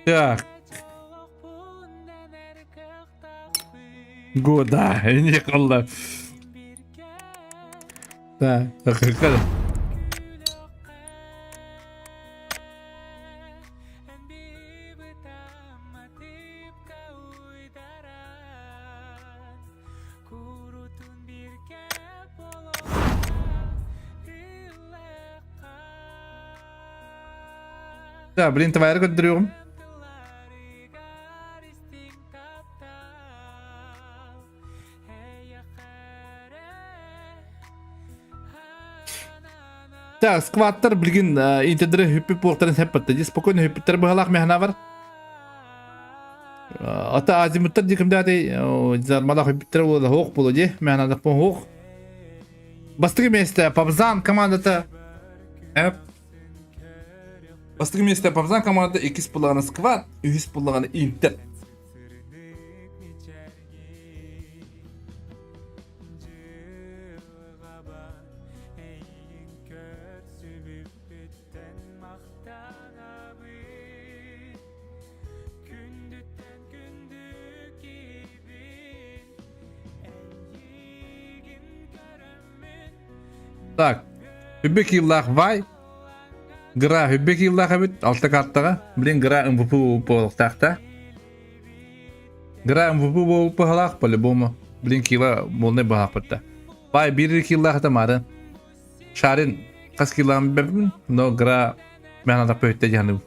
Так. Года, не қалды. Да, так, Да, блин, твоя көддүрүгүм. Так, скваттар билгин интердere хүппүт буолтарын хэппатта. Ди спокойно хүппүттер быһалаах механа бар. Ата азимуттар ди кимдати зармала хүппүттер буола хоох буолу ди. Механа да хоох. Бастыгы месте Пабзан командата. Эп. Бастыгы месте Пабзан команда 2 буллаганы сквад, 3 буллаганы Интер. Так. Хүббек yılлах вай. Гра хүббек yılлах эбит алта картаға. Блин, гра МВП болуқтақта. Гра МВП болып бахалақ по-любому. Блин, кила болны бахақ бітті. Бай бір киллах та мары. Шарин қас килам бәбін, но гра мен ада пөйтте жаным.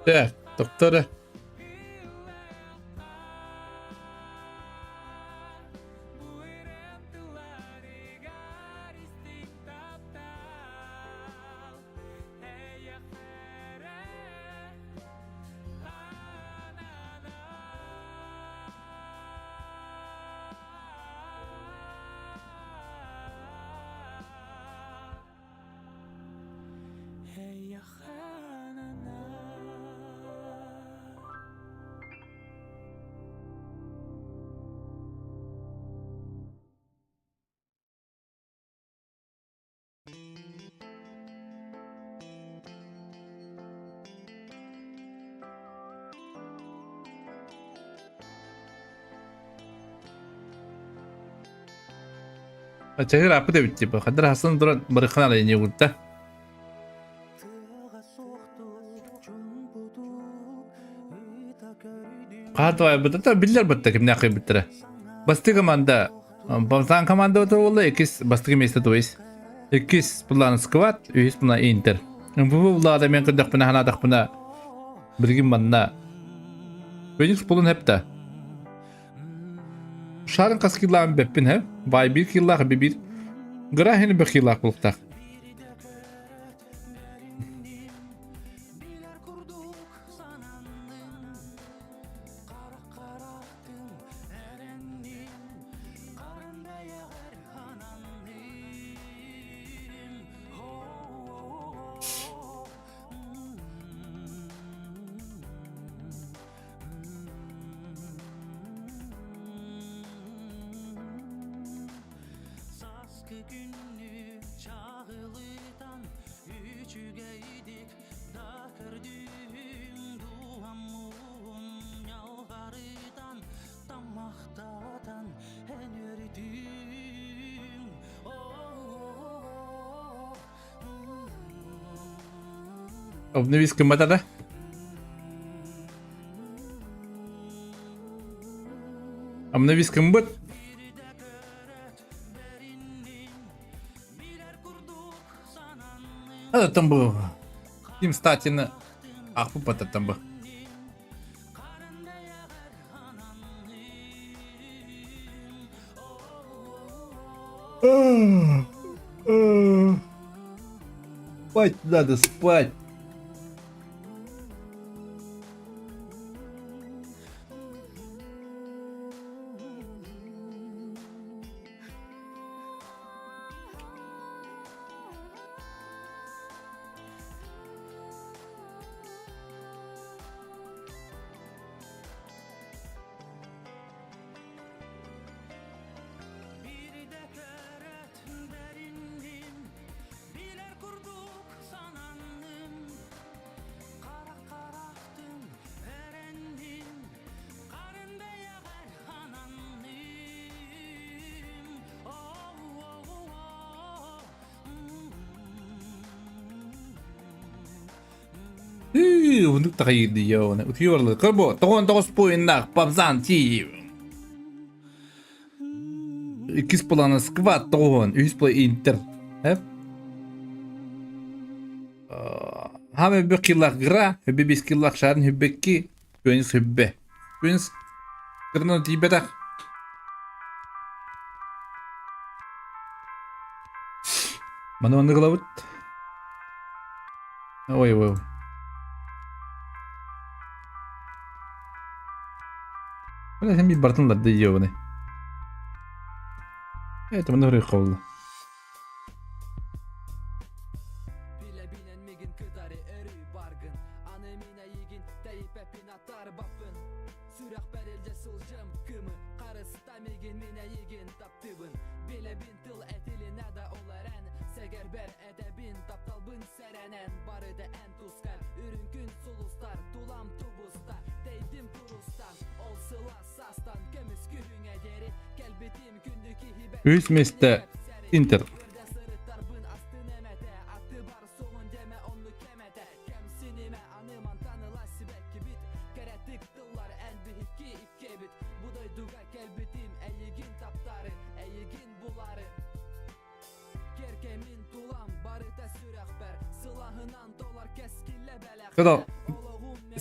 Чэ, тохтор. Чаһыр аппыт эбит типа. Хаддар хасан туран барыххан алайын угутта. Хаатыбай бытта биллер бытта кимнээх кыйбыттара. Бастыы команда Бамсан команда буолла, иккис бастакы место то есть. Иккис план сквад, үһүс план Интер. Бу буллаада мен көрдөхпүнэ ханаатахпына билигин манна Феникс булун хепта. Шарын хас киллаан бэппин хэ. Бай бир киллаах бибир. Грахин бир киллаах булуктаах. Обновись кыммата да? Обновись кымбыт? Там был. Тим Статина. Ах, там был. Спать надо, спать. Унук тахайды йоны. Утуйорлы. Кырбо, тоҕон тоҕус пуиннах, пабзан ти. Иккис плана скват тоҕон, үһүс план интер. Хеп? Хам өбө киллах гра, өбө бис киллах шарын хүббекки, көнүс хүббе. Көнүс кырынан тиийбэтэх. Маны маннык ылабыт. Ой, ой, ой. Бля, сен bir бартын да ебаный. Это маны хрый холла. Үс миэстэ Интер.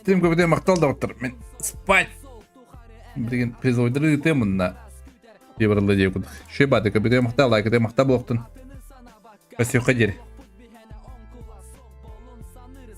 Иттим көбүтэ махтал доҕоттор. Мин спать. Билигин призовойдары ыытыам мунна. Дии барылла дии курдук. Шөй бааты көбүтэ махтал, лайкыта махтал буолуохтун. Өссө диэри.